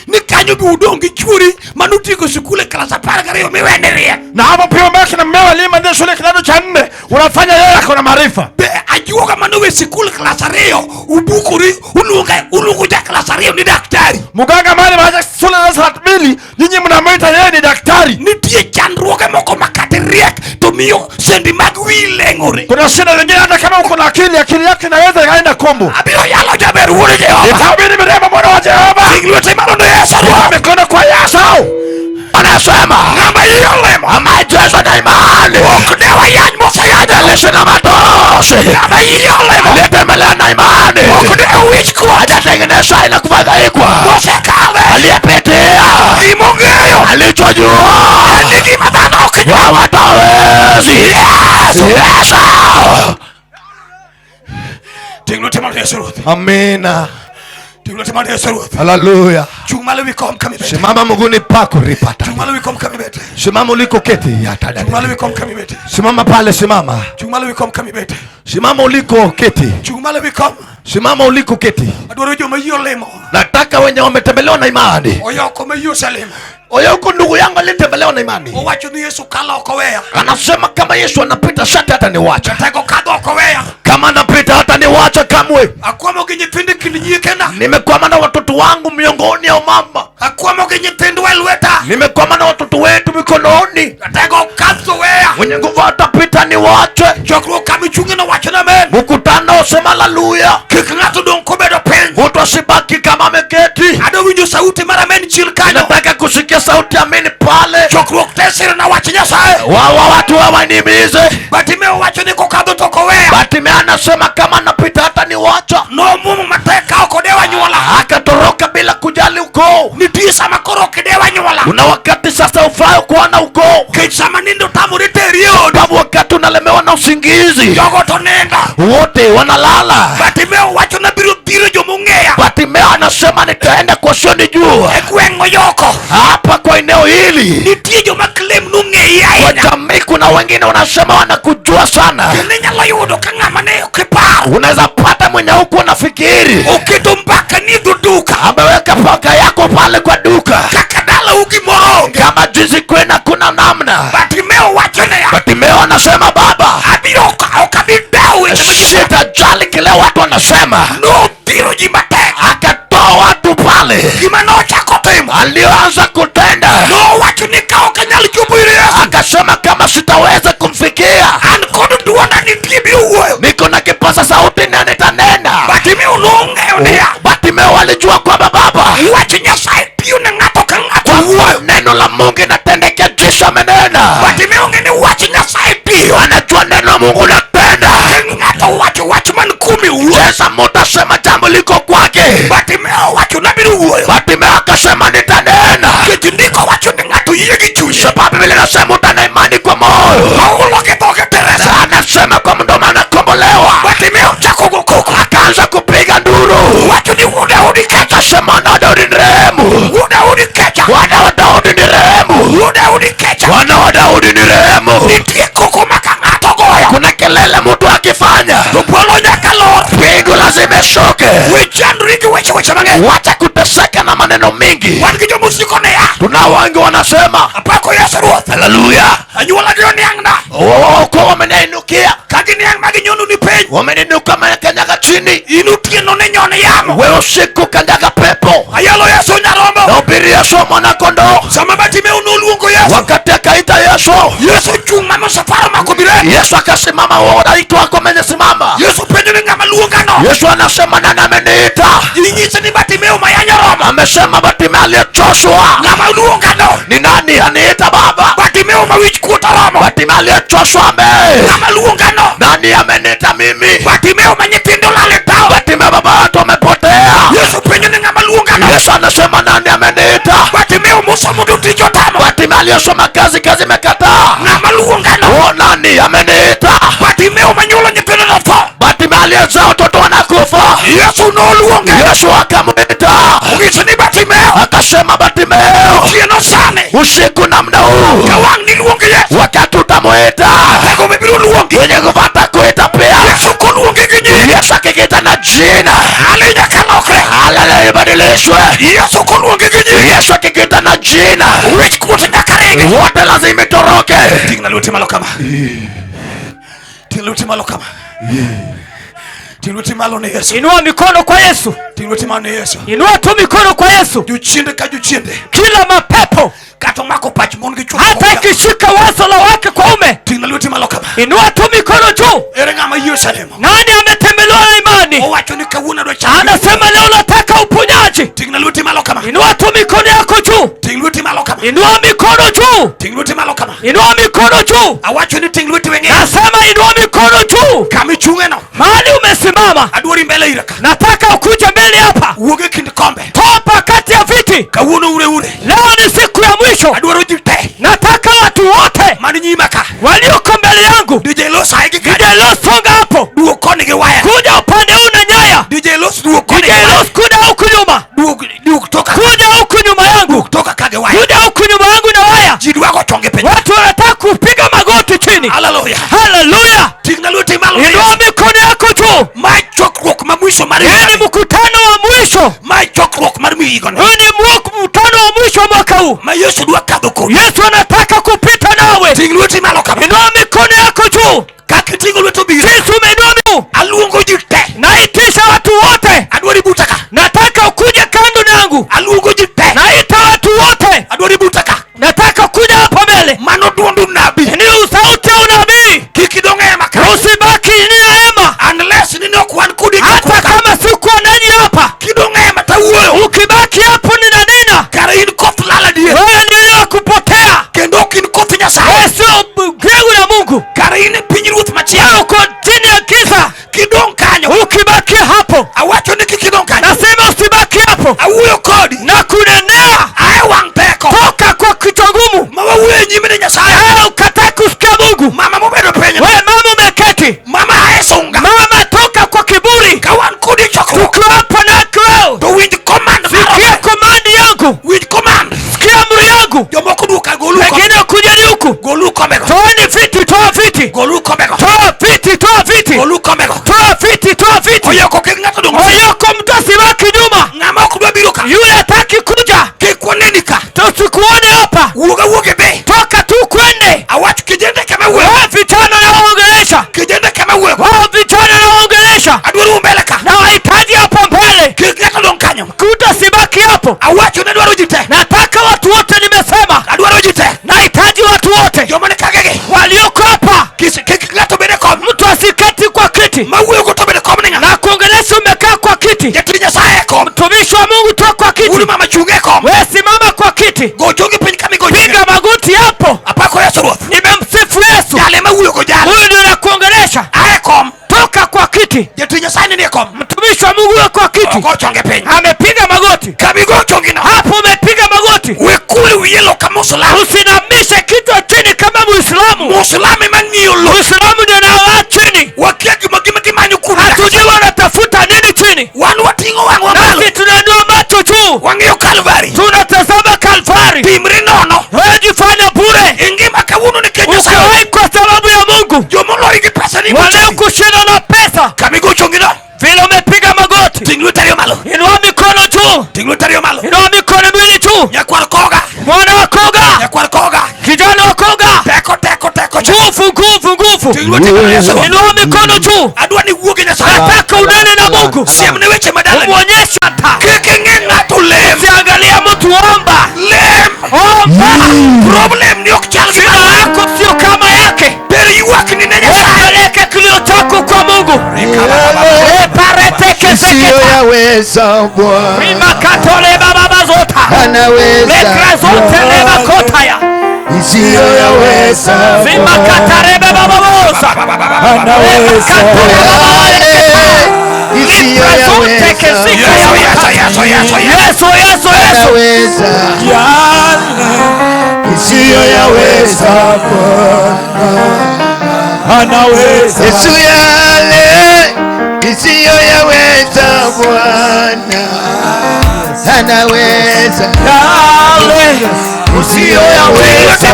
Ni kanyo be udong' gi chuori manotieko sikul e klas 12 miwene riek. Na hapo pia umebaki na mmewe aliyemaliza shule kidato cha 4, unafanya yeye ako na maarifa. Be ajuoga manowe sikul klas 2 ubukori uluongo ja klas 2 ni daktari. Mganga mali maacha shule darasa la 2, nyinyi mnamwita yeye ni daktari. Nitie chandruoge moko ma kata riek miyo sendi mag wiyi leng'ore. Kuna shida zingine hata kama uko na akili, akili yako inaweza ikaenda kombo. Abiro yalo jaber wuod Jehova. Nitahubiri mirema mwana wa Jehova. Ting' lwete malo ne Yesu. Inua mikono kwa Yesu. Anasema Ng'ama iye olemo. amejazwa na imani, Ok ne wayany moseyany. hajalishi na matosi, Ng'ama iye olemo. aliyetembelea na imani, Ok ne wich kuot. hajatengenezwa ila kufadhaikwa, Mosekadhe. aliyepitia Gimong'eyo. alichojua En gima dhano ok nyal. hawatawezi. Yesu. Yesu. Ting' lwete malo ne Yesu Ruoth. Amina. Ting' lwete malo ne Yesu Ruoth. Haleluya. Chung' malo ewi kom kama ibete. Simama mguuni pako ripata. Chung' malo ewi kom kama ibete. Simama ulikoketi. Chung' malo ewi kom kama ibete. Simama pale, simama. Chung' malo ewi kom kama ibete. Simama ulikoketi. Chung' malo ewi kom. Simama ulikoketi. Adwaro joma yie olemo. Nataka wenye wametembelewa na imani. Oyoko ma yie oselimo. Oyoko ndugu yangu aliyetembelewa na imani Owacho ni Yesu kalo ok oweya. anasema kama Yesu anapita shati hata niwacha, Tego kadho ok oweya. kama anapita hata niwacha kamwe. Akwamo gi nyithindo e kind nyiekena. Nimekwama na watoto wangu miongoni ya mama, Akwamo gi nyithindwa e lweta. nimekwama na watoto wetu mikononi. Tego kadho oweya. Mwenye nguvu hatapita niwache. Chokruok kama ichung'e nowacho ni amen. Mkutano sema haleluya, Kik ng'ato dong' kobedo piny. mtu asibaki kama ameketi. Adwa winjo sauti mar amen chien kanyo. Nataka kusikia sauti amini pale. Chokruok te siro na wach Nyasaye. Wawa watu hawanihimize. Bartimeo wacho ni kokadho to ok oweya. Bartimeo anasema kama anapita hata niwacha. Nomuomo matek ka ok odew anyuola. Akatoroka bila kujali ukoo. Nitie sama koro ok idew anyuola. Kuna wakati sasa ufai kuwa na ukoo, Nikech sama nindo tamori teri e odi. sababu wakati unalemewa na usingizi, Jogo to nindo. wote wanalala. Bartimeo wacho nabiro dhiro jomong'eya. Bartimeo anasema nitaenda kwa wasionijua E gweng' Oyoko. hapa kwa eneo hili. Nitie joma claim nong'eyi Kwa ahinya. jamii kuna wengine wanasema wanakujua sana, Kendo inyalo yudo ka ng'ama ne ok iparo. unaweza pata mwenye huku unafikiri Oketo mbaka ni dho duka. ameweka paka yako pale kwa duka, Kaka dalau gimoro onge. kama jinsi kwena kuna namna. Bartimeo wacho niya. Bartimeo anasema baba, Abiro ok abi dewo weche ma ji sitajali kile watu wanasema. Nodhiro ji matek. Akatoa watu pale, Gima nochako timo. aliyoanza kutenda Nowacho ni ka ok anyal chopo ir Yesu. akasema kama sitaweza kumfikia, An kod duonda nitie biro wuoyo. niko na kipaza sauti na nitanena. Bartimeo nong'eyo niya. Bartimeo alijua kwamba baba, Wach Nyasaye tiyo ne ng'ato ka ng'ato kwamba wuoyo. neno la Mungu inatendeka jinsi amenena. Bartimeo ong'e ni wach Nyasaye tiyo. Anajua neno la Mungu natenda. Ka ng'ato wacho wach man kuome wuoyo. Sasa mtu asema jambo liko kwake. Bartimeo wacho nabiro wuoyo. Bartimeo akasema nitanena, Nikech ndiko wacho ni ng'ato yie gi chunye. sababu Biblia inasema mtu ana imani kwa moyo, Paulo gi dhoge teresa. na anasema kwa mdomo anakombolewa. Bartimeo chako go koko. Akaanza kupiga nduru, Wacho ni wuod Daudi kecha. akasema na Daudi nirehemu, Wuod Daudi kecha. Bwana wa Daudi nirehemu, Wuod Daudi kecha. Bwana wa Daudi nirehemu. Nitie koko ma ka ng'ato goyo. Kuna kelele mtu akifanya, To polo nyaka lor. mbingu lazima ishuke. We chandri gi weche weche mang'eny. Wacha kuteseka na maneno mingi. Wan gi jomusiko niya. Tunao wengi wanasema Apako Yesu Ruoth. haleluya, Anyuola gi oniang'na. ukoo wameniinukia, Ka giniang' ma ginyono ni piny. wameniinuka, wamenikanyaga chini. In otieno ne nyon yamo. Wewe usiku kanyaga pepo. Ayalo Yesu nyarombo. Nahubiri Yesu mwana kondoo. Sama Bartimeo noluongo Yesu. Wakati akaita Yesu, Yesu ochung' ma msafara omako birek. Yesu akasimama, wanaitwa wako amenesimama. Yesu penjo ni ng'ama luongano. Yesu anasema nani ameniita? Inyise ni Bartimeo ma yanyo romo. Amesema Bartimeo aliyechoshwa. Ng'ama luongano. Ni nani aniita baba? Bartimeo ma wich kuot oromo. Bartimeo aliyechoshwa ame. Ng'ama luongano. Nani ameniita mimi? Bartimeo ma nyithindo olal e taon. Bartimeo baba watu wamepotea. Yesu penjo ni ng'ama luongano. Yesu anasema nani ameniita? Bartimeo mosomo to tich otamo. Bartimeo aliyesoma kazi, kazi imekataa. Ng'ama luongano. Oh, nani ameniita? Bartimeo manyuolo nyithindo notho. Bartimeo aliyezaa watoto wanakufa. Yesu noluonge. Yesu akamwita Onyise ni Bartimeo. akasema, Bartimeo, Otieno sani. usiku namna huu, Ka wang' niluongi Yesu. wakati utamwita Tego mibiro luongi. mwenye nguvu atakuita pia. Yesu koluongi gi nying. Yesu akikiita na jina Hali nyaka lokre. halala ibadilishwe. Yesu koluongi gi nying. Yesu akikiita na jina Wich kuot nyaka ringi. wote lazima itoroke. Ting'na lweti malo kama. Ting' lweti malo kama. Ting' lweti malo ne Yesu. Inua mikono kwa Yesu, Ting' lweti malo ne Yesu. inua tu mikono kwa Yesu. Jochiende ka jochiende. Kila mapepo Kata omako pach mon gi chwo. hata ikishika wazo la wake kwa ume, Ting'na lweti Lweti malo kama. Inua tu mikono juu. Ere ng'ama yie oselemo? Nani ametembelewa na imani? Owacho ni kawuono adwa chango. Anasema leo nataka uponyaji. Ting'na lweti malo kama. Inua tu mikono yako juu. Ting' lweti malo kama. Inua mikono juu. Ting' lweti malo kama. Inua mikono juu. Awacho ni ting' lweti weng'e. Nasema inua mikono juu. Kama ichung'e no. Mahali umesimama, Adwari mbele ira ka. nataka ukuje mbele hapa. Wuog e kind kombe. Topa kati ya viti. Kawuono ure ure. Leo ni siku ya mwisho. Adwaro ji te. Nataka watu wote Man nyima ka. walioko mbele yangu, DJ Los ae gi DJ kanyo. Los, songa hapo, Duog koni gi waya. kuja upande huu na nyaya. DJ Los duog koni DJ gi waya. Los, kuja huku nyuma, Duog duog toka. kuja huku nyuma yangu, Toka ka gi waya. kuja huku nyuma yangu na waya. Ji dwago chonge piny. Watu wanataka kupiga magoti chini. Hallelujah. Haleluya! Ting'na lweti malo. Inua mikono yako juu. Ma chokruok ma mwisho mar Hii ni higani. mkutano wa mwisho, Ma chokruok mar higani. huu ni mkutano wa mwisho wa mwaka huu. Ma Yesu dwa kadho kodi. Yesu anataka kupita nawe. Ting' lweti malo kama. Inua mikono yako juu. Kaka iting'o lweti obiro. Jinsi umeinua miguu, Aluongo ji te. naitisha watu wote, Adwari buta ka. nataka ukuje kando yangu. Aluongo ji te. Naita watu wote, Adwari buta ka. nataka kuja hapa mbele. Mano duond unabi. Ni sauti ya unabii. Kik idong' e hema ka. Usibaki ni ya hema, Unless ni ok wan kodi e hata chokruok ka. kama sikuwa nanyi hapa. Kidong' e hema tawuoyo. Ukibaki hapo ninanena, Kare in koth lal adier. wewe ndiye wa kupotea, Kendo ok in koth Nyasaye. wewe sio mbegu ya Mungu, Kare in e piny ruoth wewe machielo. uko chini ya giza. Kidong' kanyo. Ukibaki hapo, Awacho ni kik idong' kanyo. nasema usibaki hapo, Awuoyo kodi. na kunenea, Ae wang' teko. toka kwa kichwa ngumu. Ma wawuoyo e nyime ni Nyasaye. Wewe ukataa kusikia Mungu. Mama mobedo piny. Wewe mama umeketi, Mama ae sunga. mama toka kwa kiburi. Ka wan kodi e chokruok. Tukiwa hapa na wewe, To winj command sikia mara. komandi yangu, Winj command. sikia amri yangu. Jomoko duoka golu kombe. Wengine kujeni huku, Golu kombego. toeni viti, toa viti, Golu kombego. toa viti, toa viti, Golu kombego. toa viti, toa viti. Oyoko kik ng'ato dong'. Oyoko, mtu asibaki nyuma. Ng'ama ok dwa biro ka. Yule hataki kuja, Kik waneni ka. tusikuone hapa. Wuog awuog idhi. Toka tu kwende. Awach kijende kama wuoyo. Wao vijana nawaongelesha, Kijende kama wuoyo. wao vijana nawaongelesha, Adwaro mbele ka. na wahitaji hapo mbele, Kik ng'ato dong' kanyo. kuta sibaki hapo. Awacho ne dwaro ji te. Nataka watu wote, nimesema Adwaro ji te. nahitaji watu wote Joma ni kagegi. walioko hapa. Kik ng'ato bed e kom. Mtu asiketi kwa kiti Ma wuoyo go to bed e kom ni ng'a. na kuongelesha, umekaa kwa kiti. Jatich Nyasaye e kom. Mtumishi wa Mungu, toka kwa Wuod kiti, mama chung' e kom. wewe simama kwa kiti, Go chongi piny kama igo chongi. piga magoti hapo. Apako Yesu Ruoth. Nimemsifu Yesu, Jal ema wuoyo go jal. huyu ndio nakuongelesha. Ae kom. Toka kwa kiti, Jatich Nyasaye ni e kom. mtumishi wa Mungu uwe kwa kiti, Ogo chonge piny. amepiga magoti Kama igo chongi no. hapo, umepiga magoti. We kul wiye loka musulam. Usinamishe kichwa chini kama Muislamu. Musulam ema ng'iyo lo. Muislamu ndio anawaa chini, Wakia gima gima gimanyo kuno. hatujui wanatafuta nini chini. Wan wating'o wang'wa malo. Nasi tunainua macho juu, Wang'iyo Kalvari. tunatazama Kalvari. Timri nono. Wewe jifanya bure, Ingima kawuono nikech Nyasaye. ukiwahi kwa sababu ya Mungu. Jomoloyi gi pesa ni Waliokushinda na pesa, Kama igo chongi no. vile umepiga magoti, Ting' lweti ariyo malo. inua mikono juu, Ting' lweti ariyo malo. inua mikono miwili juu. Nyakwar koga. Mwana wa koga, Nyakwar koga. kijana wa koga, Teko teko teko. nguvu, nguvu, nguvu. Ting' lweti malo Yesu. Inua mikono juu. Adwa ni wuo gi Nyasaye. Nataka unene na Mungu, Siem ne weche madalani. umwonyeshe hata Kik ing'i ng'ato lem. usiangalie mtu, omba, Lem. omba. Problem ni ok chal gi Shida mara. yako sio kama yake. Ter ywakni ne Nyasaye. Peleke kilio chako kwa Mungu. Eparetekezeketa Isiyoyaweza Bwana rimakatole bababazota anaweza, lekrazontelebakotaya isiyoyaweza Bwana zimakatarebebababoza anaweza, isiyoyaweza Yesu, Yesu, Yesu, Yesu, Yesu. Yesu, Yesu, Yesu. anaweza, isiyoyaweza Anaweza. Yesu yale isiyoyaweza Bwana anaweza, Yale. isiyoyaweza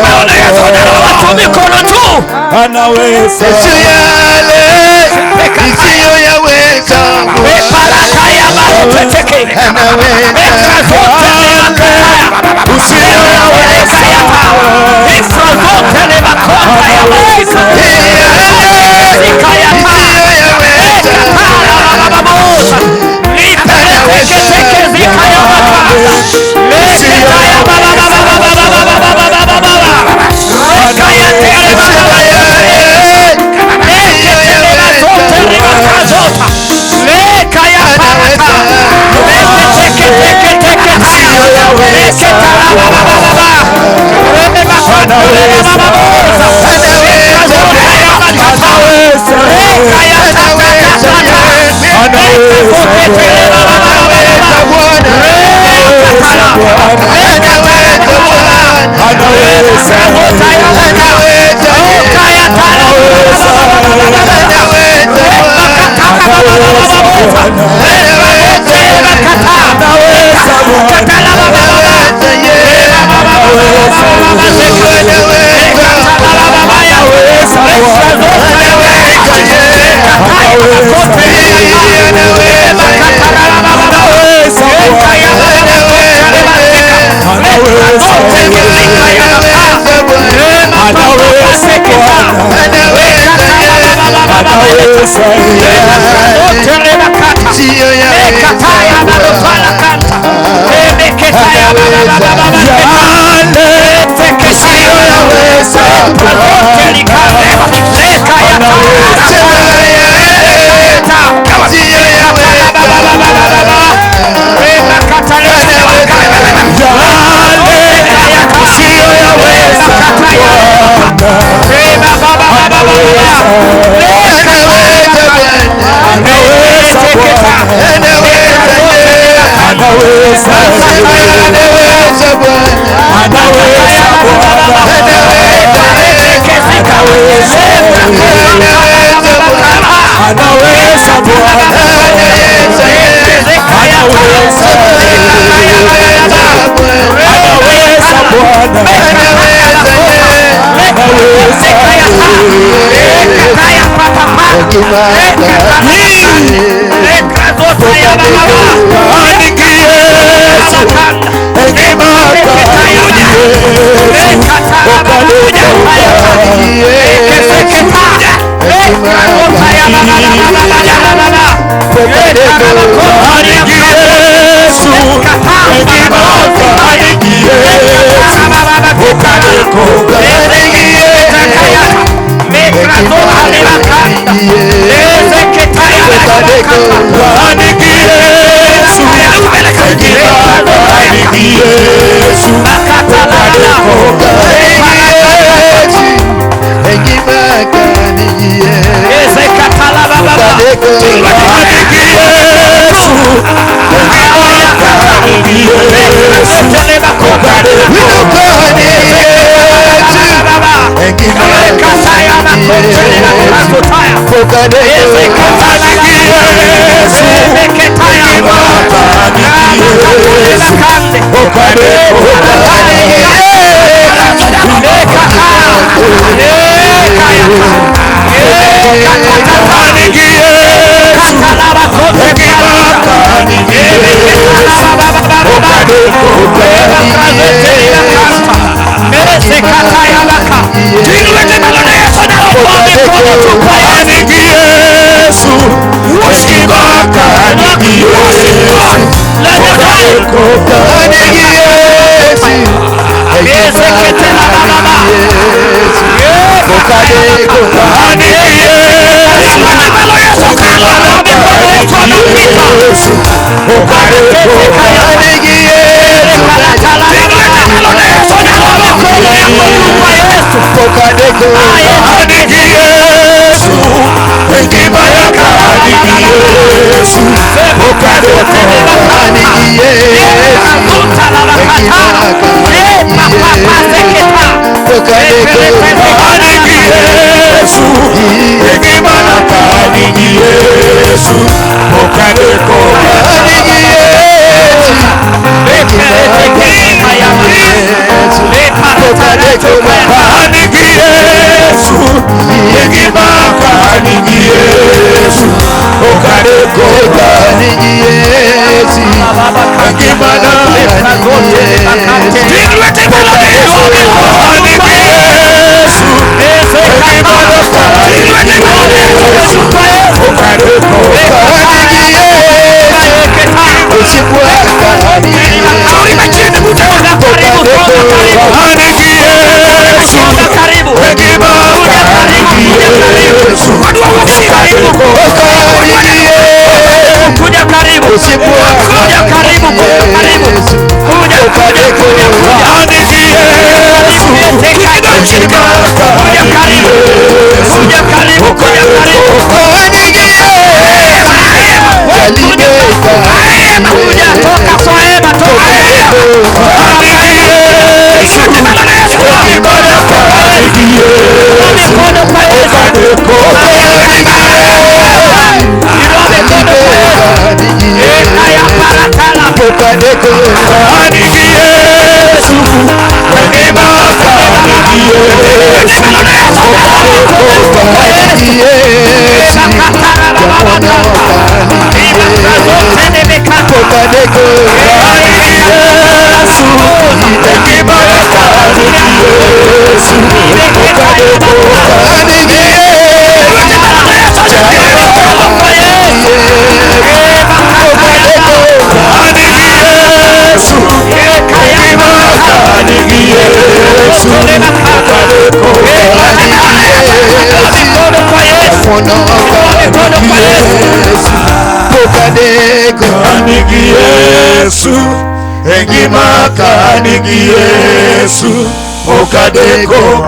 Watu mikono juu. Anaweza. Yesu yale isiyoyaweza Bwana Eparataya baroteteke. anaweza, Ekrazontelebakataya. Ifrazotelebakotaya basika. Sikayata. Ekatarabababosa. Lipereteketeke zikayabaka. Leketaya bababababababababababa. Rekayaterebababa. Kuja karibu. Yesu engima kanigi Yesu okadeko.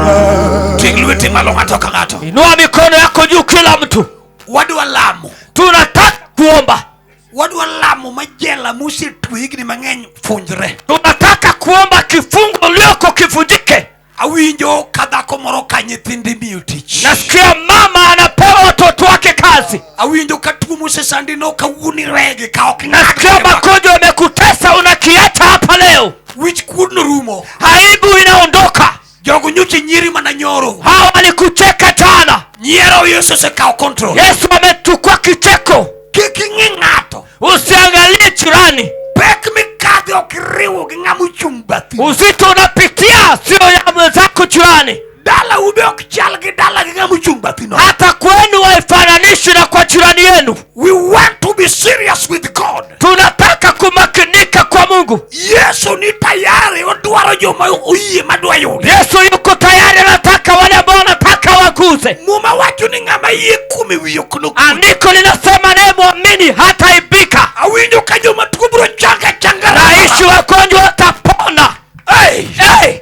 Ting' lweti malo ng'ato ka ng'ato. Inua mikono yako juu kila mtu. Wadwa lamo. Tunataka kuomba. Wadwa lamo ma jela mosetwe higni mang'eny funjre. Tunataka kuomba kifungo ulioko kivunjike. Awinjo ka dhako moro ka nyithinde miyo tich. Nasikia mama anapewa watoto wake kazi. Awinjo ka tuo mosesandi no kawuono iregi ka ok Nasikia magonjwa yamekutesa unakiacha hapa leo. Wich kuodno rumo. Aibu inaondoka. Jogo nyocha nyieri mana nyoro. Hawa walikucheka jana. Nyiero Yesu osekawo control. Yesu amechukua kicheko. Kik ing'i ng'ato. Usiangalie jirani. Pek mikadhe ok iriwo gi ng'ama ochung' bathi. Uzito unapitia sio ya mwenzako jirani. Dala ube ok chal gi dala gi ng'ama ochung' bathi no. Hata kwenu haifananishi na kwa jirani yenu. We want to be serious with God. Tunataka kumakinika kwa Mungu. Yesu ni tayari odwaro joma oyie madwa yude. Yesu yuko tayari, anataka wale ambao wanataka waguze. Muma wacho ni ng'ama yie kuome wiye ok nokuodi. Andiko linasema anayemwamini hataibika. Awinjo ka joma tuo biro changa changa. Naishi wagonjwa watapona. Hey! Hey!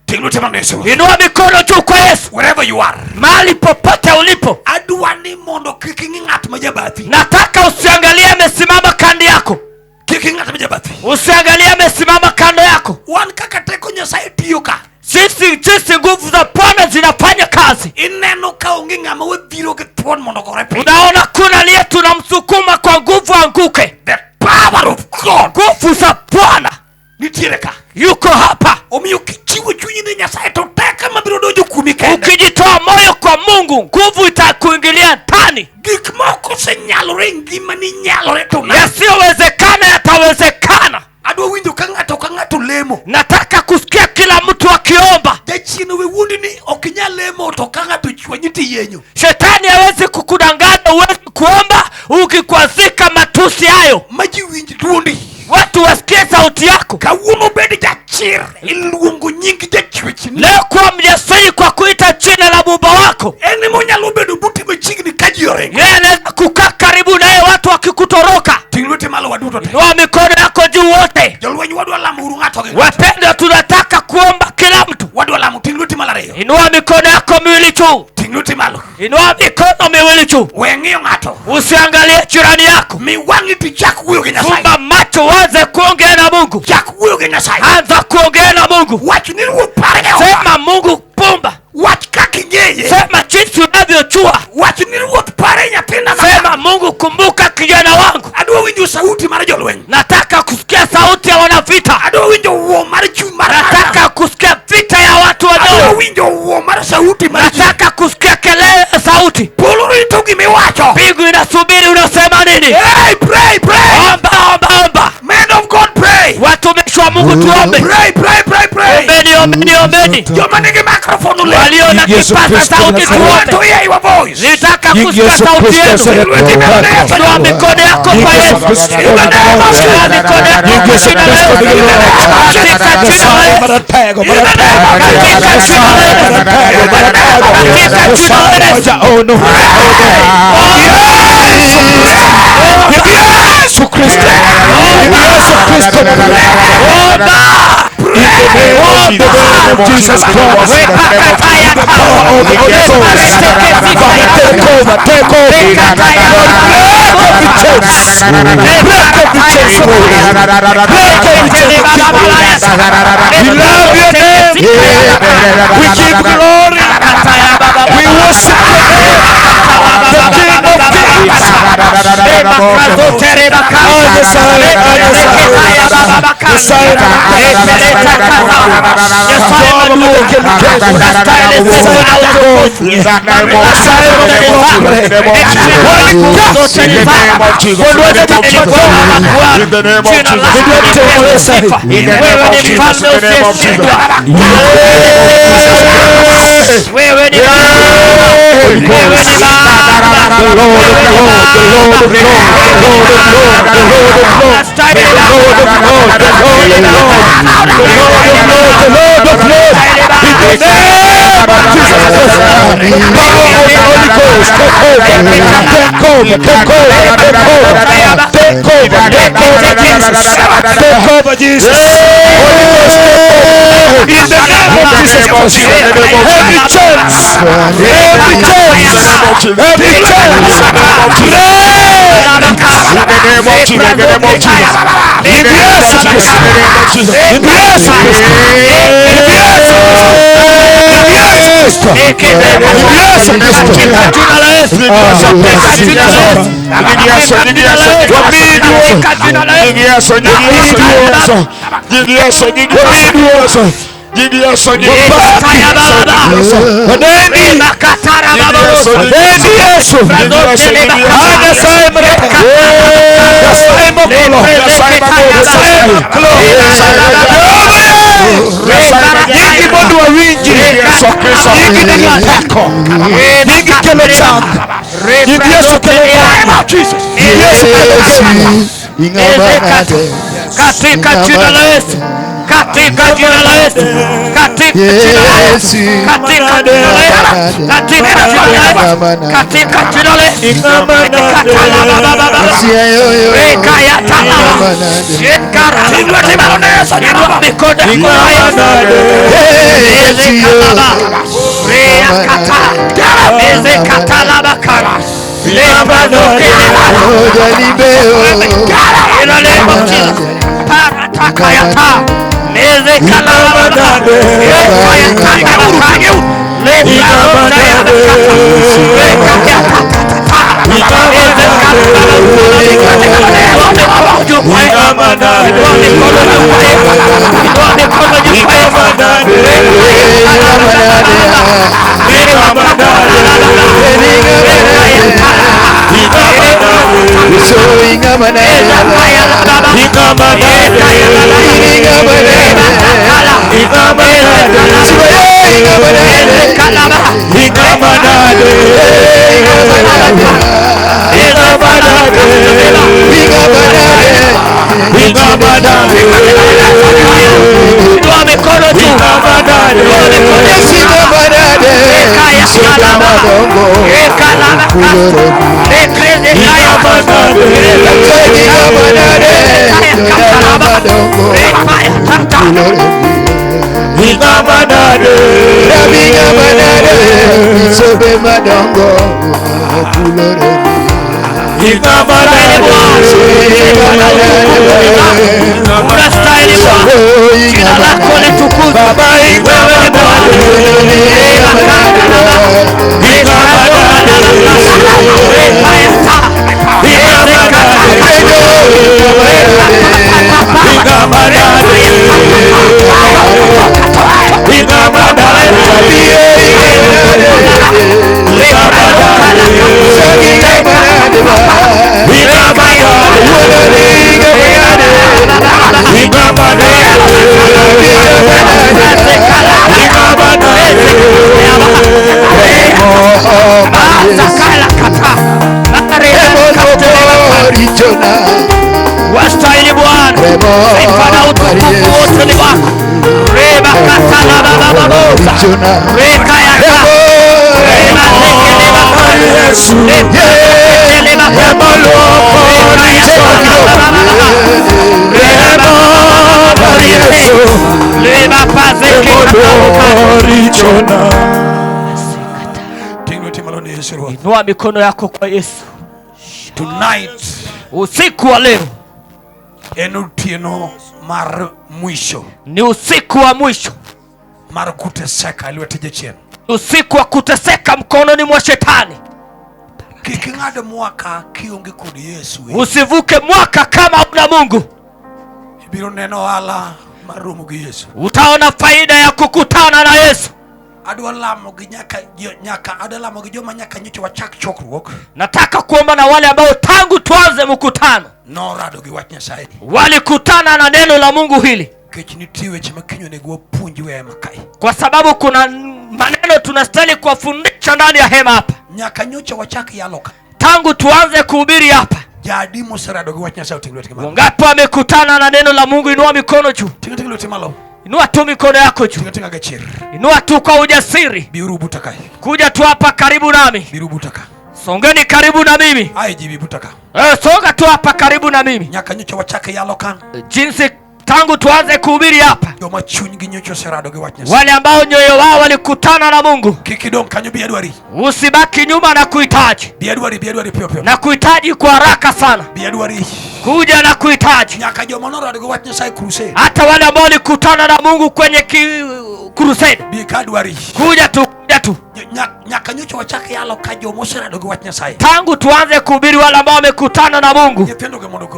Ting' lweti malo ne Yesu. Inua mikono juu kwa Yesu. Wherever you are. Mahali popote ulipo, Adwa ni mondo kik ing'i ng'at ma jabathi. nataka usiangalie amesimama kando yako, Kik ing'i ng'at ma jabathi. usiangalie amesimama kando yako. Wan kaka teko Nyasaye tiyo ka. Sisi jinsi nguvu za Bwana zinafanya kazi, Ineno ka onge ng'ama wadhiro gi thuon mondo ogore piny. unaona kuna aliye tunamsukuma kwa nguvu anguke. The power of God Nguvu za Bwana nitiere ka. yuko hapa. Omiyo kichiwo chunyi ne Nyasaye to teko mabiro donjo kuomi kende. Ukijitoa moyo kwa Mungu, nguvu itakuingilia ndani. Gik moko osenyalore e ngimani nyalore to nade? Yasiyowezekana yatawezekana. Adwa winjo ka ng'ato ka ng'ato lemo. Nataka kusikia kila mtu akiomba. Jachien owe wuondi ni ok inyal lemo to ka ng'ato chwanyi to iyenyo. Shetani hawezi kukudanganya, huwezi kuomba ukikwazika matusi hayo. Ma ji winj duondi. Watu wasikie sauti yako. Kawuono bed jachir iluongo nying jachwechni. Leo kuwa mjasiri kwa kuita jina la muumba wako. En emonyalo bedo buti machiegni ka ji oringo. Yeye anaweza kukaa karibu naye watu wakikutoroka. Ting' lweti malo waduto te. Inua mikono yako juu wote. Jolweny wadwa lamo uru ng'ato gi ng'ato. Wapendwa, tunataka kuomba kila mtu. Wadwa lamo ting' lweti malo ariyo. Inua mikono yako miwili juu. Ting' lweti malo. Inua mikono miwili juu. We ng'iyo ng'ato. Usiangalie jirani yako. Mi wang'i to chak wuoyo gi Nyasaye. Fumba macho, uanze kuongea na Mungu. Chak wuoyo gi Nyasaye. Anza kuongea na Mungu. Wach ni Ruoth par Jehova. Sema Mungu pumba. Wach kaka ing'eye. Sema jinsi unavyojua. Wach ni Ruoth pare nyathina ma. Sema Mungu, kumbuka kijana wangu. Adwa winjo sauti mar jolweny. Nataka kusikia sauti ya wanavita. Adwa winjo wuo mar chuny mar Nataka kusikia vita ya watu Adwa wadogo. winjo wuo mar sauti mar ji. Nataka kusikia kelele ya sauti. Polo rito gimiwacho. Mbingu inasubiri unasema nini? Hey, pray, pray. Omba, omba, omba. Men of God, pray. Watumishi wa Mungu tuombe. Pray, pray, pray, pray. Ombeni, ombeni, ombeni. Joma nigi microphone ole. Walio na Yesu kipaza Kristo sauti Nazareti. Want to tuombe. hear your voice. Nitaka kusikia Yesu sauti Kristo yenu. Nazareti. Inua mikono yako kwa Yesu Yesu. Kristo Inua mikono yako kwa Yesu jina la Kristo Yesu. Katika jina la Yesu. Maratego, Katika jina la Yesu. Katika jina la Yesu. Yesu Kristo. Yesu Kristo. In the name of Jesus Christ. The power of the Holy Ghost. Take over, take over. Lord, break every chains. Break every chains, Lord. Break every chain of people. We love your name. We give glory. We worship your name. The King of Kings. Take over, Jesus. Holy Ghost, take over. In the name of Jesus Christ. Every chance, every chance, every chance. Katika jina la Yesu, katika jina la Yesu, katika jina la Yesu, katika jina la Yesu, katika jina la Yesu, katika jina la Yesu, Jina lako litukuzwe. Wewe ni Bwana. Wastahili Bwana, sifa na utukufu wote ni wako. Reba katala baba babosa, reka yaka, reba tekele baba, tekele baba, reka yaka baba baba, reba reba pazeke Inua mikono yako kwa Yesu. Tonight, usiku wa leo, en otieno mar mwisho, ni usiku wa mwisho, mar kuteseka lwet jachien, usiku wa kuteseka mkononi mwa shetani. Kik ing'ad mwaka kionge kod Yesu. Usivuke mwaka kama una Mungu. Ibiro neno ohala mar romo gi Yesu. Utaona faida ya kukutana na Yesu. Adwa lamo gi nyaka nyaka adwa lamo gi joma nyaka nyocha wachak chokruok. Nataka kuomba na wale ambao tangu tuanze mkutano Norado gi wach Nyasaye. walikutana na neno la Mungu hili, Nikech nitie weche ma kiny onego wapuonj e hema kae. kwa sababu kuna maneno tunastahili kuwafundisha ndani ya hema hapa. Nyaka nyocha wachak yalo ka. Tangu tuanze kuhubiri hapa, Jadi moserado gi wach Nyasaye oting' lwetgi malo. wangapi wamekutana na neno la Mungu? Inua mikono juu, Ting' ting' lweti malo. inua tu mikono yako juu, Ting' tinga gachir. inua tu kwa ujasiri. Biuru buta kae. Kuja tu hapa karibu nami, Biuru buta ka. songeni karibu na mimi. Ai ji bi buta ka. Songa tu hapa karibu na mimi. Nyaka nyocha wachak yalo ka. Jinsi tangu tuanze kuhubiri hapa, Joma chunygi nyocha oserado gi wach Nyasaye. wale ambao nyoyo wao walikutana na Mungu, Kik idong' kanyo bi adwari. usibaki nyuma na kuhitaji Bi adwari, bi adwari piyo piyo. na kuhitaji kwa haraka sana, Bi adwari. kuja na kuhitaji. Nyaka joma norado gi wach Nyasaye crusade. Hata wale ambao walikutana na Mungu kwenye crusade, Bi ka adwari. kuja tu, kuja tu. Nyaka nyocha wachak yalo ka joma oserado gi wach Nyasaye. Tangu tuanze kuhubiri, wale ambao wamekutana na Mungu, Nyithindo gi mondo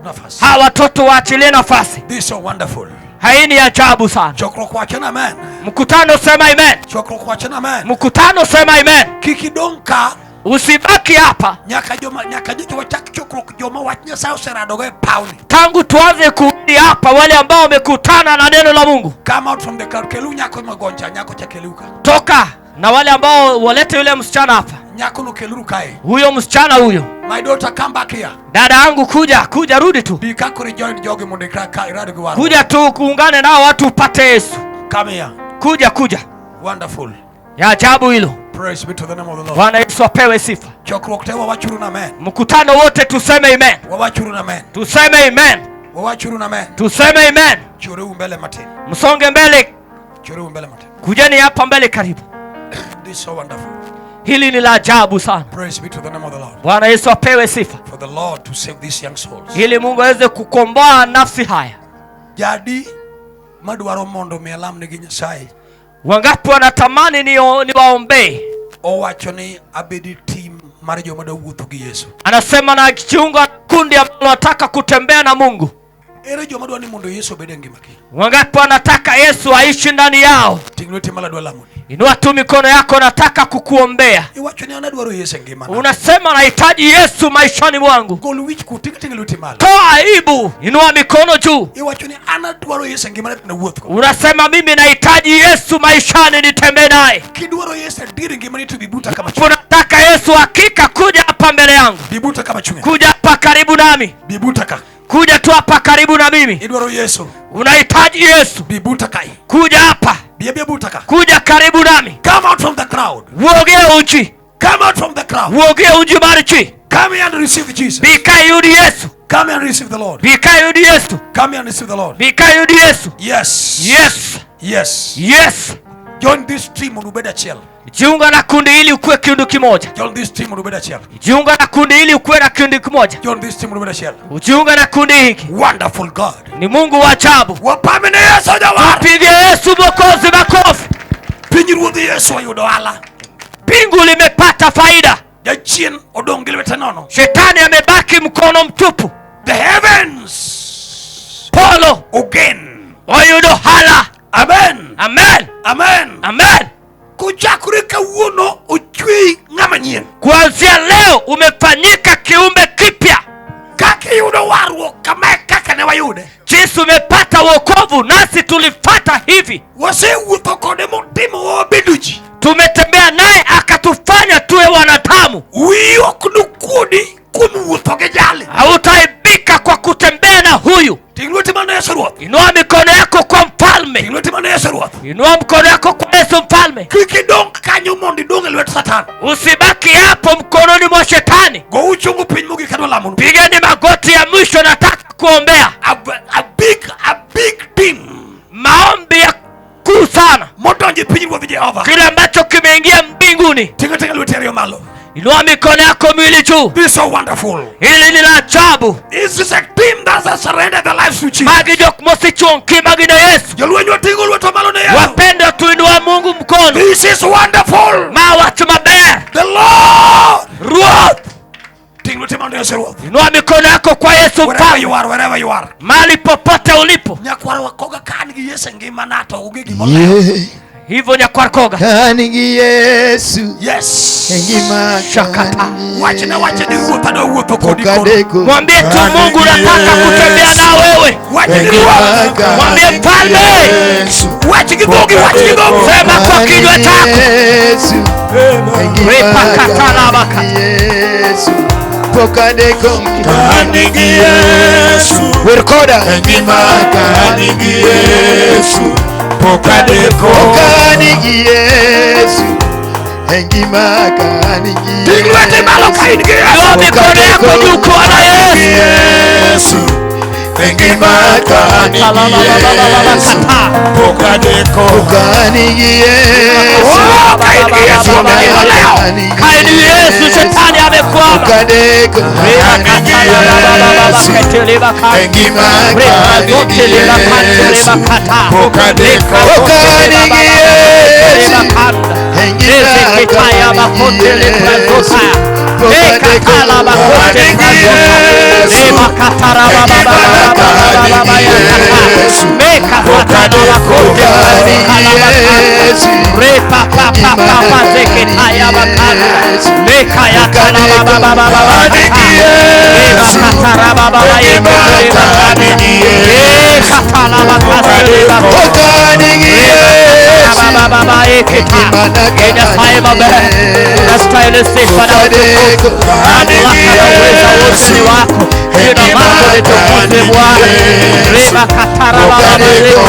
nafas. hawa watoto waachilie nafasi. This is so wonderful. Hii ni ajabu sana. Chokruok wacho na amen. Mkutano sema amen, Chokruok wacho na amen. mkutano sema amen. Kik idong' ka Usibaki hapa. nyaka joma nyaka nyocha wachak chokruok joma wach Nyasaye oseradogo e pawni. Tangu tuanze kuhubiri hapa, wale ambao wamekutana na neno la Mungu, Come out from the crowd. Kelu nyako magoncha, nyako cha keluka. toka na wale ambao walete yule msichana hapa, Nyako no keluru kae. huyo msichana huyo, My daughter come back here. dada yangu, kuja kuja, rudi tu, Bi ka koro join jogi mondo ikra ka irado gi warruok. kuja tu kuungane nao watu upate Yesu. Come here. Kuja kuja, Wonderful. ya ajabu hilo. Praise be to the name of the Lord. Bwana Yesu apewe sifa. Chokruok te wawachuru na amen. Mkutano wote tuseme amen, Wawachuru na amen. tuseme amen, Wawachuru na amen. tuseme amen. Choreu mbele matin. Msonge mbele, Choreu mbele matin. kujeni hapa mbele karibu. This is so wonderful. Hili ni la ajabu sana. Praise be to the name of the Lord. Bwana Yesu apewe sifa, For the Lord to save these young souls. ili Mungu aweze kukomboa nafsi haya. Jadi madwaro mondo mi alamnegi Nyasaye Wangapi wanatamani niwaombee? owacho ni abedi team mar joma dwa wuotho gi Yesu. Anasema najiunga na kundi ambalo wanataka kutembea na Mungu. Ere joma dwa ni mondo Yesu obed e ngimagi? Wangapi wanataka Yesu aishi ndani yao? Ting' lweti malo adwa lamoni. Inua tu mikono yako, nataka kukuombea. Iwacho ni an adwaro Yesu e ngimana. Unasema nahitaji Yesu maishani mwangu. Gol wich kuot, ting' lweti malo. Toa aibu, inua mikono juu. Iwacho ni an adwaro Yesu e ngimana to nawuothgo. Unasema mimi nahitaji Yesu maishani, nitembee naye. Kidwaro Yesu adier e ngimani to bi buta kama chunye. Unataka Yesu hakika, kuja hapa mbele yangu, Bi buta kama chunye. kuja hapa karibu nami, Bi buta ka. kuja tu hapa karibu na mimi. Idwaro Yesu. Unahitaji Yesu, Bi buta kae. kuja hapa, Bi abi buta ka. kuja karibu nami. Come out from the crowd. Wuogie uchi, Come out from the crowd. wuogie uji mar chi. Come here and receive Jesus. Bi ka iyud Yesu, Come here and receive the Lord. bi ka iyud Yesu, Come here and receive the Lord. bi ka iyud Yesu. Yes. Yes, Yes. yes. Join this team mondo ubed achiel. Jiunga na kundi hili ukuwe kindu kimoja. Join this team mondo ubed achiel. Jiunga na kundi hili ukuwe na kindu kimoja. Join this team mondo ubed achiel. Ujiunga na kundi hiki. Wonderful God. Ni Mungu wa ajabu. Wapame ne Yesu jawar. Pige Yesu Mwokozi makofi. Pinyruodh Yesu oyudo ohala. Mbingu limepata faida. Jachien odong' gi lwete nono. Shetani amebaki mkono mtupu. The heavens Polo ogen. oyudo hala. Amen. Amen, Amen. amen. Kochakore kawuono ochweyi ng'ama nyien. Kuanzia leo umefanyika kiumbe kipya. Kaka iyudo warruok kama e kaka ne wayude. Jinsi umepata wokovu, nasi tulifata hivi. Wasewuotho kode motimo wabedo ji. Tumetembea naye akatufanya tuwe wanadamu. Wiyi ok nokuodi kuom wuotho gi jali. Hautaibika kwa kutembea na huyu. Ting' lweti malo ne Yesu Ruoth. Inua mikono yako kwa mfalme, Ting' lweti malo ne Yesu Ruoth. inua mkono yako kwa Yesu mfalme. Kik idong' kanyo mondo idong' e lwet Satan. Usibaki hapo mkononi mwa shetani. Go uchungu piny mogik adwa lamonu. Pigeni magoti ya mwisho, nataka kuombea A big team maombi ya kuu sana, modonjo e piny Ruodh Jehova. kile ambacho kimeingia mbinguni. Ting' ating'a lweti ariyo malo. Inua mikono yako miwili juu. This is so wonderful. Hili ni la ajabu. This is a team that has surrendered their lives to Jesus. Magi jok mosechuo ngimagi ne Yesu. Jolweny wating'o lwetwa malo ne Yesu. Wapendwa, tuinua Mungu mkono. This is wonderful. Ma wach maber. The Lord Ruoth ne Yesu Ruoth. Inua mikono yako kwa Yesu Wherever mfalme, you are, wherever you are. mahali popote ulipo. Nyakwar wakoga ka an gi Yesu e ngimana to onge gima olewo. Ye Hivyo nyakwar koga, kanigi Yesu Yes. engima Shakata. Wachne wachne ni Ruoth adwa wuotho kodi koro. Pokadeko mwambie tu Mungu, nataka kutembea na wewe. Wach ni Ruoth. Mwambie mfalme, Wach gi dhogi, wach gi dhogi. sema kwa kinywa chako. Yesu engima Repakatalabaka. Yesu Pokadeko Kanigi Yesu, Wirkoda engima kanigi Yesu, pokadeko. Kanigi Yesu engima kanigi Ting' lweti malo ka in gi Yesu. Inua mikono yako juu kwa na Yesu. Yesu, engima kanigi Yesu, pokadeko. Kanigi Yesu Oh, ka in gi Yesu onge gima olewo. Kaini Yesu, shetani amekwama. Pokadeko Kanigi Yesu, engima kanigi Yesu, pokadeko. Kanigi Yesu Unastahili sifa na utukufu. Mamlaka na uweza wote ni wako. Jina lako litukuzwe Bwana. Reba katara baba reba.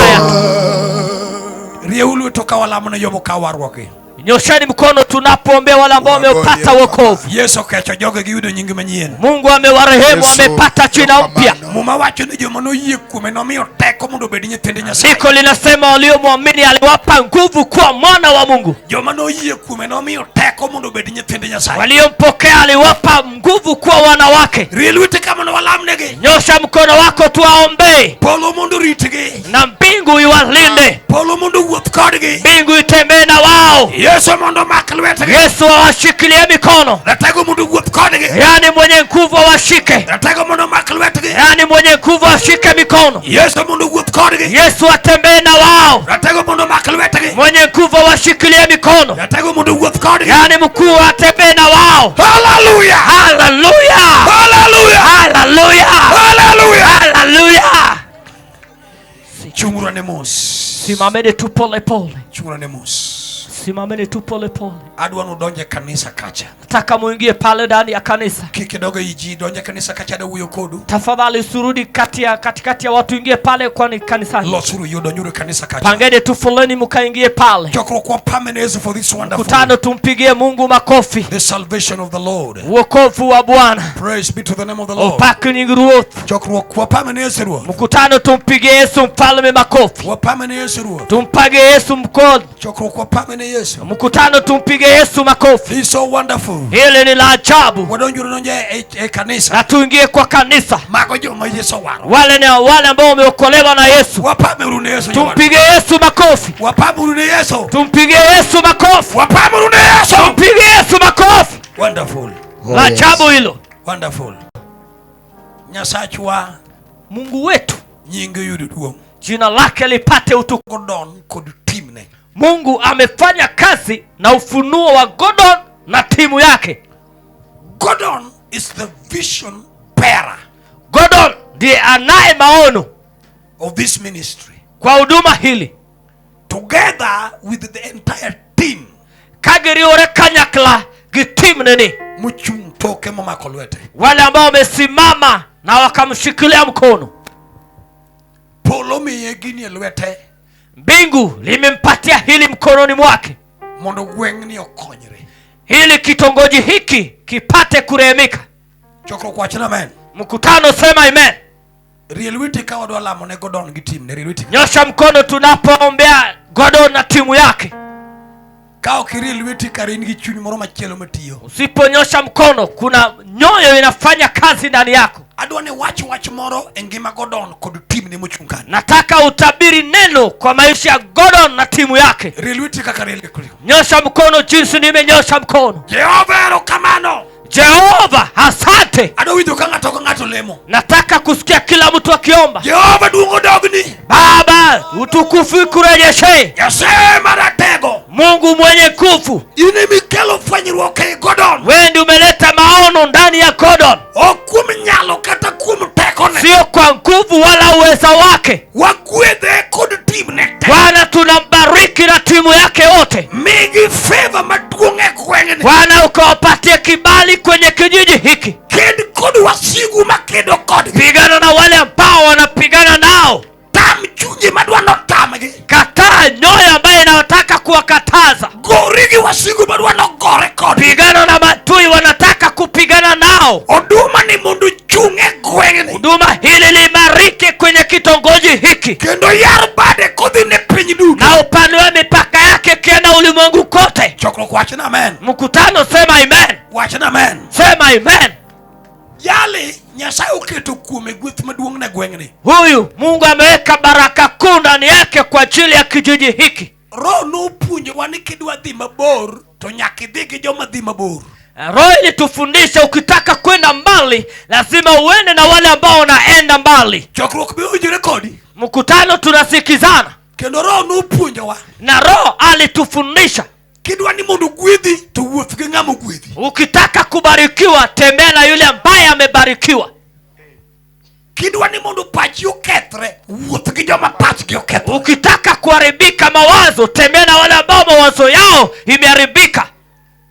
Rieuru lwetu ka walamo ne joma okawo warruokgi. Nyosheni mkono tunapoombea wale ambao wameupata wokovu. Yesu okecho joge giyudo nying manyien. Mungu amewarehemu, Yesu, wamepata jina mpya. Muma wacho ni joma noyie kuome nomiyo teko mondo obed nyithind Nyasaye. Andiko linasema waliomwamini aliwapa nguvu kuwa mwana wa Mungu. Joma noyie kuome nomiyo teko mondo obed nyithind Nyasaye. Waliompokea aliwapa nguvu kuwa wanawake. Rie lweti ka mondo walamnegi. Nyosha mkono wako tuwaombee, Polo mondo oritgi. na mbingu iwalinde, Polo mondo owuoth kodgi. mbingu itembee na wao. Yesu mondo omak lwetgi. Yesu awashikilie mikono, Ratego mondo owuoth kodgi. yaani mwenye nguvu awashike, Ratego mondo omak lwetgi. yaani mwenye nguvu ashike mikono. Yesu mondo owuoth kodgi. Yesu atembee na wao, Ratego mondo omak lwetgi. mwenye nguvu awashikilie mikono, Ratego mondo owuoth kodgi. yaani mkuu atembee na wao. Hallelujah! Haleluya, Hallelujah! haleluya, Hallelujah! haleluya. Chung'uru ane mos. Simameni tu pole pole, Chung'uru ane mos. simameni tu pole pole. Adwa nudonje kanisa kacha. Nataka muingie pale ndani ya kanisa. Kik idog ei ji, donje kanisa kacha adwa wuoyo kodu. Tafadhali usirudi kati ya katikati ya watu, ingie pale kwani kanisani. Losuru yo donjuru e kanisa kacha. Pangeni tu foleni mkaingie pale. Chokruok wapame ne Yesu for this wonderful Mkutano tumpigie Mungu makofi. the salvation of the Lord. Uokovu wa Bwana. Praise be to the name of the Lord. Upaki nyingi Ruoth. Chokruok wapame ne Yesu Ruoth. Mkutano tumpigie Yesu mfalme makofi. Wapame ne Yesu Ruoth. Tumpage Yesu mkono. Chokruok wapame ne Yesu. Mkutano tumpige Yesu makofi. He's so wonderful. Hili ni la ajabu. Wadonjuru donje e kanisa. Na tuingie kwa kanisa. Mago joma Yesu owaro. Wale ni wale ambao wameokolewa na Yesu. Wapame uru ne Yesu. jowadwa. Tumpige Yesu makofi. Wapame uru ne Yesu. Tumpige Yesu makofi. Wapame uru ne Yesu. Tumpige Yesu makofi. Wonderful. La ajabu hilo. Wonderful. Nyasachwa Mungu wetu nyinge yudo duong'. jina lake lipate utukufu. Gordon kod timne. Mungu amefanya kazi na ufunuo wa Gordon na timu yake. Gordon is the vision bearer Gordon ndiye anaye maono of this ministry. kwa huduma hili Together with the entire team ka giriwore kanyakla gi timne ni mochung' toke momako lwete. wale ambao wamesimama na wakamshikilia mkono. Polo miye gini e lwete Mbingu limempatia hili mkononi mwake mondo gweng'ni okonyre. ili kitongoji hiki kipate kurehemika. Chokruok wach amen. Mkutano sema amen. Rie lweti ka wadwa lamo ne Gordon gi timne. Rie lweti. Nyosha mkono tunapoombea Gordon na timu yake. Ka ok irie lweti kare in gi chuny moro machielo matiyo. Usiponyosha mkono, kuna nyoyo inafanya kazi ndani yako. Adwa ni wach wach moro e ngima Gordon kod timne mochung' kanyo. Nataka utabiri neno kwa maisha ya Gordon na timu yake. Rie lweti kaka rie lweti. Nyosha mkono jinsi nimenyosha mkono. Jehova erokamano. Jehova, asante. Adwa winjo ka ng'ato ka ng'ato lemo. Nataka kusikia kila mtu akiomba. Jehova duong' odogni. Baba, utukufu ikurejeshe. Nyasaye maratego. Mungu mwenye nguvu, In emikelo fwenyruok ei Gordon. wewe ndiye umeleta maono ndani ya Gordon, Ok kuom nyalo kata kuom tekone. sio kwa nguvu wala uweza wake. Wagwedhe kod timne te. Bwana, tunambariki na timu yake yote. Migi favor maduong' e gweng'ni. Bwana, ukawapatie kibali kwenye kijiji hiki. Ked kod wasigu makedo kodgi. Pigana na wale ambao wanapigana nao, Tam chunje madwa notamgi. kataa nyoyo ambaye inayotaka kuwakataza. Gori gi wasigu madwa nogore kodgi. Pigana na matui wanataka kupigana nao. Oduma ni mondo chung' e gweng'ni. Huduma hili liimarike kwenye kitongoji hiki Kendo yar bade kodhi ne piny duto. na upanue mipaka yake kienda ulimwengu kote. Chokruok wachna amen. Mkutano sema amen, Wachna amen. sema amen. Jali Nyasaye oketo kuome gweth maduong' ne gweng'ni. Huyu Mungu ameweka baraka kuu ndani yake kwa ajili ya kijiji hiki. Roho nopuonjowa ni kidwa dhi mabor to nyaka idhi gi joma dhi mabor. Roho ilitufundisha ukitaka kwenda mbali lazima uende na wale ambao wanaenda mbali. Chokruok be owinjore kodi. Mkutano tunasikizana, Kendo Roho nopuonjowa na Roho alitufundisha kidwa ni mondo gwedhi to wuoth gi ng'ama ogwedhi. ukitaka kubarikiwa tembea na yule ambaye amebarikiwa. Kidwa ni mondo pachi okethre, wuoth gi joma pachgi okethre. Ukitaka kuharibika mawazo tembea na wale ambao mawazo yao imeharibika.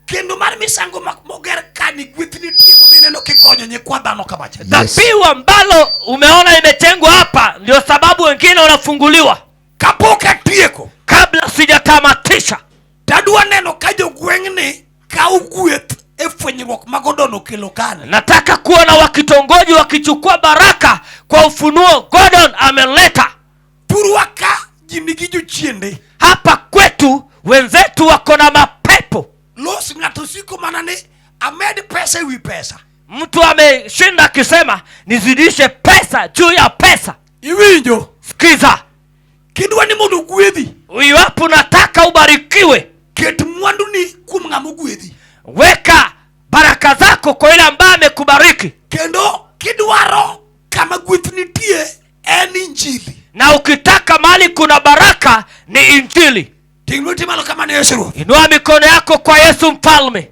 Kendo mar misango moger kani gweth nitie momiyo ineno kigonyo nyikwa dhano kamacha. Dhabihu ambalo umeona imetengwa hapa, ndio sababu wengine wanafunguliwa. Kapok atieko, Kabla sijatamatisha, tadwa neno ka jogweng'ni kawo gweth e fwenyruok ma Gordon okelo kani. nataka kuona wakitongoji wakichukua baraka kwa ufunuo Gordon ameleta Thurwa ka ji nigi jochiende. hapa kwetu. Wenzetu wako na mapepo. Los ng'ato siko mana ni amed pesa ewi pesa. Mtu ameshinda akisema nizidishe pesa juu ya pesa. Iwinjo? Sikiza, Kidwa ni mondo ogwedhi, iwapo unataka ubarikiwe, ket mwanduni kuom ng'ama ogwedhi. weka baraka zako kwa yule ambaye amekubariki, Kendo kidwaro kama gweth nitie en injili. na ukitaka mahali kuna baraka ni Injili. Ting' lweti malo kama ne Yesu Ruoth. Inua mikono yako kwa Yesu Mfalme.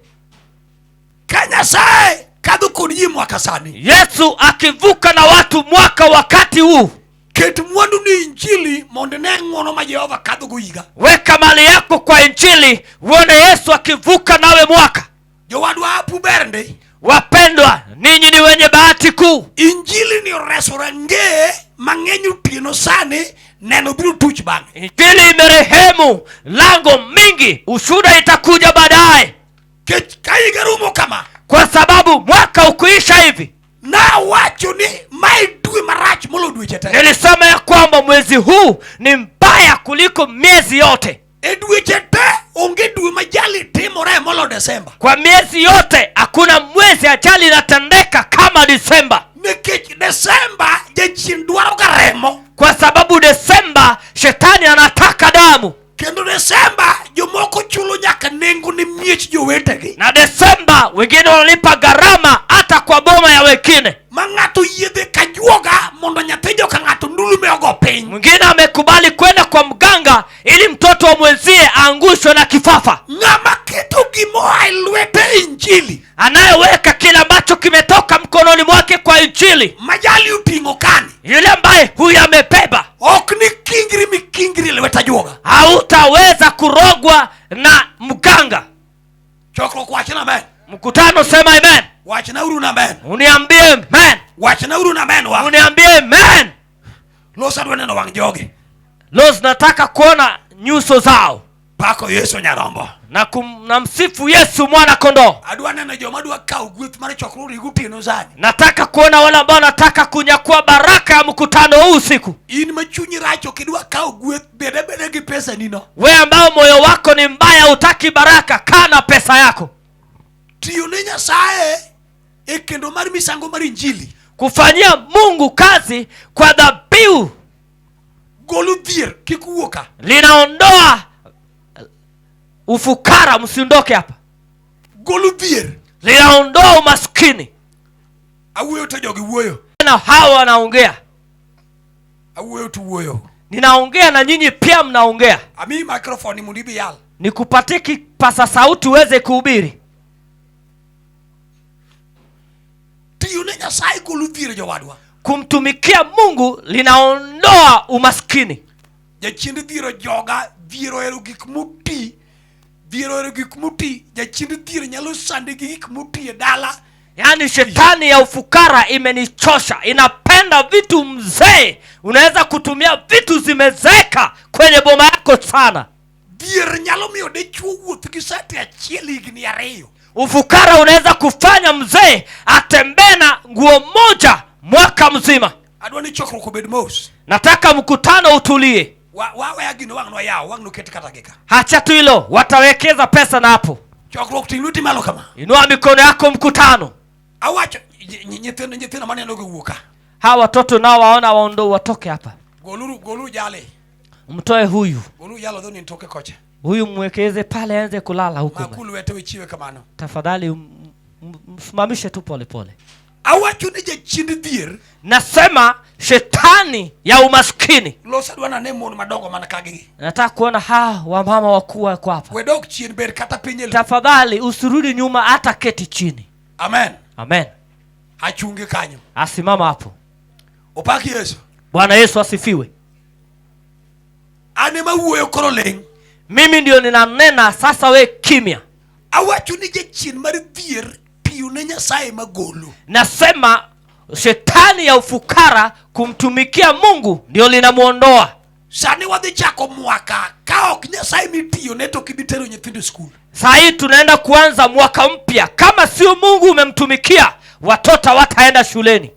Ka Nyasaye kadho kod ji mwaka sani, Yesu akivuka na watu mwaka wakati huu, ket mwandu ni injili mondo ine ng'wono ma Jehova kadho go higa. weka mali yako kwa Injili uone Yesu akivuka nawe mwaka. Jowadwa apu ber ndi. Wapendwa, ninyi ni wenye bahati kuu. Injili ni oreso rangeye mang'eny otieno sani neno biro tuch bang'e. Injili imerehemu lango mingi, ushuhuda itakuja baadaye, Kech ka higa rumo kama, kwa sababu mwaka ukuisha hivi. nawacho ni mae dwe marach molo dweche te. Nilisema ya kwamba mwezi huu ni mbaya kuliko miezi yote. E dweche te onge dwe ma jali timore molo Desemba. Kwa miezi yote hakuna mwezi ajali inatendeka kama Disemba, Nikech Desemba jachien dwaro ga remo. kwa sababu Desemba shetani anataka damu, Kendo Desemba jomoko chulo nyaka nengo ne miech jowetegi. na Desemba wengine wanalipa gharama hata kwa boma ya wengine. Ma ng'ato yiedhe kajuoga mondo nyathi joka ng'ato ndulume ogo piny. Mwingine amekubali kwenda kwa mganga ili mtoto wa mwenzie aangushwe na kifafa. Ng'ama keto gimoa e lwete injili Anayeweka kile ambacho kimetoka mkononi mwake kwa Injili, majali oting'o kani yule ambaye huyu amebeba, ok ni kingri mikingri e lwet ajuoga. hautaweza kurogwa na mganga. Chokruok wachna amen. Mkutano sema amen, Wachna uru na amen. uniambie amen, Wachna uru na amen wa. uniambie amen. Los adwa neno wang' jogi. Los, nataka kuona nyuso zao Pako Yesu nyarombo. na, na msifu Yesu mwana kondoo. Adwa neno joma dwa kawo gweth mar chokruok gi gotieno sani. Nataka kuona wale ambao wanataka kunyakua baraka ya mkutano huu usiku. In ma chunyi rach ok idwa kawo gweth bed abeda gi pesa ni no. We ambao moyo wako ni mbaya, hutaki baraka, kaa na pesa yako. Tiyo ne Nyasaye e kendo mar misango mar injili Kufanyia Mungu kazi kwa dhabihu golo dhier kik wuo ka. linaondoa ufukara. Msiondoke hapa. Golo dhier. Linaondoa umaskini. Awuoyo to jogi wuoyo. Na hawa wanaongea. Awuoyo to wuoyo. Ninaongea na nyinyi pia mnaongea. Amiyi microphone mondo ibi yal. Nikupatie kipasa sauti uweze kuhubiri. Tiyo ne Nyasaye golo dhier jowadwa. Kumtumikia Mungu linaondoa umaskini. Jachiend dhier ojoga, dhier ohero gik moti. Dhier ohero gik moti. Jachiend dhier nyalo sandi gi gik moti e dala. Yaani shetani ya ufukara imenichosha, inapenda vitu mzee. Unaweza kutumia vitu zimezeeka kwenye boma yako sana. Dhier nyalo miyo dichuo wuoth gi sati achiel higni ariyo. Ufukara unaweza kufanya mzee atembee na nguo moja mwaka mzima. Adwa ni chokruok obed mos. Nataka mkutano utulie. Waweya gino wang' noyaw, wang' noket kata gi ka. Hacha tu hilo, watawekeza pesa na hapo. Chokruok ting' lweti malo kama. Inua mikono yako mkutano. Awacho nyithindo maneno gi wuok ka. Hawa watoto nao waona waondo watoke hapa. Goluru goluru jale. Mtoe huyu. Goluru jalo dho ni toke kocha. Huyu mwekeze pale aanze kulala huko. Makulu wete ichiwe kamano. Tafadhali msimamishe tu pole pole. Awacho ni jachiend dhier. Nasema shetani ya umaskini. Los adwa nane mon madongo mana ka gi. Nataka kuona hawa wamama wakuu wako hapa. We dok chien ber kata piny e lowo. Tafadhali usirudi nyuma hata keti chini. Amen. Amen. Achunge kanyo. Asimama hapo. Opak Yesu. Bwana Yesu asifiwe. An ema wuoyo koro ling'. Mimi ndio ninanena sasa, we kimya. Awacho ni jachien mar dhier tiyo ne Nyasaye magolo. Nasema shetani ya ufukara kumtumikia Mungu ndio linamuondoa. Sani wadhi chako mwaka ka ok Nyasaye mitiyo ne to ok ibi tero nyithindo e skul. Saa hii tunaenda kuanza mwaka mpya, kama sio Mungu umemtumikia watoto hawataenda shuleni.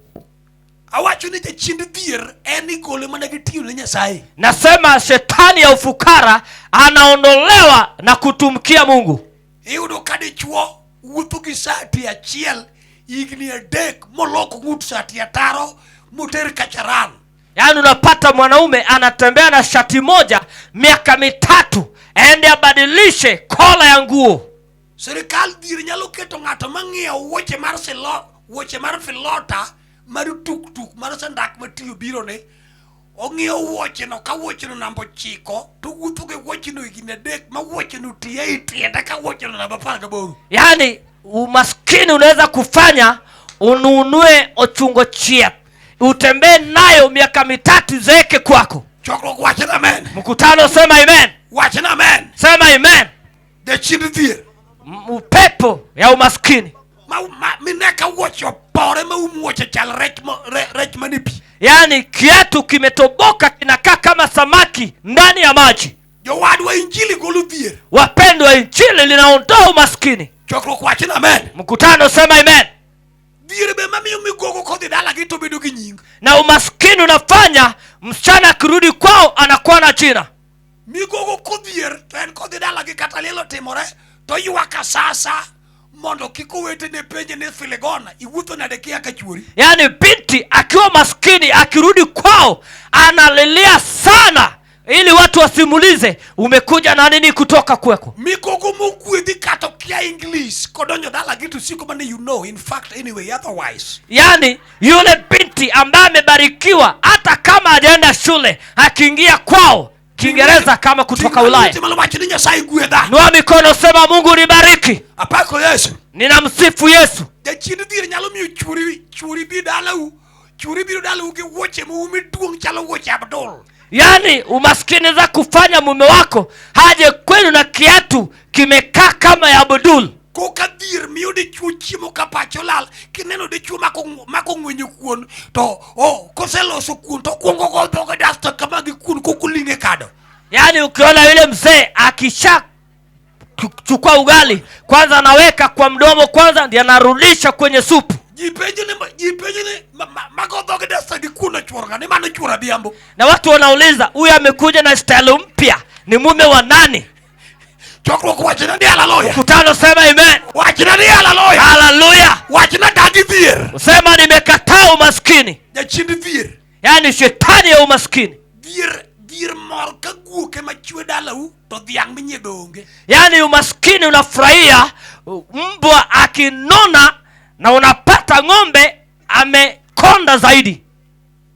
Awacho ni jachiend dhier en igole mana gi tiyo ne Nyasaye. Nasema shetani ya ufukara anaondolewa na kutumikia Mungu. Iyudo ka dichuo wuotho gi sati achiel higni adek molok ng'ut sati ataro moter kacharan. Yaani unapata mwanaume anatembea na shati moja miaka 3 aende abadilishe kola ya nguo. Sirikal dhier nyalo keto ng'ato mang'iewo wuoche mar silo, wuoche mar filota mar tuktuk mar sandak matiyo biro ne ong'iewo wuoche no ka wuoche no namba 9 to wuotho gi wuoche no higni 3 ma wuoche no tiyo ei tiende ka wuoche no namba 18. Yaani umaskini unaweza kufanya ununue ochungo chieth utembee nayo miaka 3 zeeke kwako. Chokruok wach na amen. Mkutano sema amen. Wach na amen. Sema amen. Jachiend dhier. Upepo ya umaskini. Mineka wuoche opore ma um wuoche chal rech rech mane pi. Yaani kiatu kimetoboka kinakaa kama samaki ndani ya maji. Jowadwa injili golo dhier. Wapendwa, injili linaondoa umaskini. Chokruok wach na amen. Mkutano sema amen. Dhier be mamiyo migogo kodhi dalagi to bedo gi nying. Na umaskini unafanya msichana akirudi kwao anakuwa na jina. Migogo kodhier to en kodhi dalagi kata liel otimore to ywak asasa mondo kik owetene penje ni Filigona iwuotho nade kia ka chuori. Yaani binti akiwa maskini akirudi kwao analilia sana ili watu wasimulize umekuja na nini kutoka kweko. Migogo mogwedhi kata okia English kodonjo dalagi to siko mane you know in fact anyway otherwise. Yaani yule binti ambaye amebarikiwa hata kama hajaenda shule akiingia kwao Kiingereza kama kutoka Ulaya. Inua mikono sema Mungu nibariki. Apako Yesu. Ninamsifu Yesu. Jachiend dhier nyalo miyo chuori bi dalau, chuori biro dalau gi wuoche moumi duong' chalo wuoche Abdul. Yaani umaskini za kufanya mume wako haje kwenu na kiatu kimekaa kama ya Abdul. Koka dhier miyo dichuo chiemo ka pache olal, kineno dichuo mako ng'wenyo kuon to koseloso kuon to okuongo go dhoge dasta kama gi kuon kokoling'e kado. Yaani ukiona yule mzee akisha chukua ugali kwanza anaweka kwa mdomo kwanza ndiye anarudisha kwenye supu. Ji penjo ni mago dhoge dasta gi kuon ochuoro ng'ane, mano chuoro Adhiambo. Na watu wanauliza huyu amekuja na style mpya ni mume wa nani? Chokruok wachna ni haleluya. Mkutano sema amen. Wachna ni haleluya. Haleluya. Wachna dagi dhier. Sema nimekataa umaskini. Jachiend dhier. Yaani shetani ya umaskini. Dhier mor ka guok ema chwe dalau to dhiang' minyiedho onge. Yaani umaskini unafurahia Mbwa akinona na unapata ng'ombe amekonda zaidi.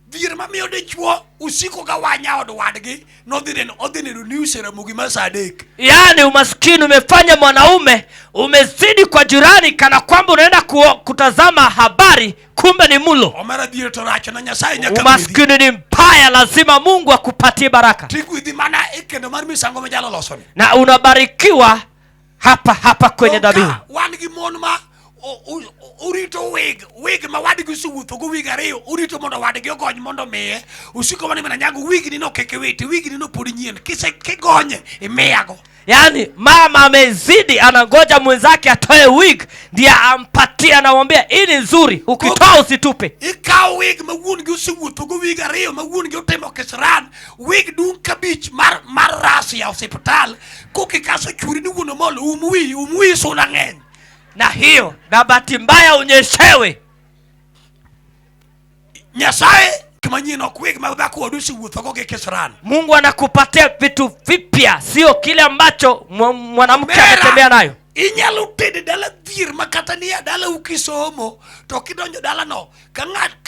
Dhier mamiyo dichuo usiko ga wanya od wadgi nodhi neno odhi neno news e Ramogi mar saa 3. Yaani umaskini umefanya mwanaume umezidi kwa jirani kana kwamba unaenda kutazama habari, kumbe ni mulo. Omera dhier to rach na Nyasaye nyaka gwedhi. Umaskini ni mbaya, lazima Mungu akupatie baraka. Tigwedhi mana e kendo mar misango minyalo losoni. Na unabarikiwa hapa hapa kwenye dhabihu. Wan gi mon ma urito wig wig ma wadgi osewuotho go wig 2, urito mondo wadgi ogony mondo miye. Usiko mane mana nyango wigni no kik iwiti, wigni no pod nyien. Kise kigonye imiyago. Yaani mama amezidi, anangoja mwenzake atoe wig ndiye ampatie, anamwambia hii ni nzuri, ukitoa usitupe. Ikawo wig ma wuon gi osewuotho go wig 2, ma wuon gi otimo kisran, wig dung' kabich mar ras ya osiptal, kokikaso churi ni wuon omolo, um wi suna ng'eny. Na hiyo na bahati mbaya unyeshewe. Nyasaye manyien ok wig ma dhako wadu osewuotho go gi kisran. Mungu anakupatia vitu vipya, sio kile ambacho mwanamke ametembea nayo. Inyalo tedo dala dhier ma kata ni e dala ukisomo to kidonjo dala no ka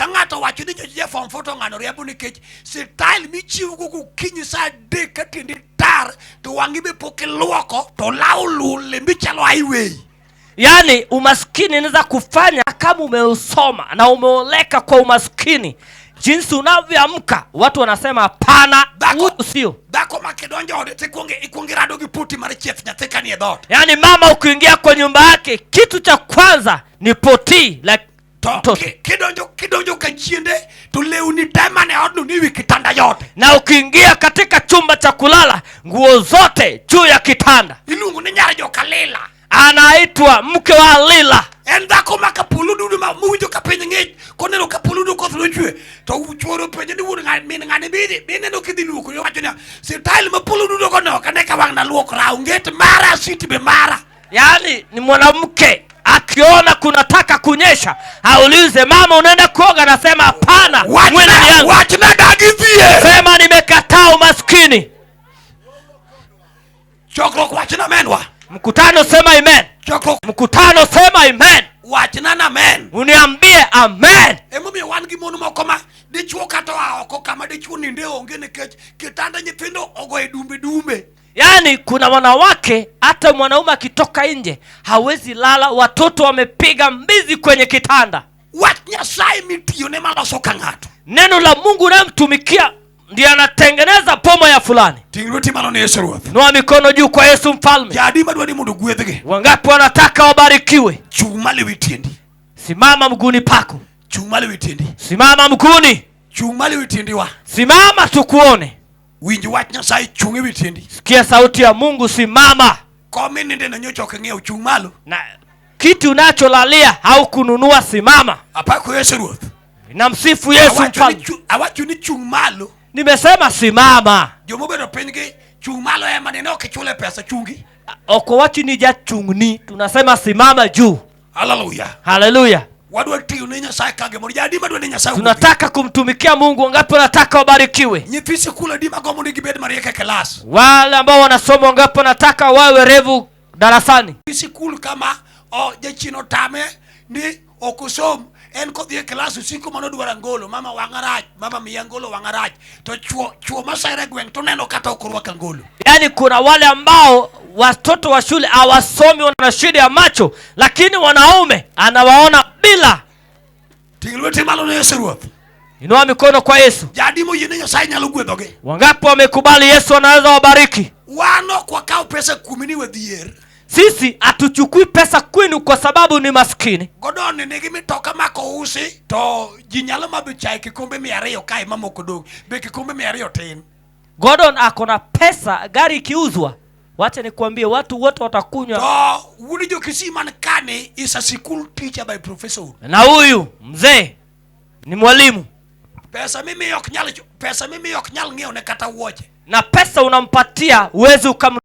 ng'ato wacho ni nyocha ja form 4 to ng'ano riambo nikech style michiwo go gokinyi saa 3 ka tiendi tar to wang'i be pok iluoko to law lul lembi chalo highway. Yaani umaskini inaweza kufanya kama umeusoma na umeoleka kwa umaskini, jinsi unavyoamka watu wanasema hapana, huyu sio. Dhako ma kidonjo ode to ikuonge rado gi puti mar chieth nyathi ka nie dhoot. Yaani mama ukiingia kwa nyumba yake kitu cha kwanza ni poti la To mtoto. kidonjo ka chiende to lewni te mane odno ni wi kitanda yote. Na ukiingia katika chumba cha kulala nguo zote juu ya kitanda. Iluongo ni nyar joka Lila. Anaitwa mke wa Lila. En dhako ma ka polo dudu ma mowinjo ka piny ng'ich, koneno ka polo dudu koth nochwe, to chuore openje ni wuon min ng'ani bidhi, bineno kidhi luoko, owacho niya, sitail ma polo dudu go no, ok ane ka wang' naluokra, onget mara, sit be mara. Yaani ni mwanamke akiona kunataka kunyesha aulize mama unaenda kuoga, anasema hapana, mwili ni yangu. Wachna dagi dhier. Sema nimekataa umaskini. Chokruok wachna menwa. Mkutano sema amen. Chokruok. Mkutano sema amen. Wachna na amen. Uniambie amen. Emomiyo wan gi mon moko ma dichuo kata oa oko kama dichuo ninde onge nikech kitanda nyithindo ogoye dumbe dumbe. Yaani kuna wanawake hata mwanaume akitoka nje hawezi lala, watoto wamepiga mbizi kwenye kitanda. Wach Nyasaye mitiyone maloso ka ng'ato. Neno la Mungu unayemtumikia ndiye anatengeneza boma ya fulani. Ting' lweti malo ne Yesu Ruoth. Inua mikono juu kwa Yesu mfalme. Jadi madwa ni mondo gwedhgi. Wangapi wanataka wabarikiwe? Chung' malo ewi tiendi. Simama mguuni pako. Chung' malo ewi tiendi. Simama mguuni. Chung' malo ewi tiendi wa. Simama tukuone. Winj wach Nyasaye, chung' ewi tiendi. Sikia sauti ya Mungu, simama. Kom mininde no nyocha ok ing'iew, chung' malo. Na kiti unacholalia haukununua, simama. Apako Yesu Ruoth. Namsifu Yesu mfalme. Awacho ni chung' malo. Nimesema simama. Jomobedo piny gi chung' malo ema nene ok ichule pesa, chungi. Ok wachi ni jachung'ni, tunasema simama juu. Hallelujah. Hallelujah. Wadwa tiyo ne Nyasaye ka gimoro. Jadi madwa ni Nyasaye wuoth. Tunataka kumtumikia Mungu. Wangapi wanataka wabarikiwe? Nyithi sikul adi magombo ni gibed mariek e klas? Wale ambao wanasoma wangapi wanataka wawe werevu darasani? Nyithi sikul kama jachien otame ni ok osom, en kodhi e klas usiku mano dwaro angolo, mama wang'a rach, mama miya angolo wang'a rach. To chuo masere gweng' to neno kata ok orwako angolo. Yaani kuna wale ambao watoto wa shule hawasomi, wana shida ya macho, lakini wanaume anawaona bila. Ting' lweti malo ne Yesu Ruoth. Inua mikono kwa Yesu. Jadi moyie ni Nyasaye nyalo gwedhogi. Wangapi wamekubali Yesu anaweza wabariki? Wan ok wakaw pesa kuomi ni wadhier. Sisi hatuchukui pesa kwenu kwa sababu ni maskini. Godon nigi mitoka ma kousi to ji nyalo madho chai kikombe 200 kae mamoko dong'. Be kikombe 200 tin. Gordon ako na pesa, gari ikiuzwa, wacha nikuambie watu wote watakunywa. To wuod jo Kisii man kani is a school teacher by profession. Na huyu mzee ni mwalimu. Pesa mimi ok nyal, pesa mimi ok nyal ng'iewo ne kata wuoche. Na pesa unampatia huwezi ukam